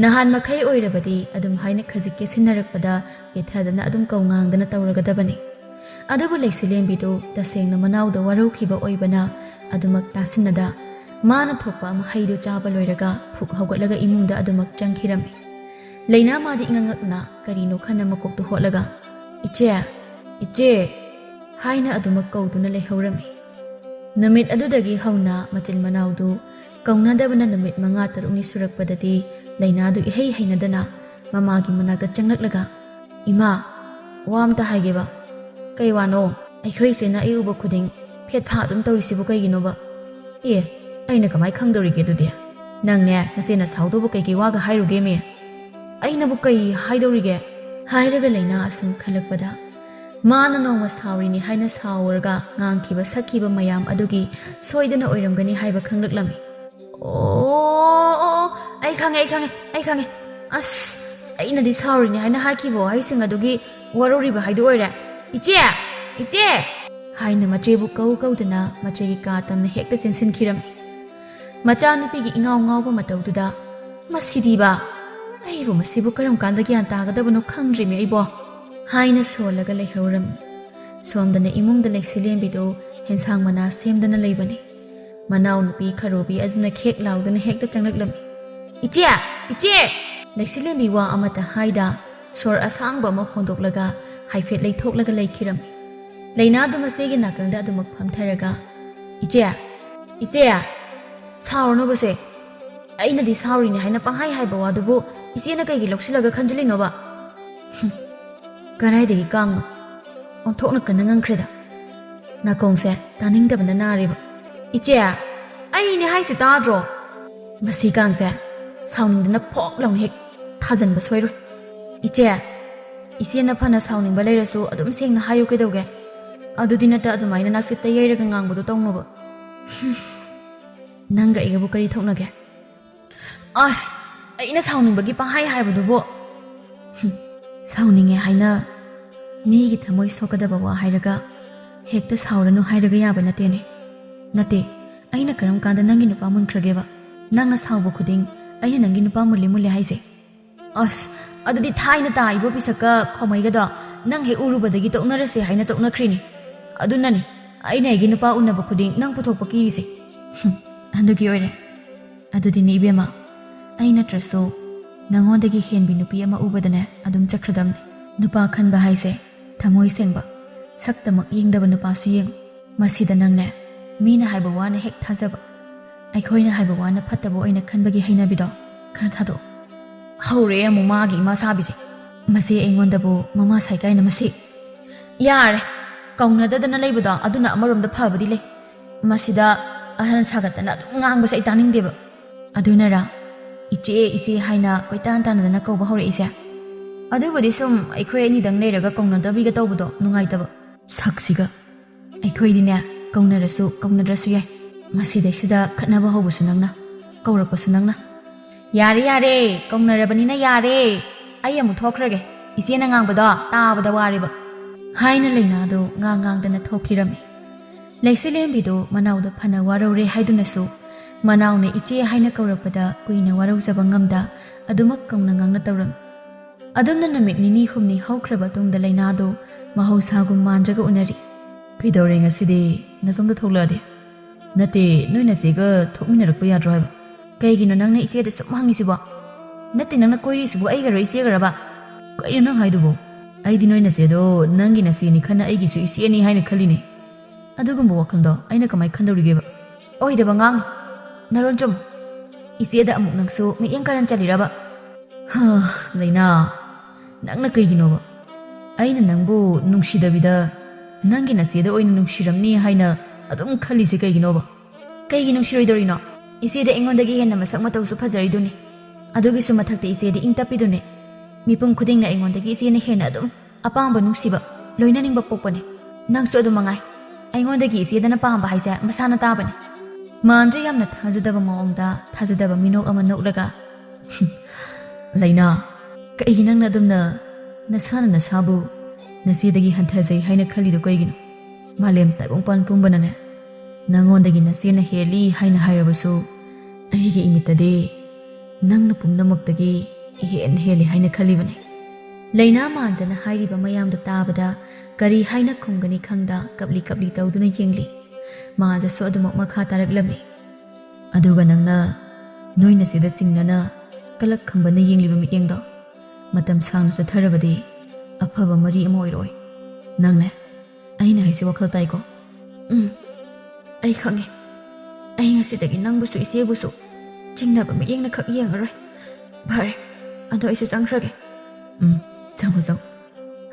ꯅꯍꯥꯟ ꯃꯈꯩ ꯑꯣꯏꯔꯕꯗꯤ ꯑꯗꯨꯝ ꯍꯥꯏꯅ ꯈꯖꯤꯛ ꯀꯦꯁꯤꯟꯅꯔꯛꯄꯗ ꯌꯦꯠꯊꯗꯅ ꯑꯗꯨꯝ ꯀꯧ ꯉꯥꯡꯗꯅ ꯇꯧꯔꯒꯗꯕꯅꯤ꯫ ꯑꯗꯨꯕꯨ ꯂꯩꯁꯤꯂꯦꯝꯕꯤꯗꯨ ꯇꯁꯦꯡꯅ ꯃꯅꯥꯎꯗ ꯋꯥꯔꯧꯈꯤꯕ ꯑꯣꯏꯕꯅ ꯑꯗꯨꯃꯛ ꯇꯥꯁꯤꯟꯅꯗ ꯃꯥꯅ ꯊꯣꯛꯄ ꯑꯃ ꯍꯩꯗꯨ ꯆꯥꯕ ꯂꯣꯏꯔꯒ ꯐꯨꯛ ꯍꯧꯒꯠꯂꯒ ꯏꯃꯨꯡꯗ ꯑꯗꯨꯃꯛ ꯆꯪꯈꯤꯔꯝꯃꯤ꯫ ꯂꯩꯅꯥ ꯃꯥꯗꯤ ꯏꯉꯛ ꯉꯛꯅ ꯀꯔꯤꯅꯣ ꯈꯟꯅ ꯃꯀꯣꯛꯇꯨ ꯍꯣꯠꯂꯒ, "ꯏꯆꯦ! ꯏꯆꯦ!" ꯍꯥꯏꯅ ꯑꯗꯨꯃꯛ ꯀꯧꯗꯨꯅ ꯂꯩꯍꯧꯔꯝꯃꯤ꯫ ꯅꯨꯃꯤꯠ ꯑꯗꯨꯗꯒꯤ ꯍꯧꯅ ꯃꯆꯤꯟ ꯃꯅꯥꯎꯗꯨ ꯀꯧꯅꯗꯕꯅ ꯅꯨꯃꯤꯠ ꯃꯉꯥ ꯇꯔꯨꯛꯅꯤ ꯁꯨꯔꯛꯄꯗꯗꯤ ꯂꯩꯅꯥꯗꯨ ꯏꯍꯩ ꯍꯩꯅꯗꯅ ꯃꯃꯥꯒꯤ ꯃꯅꯥꯛꯇ ꯆꯪꯂꯛꯂꯒ, "ꯏꯃꯥ, ꯋꯥ ꯑꯝꯇ ꯍꯥꯏꯒꯦꯕ꯫" "ꯀꯩ ꯋꯥꯅꯣ? ꯑꯩꯈꯣꯏ ꯏꯆꯦꯅ ꯑꯩ ꯎꯕ ꯈꯨꯗꯤꯡ ꯐꯦꯠ ꯐꯥ ꯑꯗꯨꯝ ꯇꯧꯔꯤꯁꯤꯕꯨ ꯀꯩꯒꯤꯅꯣꯕ?" "ꯑꯦ, ꯑꯩꯅ ꯀꯃꯥꯏ ꯈꯪꯗꯧꯔꯤꯒꯦ ꯑꯗꯨꯗꯤ? ꯅꯪꯅꯦ ꯅꯆꯦꯅ ꯁꯥꯎꯗꯧꯕ ꯀꯩꯀꯩ ꯋꯥꯒ ꯍꯥꯏꯔꯨꯒꯦꯃꯤ? ꯑꯩꯅꯕꯨ ꯀꯩ ꯍꯥꯏꯗꯧꯔꯤꯒꯦ?" ꯍꯥꯏꯔꯒ ꯂꯩꯅꯥ ꯑꯁꯨꯝ ꯈꯜꯂꯛꯄꯗ ꯃꯥꯅ ꯅꯣꯡꯃ ꯁꯥꯎꯔꯤꯅꯤ ꯍꯥꯏꯅ ꯁꯥꯎꯔꯒ ꯉꯥꯡꯈꯤꯕ ꯁꯛꯈꯤꯕ ꯃꯌꯥꯝ ꯑꯗꯨꯒꯤ ꯁꯣꯏꯗꯅ ꯑꯣꯏꯔꯝꯒꯅꯤ ꯍꯥꯏꯕ ꯈꯪꯂꯛꯂꯝꯃꯤ꯫ "ꯑꯣ, ꯑꯣ, ꯑꯣ, ꯑꯩ ꯈꯪꯉꯦ, ꯑꯩ ꯈꯪꯉꯦ, ꯑꯩ ꯈꯪꯉꯦ꯫ ꯑꯁ, ꯑꯩꯅꯗꯤ ꯁꯥꯎꯔꯤꯅꯤ ꯍꯥꯏꯅ ꯍꯥꯏꯈꯤꯕ ꯋꯥꯍꯩꯁꯤꯡ ꯑꯗꯨꯒꯤ ꯋꯥꯔꯧꯔꯤꯕ ꯍꯥꯏꯗꯨ ꯑꯣꯏꯔꯦ꯫ ꯏꯆꯦ! ꯏꯆꯦ!" ꯍꯥꯏꯅ ꯃꯆꯦꯕꯨ ꯀꯧ ꯀꯧꯗꯅ ꯃꯆꯦꯒꯤ ꯀꯥ ꯇꯝꯅ ꯍꯦꯛꯇ ꯆꯦꯟꯁꯤꯟꯈꯤꯔꯝꯃꯤ꯫ ꯃꯆꯥꯅꯨꯄꯤꯒꯤ ꯏꯉꯥꯎ ꯉꯥꯎꯕ ꯃꯇꯧꯗꯨꯗ, "ꯃꯁꯤꯗꯤꯕ! ꯑꯩꯕꯨ ꯃꯁꯤꯕꯨ ꯀꯔꯝ ꯀꯥꯟꯗ ꯒ꯭ꯌꯥꯟ ꯇꯥꯒꯗꯕꯅꯣ ꯈꯪꯗ꯭ꯔꯤꯃꯤ ꯑꯩꯕꯣ!" ꯍꯥꯏꯅ ꯁꯣꯜꯂꯒ ꯂꯩꯍꯧꯔꯝꯃꯤ꯫ ꯁꯣꯝꯗꯅ ꯏꯃꯨꯡꯗ ꯂꯩꯁꯤꯂꯦꯝꯕꯤꯗꯨ ꯍꯦꯟꯁꯥꯡ ꯃꯅꯥ ꯁꯦꯝꯗꯅ ꯂꯩꯕꯅꯤ꯫ ꯃꯅꯥꯎꯅꯨꯄꯤ ꯈꯔꯣꯕꯤ ꯑꯗꯨꯅ ꯈꯦꯛ ꯂꯥꯎꯗꯨꯅ ꯍꯦꯛꯇ ꯆꯪꯂꯛꯂꯝꯃꯤ꯫ "ꯏꯆꯦ! ꯏꯆꯦ!" ꯂꯩꯁꯤꯂꯦꯝꯕꯤ ꯋꯥ ꯑꯃꯠꯇ ꯍꯥꯏꯗ ꯁꯣꯔ ꯑꯁꯥꯡꯕ ꯑꯃ ꯍꯣꯟꯗꯣꯛꯂꯒ ꯍꯥꯏꯐꯦꯠ ꯂꯩꯊꯣꯛꯂꯒ ꯂꯩꯈꯤꯔꯝꯃꯤ꯫ ꯂꯩꯅꯥꯗꯨ ꯃꯆꯦꯒꯤ ꯅꯥꯀꯜꯗ ꯑꯗꯨꯃꯛ ꯐꯝꯊꯔꯒ, "ꯏꯆꯦ! ꯏꯆꯦ! ꯁꯥꯎꯔꯅꯨꯕꯁꯦ꯫ ꯑꯩꯅꯗꯤ ꯁꯥꯎꯔꯤꯅꯤ ꯍꯥꯏꯅ ꯄꯪꯍꯥꯏ ꯍꯥꯏꯕ ꯋꯥꯗꯨꯕꯨ ꯏꯆꯦꯅ ꯀꯩꯒꯤ ꯂꯧꯁꯤꯜꯂꯒ ꯈꯟꯖꯤꯜꯂꯤꯅꯣꯕ? ꯍꯨꯝ, ꯀꯗꯥꯏꯗꯒꯤ ꯀꯥꯡꯅꯣ? ꯑꯣꯟꯊꯣꯛꯅ ꯀꯟꯅ ꯉꯪꯈ꯭ꯔꯦꯗ꯫ ꯅꯥꯀꯣꯡꯁꯦ ꯇꯥꯅꯤꯡꯗꯕꯅ ꯅꯥꯔꯦꯕ꯫ "ꯏꯆꯦ, ꯑꯩꯅꯦ ꯍꯥꯏꯁꯦ ꯇꯥꯗ꯭ꯔꯣ?" ꯃꯁꯤ ꯀꯥꯡꯁꯦ ꯁꯥꯎꯅꯤꯡꯗꯅ ꯐꯣꯛ ꯂꯥꯎꯅ ꯍꯦꯛ ꯊꯥꯖꯤꯟꯕ ꯁꯣꯏꯔꯣꯏ꯫ "ꯏꯆꯦ, ꯏꯆꯦꯅ ꯐꯅ ꯁꯥꯎꯅꯤꯡꯕ ꯂꯩꯔꯁꯨ ꯑꯗꯨꯝ ꯁꯦꯡꯅ ꯍꯥꯏꯌꯨ ꯀꯩꯗꯧꯒꯦ? ꯑꯗꯨꯗꯤ ꯅꯠꯇ ꯑꯗꯨꯃꯥꯏꯅ ꯅꯥꯛꯆꯦꯠꯇ ꯌꯩꯔꯒ ꯉꯥꯡꯕꯗꯣ ꯇꯧꯅꯣꯕ꯫" ꯍꯨꯝ, ꯅꯪꯒ ꯑꯩꯒꯕꯨ ꯀꯔꯤ ꯊꯣꯛꯅꯒꯦ? ꯑꯁ, ꯑꯩꯅ ꯁꯥꯎꯅꯤꯡꯕꯒꯤ ꯄꯪꯍꯥꯏ ꯍꯥꯏꯕꯗꯨꯕꯨ꯫ ꯍꯨꯝ, ꯁꯥꯎꯅꯤꯡꯉꯦ ꯍꯥꯏꯅ ꯃꯤꯒꯤ ꯊꯃꯣꯏ ꯁꯣꯛꯀꯗꯕ ꯋꯥ ꯍꯥꯏꯔꯒ ꯍꯦꯛꯇ ꯁꯥꯎꯔꯅꯨ ꯍꯥꯏꯔꯒ ꯌꯥꯕ ꯅꯠꯇꯦꯅꯦ꯫ ꯅꯠꯇꯦ, ꯑꯩꯅ ꯀꯔꯝ ꯀꯥꯟꯗ ꯅꯪꯒꯤ ꯅꯨꯄꯥ ꯃꯨꯟꯈ꯭ꯔꯒꯦꯕ? ꯅꯪꯅ ꯁꯥꯎꯕ ꯈꯨꯗꯤꯡ ꯑꯩꯅ ꯅꯪꯒꯤ ꯅꯨꯄꯥ ꯃꯨꯜꯂꯤ ꯃꯨꯜꯂꯤ ꯍꯥꯏꯁꯦ꯫ ꯑꯁ, ꯑꯗꯨꯗꯤ ꯊꯥꯏꯅ ꯇꯥ ꯏꯕꯣ ꯄꯤꯁꯛꯀ ꯈꯣꯃꯩꯒꯗꯣ ꯅꯪ ꯍꯦꯛ ꯎꯔꯨꯕꯗꯒꯤ ꯇꯣꯛꯅꯔꯁꯦ ꯍꯥꯏꯅ ꯇꯣꯛꯅꯈ꯭ꯔꯤꯅꯤ꯫ ꯑꯗꯨꯅꯅꯤ ꯑꯩꯅ ꯑꯩꯒꯤ ꯅꯨꯄꯥ ꯎꯅꯕ ꯈꯨꯗꯤꯡ ꯅꯪ ꯄꯨꯊꯣꯛꯄ ꯀꯤꯔꯤꯁꯦ꯫ ꯍꯨꯝ, ꯑꯗꯨꯒꯤ ꯑꯣꯏꯔꯦ꯫ ꯑꯗꯨꯗꯤꯅꯦ ꯏꯕꯦꯝꯃ, ꯑꯩ ꯅꯠꯇ꯭ꯔꯁꯨ ꯅꯉꯣꯟꯗꯒꯤ ꯍꯦꯟꯕꯤ ꯅꯨꯄꯤ ꯑꯃ ꯎꯕꯗꯅꯦ ꯑꯗꯨꯝ ꯆꯠꯈ꯭ꯔꯗꯝꯅꯦ꯫ ꯅꯨꯄꯥ ꯈꯟꯕ ꯍꯥꯏꯁꯦ ꯊꯃꯣꯏ ꯁꯦꯡꯕ, ꯁꯛꯇꯃꯛ ꯌꯦꯡꯗꯕ ꯅꯨꯄꯥꯁꯨ ꯌꯦꯡꯉꯨ꯫ ꯃꯁꯤꯗ ꯅꯪꯅꯦ, ꯃꯤꯅ ꯍꯥꯏꯕ ꯋꯥꯅ ꯍꯦꯛ ꯊꯥꯖꯕ, ꯑꯩꯈꯣꯏꯅ ꯍꯥꯏꯕ ꯋꯥꯅ ꯐꯠꯇꯕ ꯑꯣꯏꯅ ꯈꯟꯕꯒꯤ ꯍꯩꯅꯕꯤꯗꯣ ꯈꯔ ꯊꯥꯗꯣꯛꯑꯣ꯫ ꯍꯧꯔꯛꯑꯦ ꯑꯃꯨꯛ ꯃꯥꯒꯤ ꯏꯃꯥ ꯁꯥꯕꯤꯁꯦ꯫ ꯃꯁꯤ ꯑꯩꯉꯣꯟꯗꯕꯨ ꯃꯃꯥ ꯁꯥꯏ ꯀꯥꯏꯅ ꯃꯁꯤ꯫ ꯌꯥꯔꯦ, ꯀꯧꯅꯗꯗꯅ ꯂꯩꯕꯗꯣ ꯑꯗꯨꯅ ꯑꯃꯔꯣꯝꯗ ꯐꯕꯗꯤ ꯂꯩ꯫ ꯃꯁꯤꯗ ꯑꯍꯟ ꯁꯥꯒꯠꯇꯅ ꯑꯗꯨꯝ ꯉꯥꯡꯕꯁꯦ ꯑꯩ ꯇꯥꯅꯤꯡꯗꯦꯕ꯫ ꯑꯗꯨꯅꯔ ꯏꯆꯦ ꯏꯆꯦ ꯍꯥꯏꯅ ꯀꯣꯏꯇꯥꯟ ꯇꯥꯟꯅꯗꯅ ꯀꯧꯕ ꯍꯧꯔꯛꯏꯁꯦ? ꯑꯗꯨꯕꯨꯗꯤ ꯁꯨꯝ ꯑꯩꯈꯣꯏ ꯑꯅꯤꯗꯪ ꯂꯩꯔꯒ ꯀꯧꯅꯗꯕꯤꯒ ꯇꯧꯕꯗꯣ ꯅꯨꯡꯉꯥꯏꯇꯕ꯫ ꯁꯛꯁꯤꯒ꯫ ꯑꯩꯈꯣꯏꯗꯤꯅꯦ, ꯀꯧꯅꯔꯁꯨ ꯀꯧꯅꯗ꯭ꯔꯁꯨ ꯌꯥꯏ꯫ ꯃꯁꯤꯗꯩꯁꯤꯗ ꯈꯠꯅꯕ ꯍꯧꯕꯁꯨ ꯅꯪꯅ, ꯀꯧꯔꯛꯄꯁꯨ ꯅꯪꯅ꯫ ꯌꯥꯔꯦ, ꯌꯥꯔꯦ, ꯀꯧꯅꯔꯕꯅꯤꯅ ꯌꯥꯔꯦ꯫ ꯑꯩ ꯑꯃꯨꯛ ꯊꯣꯛꯈ꯭ꯔꯒꯦ꯫ ꯏꯆꯦꯅ ꯉꯥꯡꯕꯗꯣ ꯇꯥꯕꯗ ꯋꯥꯔꯦꯕ꯫ ꯍꯥꯏꯅ ꯂꯩꯅꯥꯗꯣ ꯉꯥꯡ ꯉꯥꯡꯗꯅ ꯊꯣꯛꯈꯤꯔꯝꯃꯤ꯫ ꯂꯩꯆꯤꯂꯦꯝꯕꯤꯗꯣ ꯃꯅꯥꯎꯗ ꯐꯅ ꯋꯥꯔꯧꯔꯦ ꯍꯥꯏꯗꯨꯅꯁꯨ ꯃꯅꯥꯎꯅ ꯏꯆꯦ ꯍꯥꯏꯅ ꯀꯧꯔꯛꯄꯗ ꯀꯨꯏꯅ ꯋꯥꯔꯧꯖꯕ ꯉꯝꯗ ꯑꯗꯨꯃꯛ ꯀꯧꯅ ꯉꯥꯡꯅ ꯇꯧꯔꯝꯃꯤ꯫ ꯑꯗꯨꯝꯅ ꯅꯨꯃꯤꯠ ꯅꯤꯅꯤ ꯍꯨꯝꯅꯤ ꯍꯧꯈ꯭ꯔꯕ ꯇꯨꯡꯗ ꯂꯩꯅꯥꯗꯣ ꯃꯍꯧꯁꯥꯒꯨꯝ ꯃꯥꯟꯗ꯭ꯔꯒ ꯎꯅꯔꯤ꯫ "ꯀꯩꯗꯧꯔꯦ ꯉꯁꯤꯗꯤ ꯅꯇꯣꯝꯇ ꯊꯣꯛꯂꯛꯑꯗꯤ?" "ꯅꯠꯇꯦ, ꯅꯣꯏ ꯅꯆꯦꯒ ꯊꯣꯛꯃꯤꯟꯅꯔꯛꯄ ꯌꯥꯗ꯭ꯔꯣ ꯍꯥꯏꯕ?" "ꯀꯩꯒꯤꯅꯣ ꯅꯪꯅ ꯏꯆꯦꯗ ꯁꯨꯝ ꯍꯪꯉꯤꯁꯤꯕꯣ? ꯅꯠꯇꯦ, ꯅꯪꯅ ꯀꯣꯏꯔꯤꯁꯤꯕꯨ ꯑꯩꯒꯔꯣ ꯏꯆꯦꯒꯔꯕ?" "ꯀꯩꯅꯣ ꯅꯪ ꯍꯥꯏꯗꯨꯕꯣ? ꯑꯩꯗꯤ ꯅꯣꯏ ꯅꯆꯦꯗꯣ ꯅꯪꯒꯤ ꯅꯆꯦꯅꯤ ꯈꯟꯅ ꯑꯩꯒꯤꯁꯨ ꯏꯆꯦꯅꯤ ꯍꯥꯏꯅ ꯈꯜꯂꯤꯅꯦ꯫ ꯑꯗꯨꯒꯨꯝꯕ ꯋꯥꯈꯜꯗꯣ ꯑꯩꯅ ꯀꯃꯥꯏ ꯈꯟꯗꯧꯔꯤꯒꯦꯕ?" "ꯑꯣꯏꯗꯕ ꯉꯥꯡꯅꯨ꯫ ꯅꯔꯣꯟ ꯆꯨꯝꯃꯨ꯫ ꯏꯆꯦꯗ ꯑꯃꯨꯛ ꯅꯪꯁꯨ ꯃꯤꯠꯌꯦꯡ ꯀꯥꯔꯟ ꯆꯜꯂꯤꯔꯕ?" ꯍꯥ, ꯂꯩꯅꯥ, ꯅꯪꯅ ꯀꯩꯒꯤꯅꯣꯕ ꯑꯩꯅ ꯅꯪꯕꯨ ꯅꯨꯡꯁꯤꯗꯕꯤꯗ ꯅꯪꯒꯤ ꯅꯆꯦꯗ ꯑꯣꯏꯅ ꯅꯨꯡꯁꯤꯔꯝꯅꯤ ꯍꯥꯏꯅ ꯑꯗꯨꯝ ꯈꯜꯂꯤꯁꯦ ꯀꯩꯒꯤꯅꯣꯕ? ꯀꯩꯒꯤ ꯅꯨꯡꯁꯤꯔꯣꯏꯗꯧꯔꯤꯅꯣ? ꯏꯆꯦꯗꯤ ꯑꯩꯉꯣꯟꯗꯒꯤ ꯍꯦꯟꯅ ꯃꯁꯛ ꯃꯇꯧꯁꯨ ꯐꯖꯔꯤꯗꯨꯅꯤ꯫ ꯑꯗꯨꯒꯤꯁꯨ ꯃꯊꯛꯇ ꯏꯆꯦꯗꯤ ꯏꯪ ꯇꯞꯄꯤꯗꯨꯅꯤ꯫ ꯃꯤꯄꯨꯝ ꯈꯨꯗꯤꯡꯅ ꯑꯩꯉꯣꯟꯗꯒꯤ ꯏꯆꯦꯅ ꯍꯦꯟꯅ ꯑꯗꯨꯝ ꯑꯄꯥꯝꯕ, ꯅꯨꯡꯁꯤꯕ, ꯂꯣꯏꯅꯅꯤꯡꯕ ꯄꯣꯛꯄꯅꯦ꯫ ꯅꯪꯁꯨ ꯑꯗꯨ ꯃꯉꯥꯏ꯫ ꯑꯩꯉꯣꯟꯗꯒꯤ ꯏꯆꯦꯗꯅ ꯄꯥꯝꯕ ꯍꯥꯏꯁꯦ ꯃꯁꯥꯅ ꯇꯥꯕꯅꯦ꯫ ꯃꯥꯟꯗ꯭ꯔꯦ ꯌꯥꯝꯅ ꯊꯥꯖꯗꯕ ꯃꯑꯣꯡꯗ ꯊꯥꯖꯗꯕ ꯃꯤꯅꯣꯛ ꯑꯃ ꯅꯣꯛꯂꯒ, "ꯂꯩꯅꯥ, ꯀꯩꯒꯤ ꯅꯪꯅ ꯑꯗꯨꯝꯅ ꯅꯁꯥꯅ ꯅꯁꯥꯕꯨ ꯅꯆꯦꯗꯒꯤ ꯍꯟꯊꯖꯩ ꯍꯥꯏꯅ ꯈꯜꯂꯤꯗꯣ ꯀꯩꯒꯤꯅꯣ? ꯃꯥꯂꯦꯝ ꯇꯥꯏꯕꯪꯄꯥꯟ ꯄꯨꯝꯕꯅꯅꯦ ꯅꯉꯣꯟꯗꯒꯤ ꯅꯆꯦꯅ ꯍꯦꯜꯂꯤ ꯍꯥꯏꯅ ꯍꯥꯏꯔꯕꯁꯨ, ꯑꯩꯒꯤ ꯏꯃꯤꯠꯇꯗꯤ ꯅꯪꯅ ꯄꯨꯝꯅꯃꯛꯇꯒꯤ ꯏꯍꯦꯟ ꯍꯦꯜꯂꯤ ꯍꯥꯏꯅ ꯈꯜꯂꯤꯕꯅꯤ꯫" ꯂꯩꯅꯥ ꯃꯥꯟꯖꯅ ꯍꯥꯏꯔꯤꯕ ꯃꯌꯥꯝꯗꯨ ꯇꯥꯕꯗ ꯀꯔꯤ ꯍꯥꯏꯅ ꯈꯨꯝꯒꯅꯤ ꯈꯪꯗ ꯀꯞꯂꯤ ꯀꯞꯂꯤ ꯇꯧꯗꯨꯅ ꯌꯦꯡꯂꯤ꯫ ꯃꯥꯟꯖꯁꯨ ꯑꯗꯨꯃꯛ ꯃꯈꯥ ꯇꯥꯔꯛꯂꯝꯃꯤ꯫ "ꯑꯗꯨꯒ ꯅꯪꯅ ꯅꯣꯏ ꯅꯆꯦꯗ ꯆꯤꯡꯅꯅ ꯀꯂꯛ ꯈꯝꯕꯅ ꯌꯦꯡꯂꯤꯕ ꯃꯤꯠꯌꯦꯡꯗꯣ ꯃꯇꯝ ꯁꯥꯡꯅ ꯆꯠꯊꯔꯕꯗꯤ ꯑꯐꯕ ꯃꯔꯤ ꯑꯃ ꯑꯣꯏꯔꯣꯏ꯫ ꯅꯪꯅꯦ, ꯑꯩꯅ ꯍꯥꯏꯁꯤ ꯋꯥꯈꯜ ꯇꯥꯏꯀꯣ?" "ꯎꯝ, ꯑꯩ ꯈꯪꯉꯦ꯫ ꯑꯩ ꯉꯁꯤꯗꯒꯤ ꯅꯪꯕꯨꯁꯨ ꯏꯆꯦꯕꯨꯁꯨ ꯆꯤꯡꯅꯕ ꯃꯤꯠꯌꯦꯡꯅ ꯈꯛ ꯌꯦꯡꯉꯔꯣꯏ꯫ ꯐꯔꯦ, ꯑꯗꯣ ꯑꯩꯁꯨ ꯆꯪꯈ꯭ꯔꯒꯦ꯫" "ꯎꯝ, ꯆꯪꯉꯣ, ꯆꯪꯉꯣ,"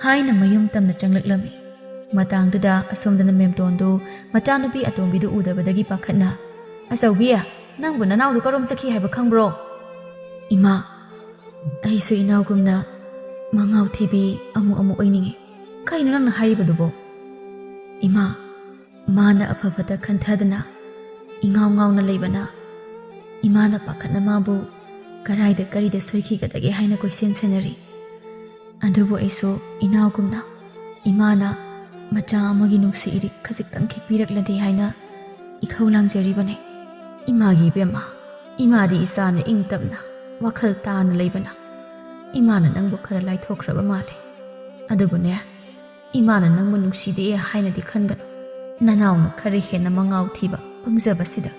ꯍꯥꯏꯅ ꯃꯌꯨꯝ ꯇꯝꯅ ꯆꯪꯂꯛꯂꯝꯃꯤ꯫ ꯃꯇꯥꯡꯗꯨꯗ ꯑꯁꯣꯝꯗꯅ ꯃꯦꯝꯇꯣꯟꯗꯨ ꯃꯆꯥꯅꯨꯄꯤ ꯑꯇꯣꯝꯕꯤꯗꯨ ꯎꯗꯕꯗꯒꯤ ꯄꯥꯈꯠꯅ, "ꯑꯆꯧꯕꯤ, ꯅꯪꯕꯨ ꯅꯅꯥꯎꯗꯨ ꯀꯔꯣꯝ ꯆꯠꯈꯤ ꯍꯥꯏꯕ ꯈꯪꯕ꯭ꯔꯣ?" "ꯏꯃꯥ, ꯑꯩꯁꯨ ꯏꯅꯥꯎꯒꯨꯝꯅ ꯃꯉꯥꯎ ꯊꯤꯕꯤ ꯑꯃꯨꯛ ꯑꯃꯨꯛ ꯑꯣꯏꯅꯤꯡꯉꯤ꯫" "ꯀꯩꯅꯣ ꯅꯪꯅ ꯍꯥꯏꯔꯤꯕꯗꯨꯕꯣ?" "ꯏꯃꯥ, ꯃꯥꯅ ꯑꯐ ꯐꯠꯇ ꯈꯟꯊꯗꯅ ꯏꯉꯥꯎ ꯉꯥꯎꯅ ꯂꯩꯕꯅ ꯏꯃꯥꯅ ꯄꯥꯈꯠꯅ ꯃꯥꯕꯨ ꯀꯔꯥꯏꯗ ꯀꯔꯤꯗ ꯁꯣꯏꯈꯤꯒꯗꯒꯦ ꯍꯥꯏꯅ ꯀꯣꯏꯁꯦꯟ ꯁꯦꯟꯅꯔꯤ꯫ ꯑꯗꯨꯕꯨ ꯑꯩꯁꯨ ꯏꯅꯥꯎꯒꯨꯝꯅ ꯏꯃꯥꯅ ꯃꯆꯥ ꯑꯃꯒꯤ ꯅꯨꯡꯁꯤ ꯏꯔꯤꯛ ꯈꯖꯤꯛꯇꯪ ꯈꯤꯛꯄꯤꯔꯛꯂꯗꯤ ꯍꯥꯏꯅ ꯏꯈꯧ ꯂꯥꯡꯖꯔꯤꯕꯅꯤ꯫" "ꯏꯃꯥꯒꯤ ꯏꯕꯦꯝꯃ, ꯏꯃꯥꯗꯤ ꯏꯆꯥꯅ ꯏꯪ ꯇꯞꯅ ꯋꯥꯈꯜ ꯇꯥꯅ ꯂꯩꯕꯅ ꯏꯃꯥꯅ ꯅꯪꯕꯨ ꯈꯔ ꯂꯥꯏꯊꯣꯛꯈ꯭ꯔꯕ ꯃꯥꯜꯂꯦ꯫ ꯑꯗꯨꯕꯨꯅꯦ, ꯏꯃꯥꯅ ꯅꯪꯕꯨ ꯅꯨꯡꯁꯤꯗꯦ ꯍꯥꯏꯅꯗꯤ ꯈꯟꯒꯅꯨ꯫ ꯅꯅꯥꯎꯅ ꯈꯔ ꯍꯦꯟꯅ ꯃꯉꯥꯎ ꯊꯤꯕ ꯄꯪꯖꯕꯁꯤꯗ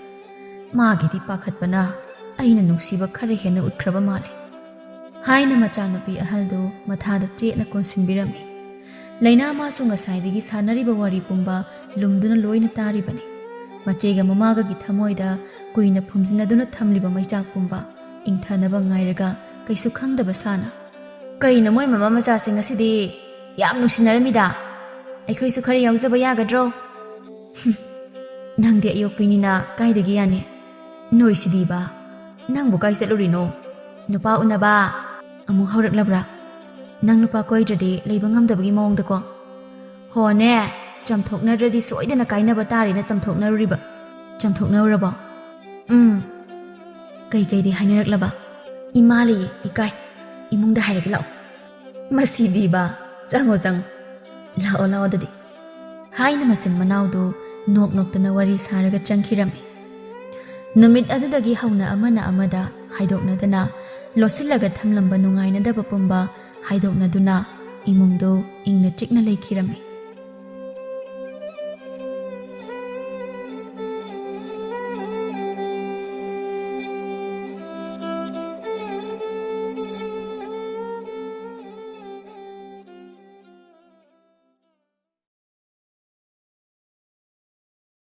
ꯃꯥꯒꯤꯗꯤ ꯄꯥꯈꯠꯄꯅ ꯑꯩꯅ ꯅꯨꯡꯁꯤꯕ ꯈꯔ ꯍꯦꯟꯅ ꯎꯠꯈ꯭ꯔꯕ ꯃꯥꯜꯂꯦ," ꯍꯥꯏꯅ ꯃꯆꯥꯅꯨꯄꯤ ꯑꯍꯜꯗꯨ ꯃꯊꯥꯗ ꯆꯦꯠꯅ ꯀꯣꯟꯁꯤꯟꯕꯤꯔꯝꯃꯤ꯫ ꯂꯩꯅꯥ ꯃꯥꯁꯨ ꯉꯁꯥꯏꯗꯒꯤ ꯁꯥꯟꯅꯔꯤꯕ ꯋꯥꯔꯤ ꯄꯨꯝꯕ ꯂꯨꯝꯗꯨꯅ ꯂꯣꯏꯅ ꯇꯥꯔꯤꯕꯅꯤ꯫ ꯃꯆꯦꯒ ꯃꯃꯥꯒꯒꯤ ꯊꯃꯣꯏꯗ ꯀꯨꯏꯅ ꯐꯨꯝꯖꯤꯟꯅꯗꯨꯅ ꯊꯝꯂꯤꯕ ꯃꯩꯆꯥꯛ ꯄꯨꯝꯕ ꯏꯪꯊꯅꯕ ꯉꯥꯏꯔꯒ ꯀꯩꯁꯨ ꯈꯪꯗꯕ ꯁꯥꯅ꯫ "ꯀꯩꯅꯣ ꯃꯣꯏ ꯃꯃꯥ ꯃꯆꯥꯁꯤꯡ ꯑꯁꯤꯗꯤ ꯌꯥꯝ ꯅꯨꯡꯁꯤꯅꯔꯝꯃꯤꯗ? ꯑꯩꯈꯣꯏꯁꯨ ꯈꯔ ꯌꯥꯎꯖꯕ ꯌꯥꯒꯗ꯭ꯔꯣ?" "ꯍꯨꯝ, ꯅꯪꯗꯤ ꯑꯌꯣꯛꯄꯤꯅꯤꯅ ꯀꯥꯏꯗꯒꯤ ꯌꯥꯅꯤ? ꯅꯣꯏꯁꯤꯗꯤꯕ, ꯅꯪꯕꯨ ꯀꯥꯏ ꯆꯠꯂꯨꯔꯤꯅꯣ? ꯅꯨꯄꯥ ꯎꯅꯕ ꯑꯃꯨꯛ ꯍꯧꯔꯛꯂꯕ꯭ꯔꯥ? ꯅꯪ ꯅꯨꯄꯥ ꯀꯣꯏꯗ꯭ꯔꯗꯤ ꯂꯩꯕ ꯉꯝꯗꯕꯒꯤ ꯃꯑꯣꯡꯗꯀꯣ꯫ ꯍꯣꯅꯦ, ꯆꯝꯊꯣꯛꯅꯗ꯭ꯔꯗꯤ ꯁꯣꯏꯗꯅ ꯀꯥꯏꯅꯕ ꯇꯥꯔꯦꯅ ꯆꯝꯊꯣꯛꯅꯔꯨꯔꯤꯕ꯫ ꯆꯝꯊꯣꯛꯅꯔꯨꯔꯕꯣ?" "ꯎꯝ꯫ ꯀꯩꯀꯩꯗꯤ ꯍꯥꯏꯅꯔꯛꯂꯕ?" "ꯏꯃꯥ ꯂꯩꯌꯦ, ꯏꯀꯥꯏ꯫ ꯏꯃꯨꯡꯗ ꯍꯥꯏꯔꯒꯦ ꯂꯥꯛꯑꯣ꯫" "ꯃꯁꯤꯗꯤꯕ, ꯆꯪꯉꯣ, ꯆꯪꯉꯣ꯫ ꯂꯥꯛꯑꯣ, ꯂꯥꯛꯑꯣ ꯑꯗꯨꯗꯤ꯫" ꯍꯥꯏꯅ ꯃꯆꯤꯟ ꯃꯅꯥꯎꯗꯨ ꯅꯣꯛ ꯅꯣꯛꯇꯅ ꯋꯥꯔꯤ ꯁꯥꯔꯒ ꯆꯪꯈꯤꯔꯝꯃꯤ꯫ ꯅꯨꯃꯤꯠ ꯑꯗꯨꯗꯒꯤ ꯍꯧꯅ ꯑꯃꯅ ꯑꯃꯗ ꯍꯥꯏꯗꯣꯛꯅꯗꯅ ꯂꯣꯠꯁꯤꯜꯂꯒ ꯊꯝꯂꯝꯕ ꯅꯨꯡꯉꯥꯏꯅꯗꯕ ꯄꯨꯝꯕ ꯍꯥꯏꯗꯣꯛꯅꯗꯨꯅ ꯏꯃꯨꯡꯗꯨ ꯏꯪꯅ ꯆꯤꯛꯅ ꯂꯩꯈꯤꯔꯝꯃꯤ꯫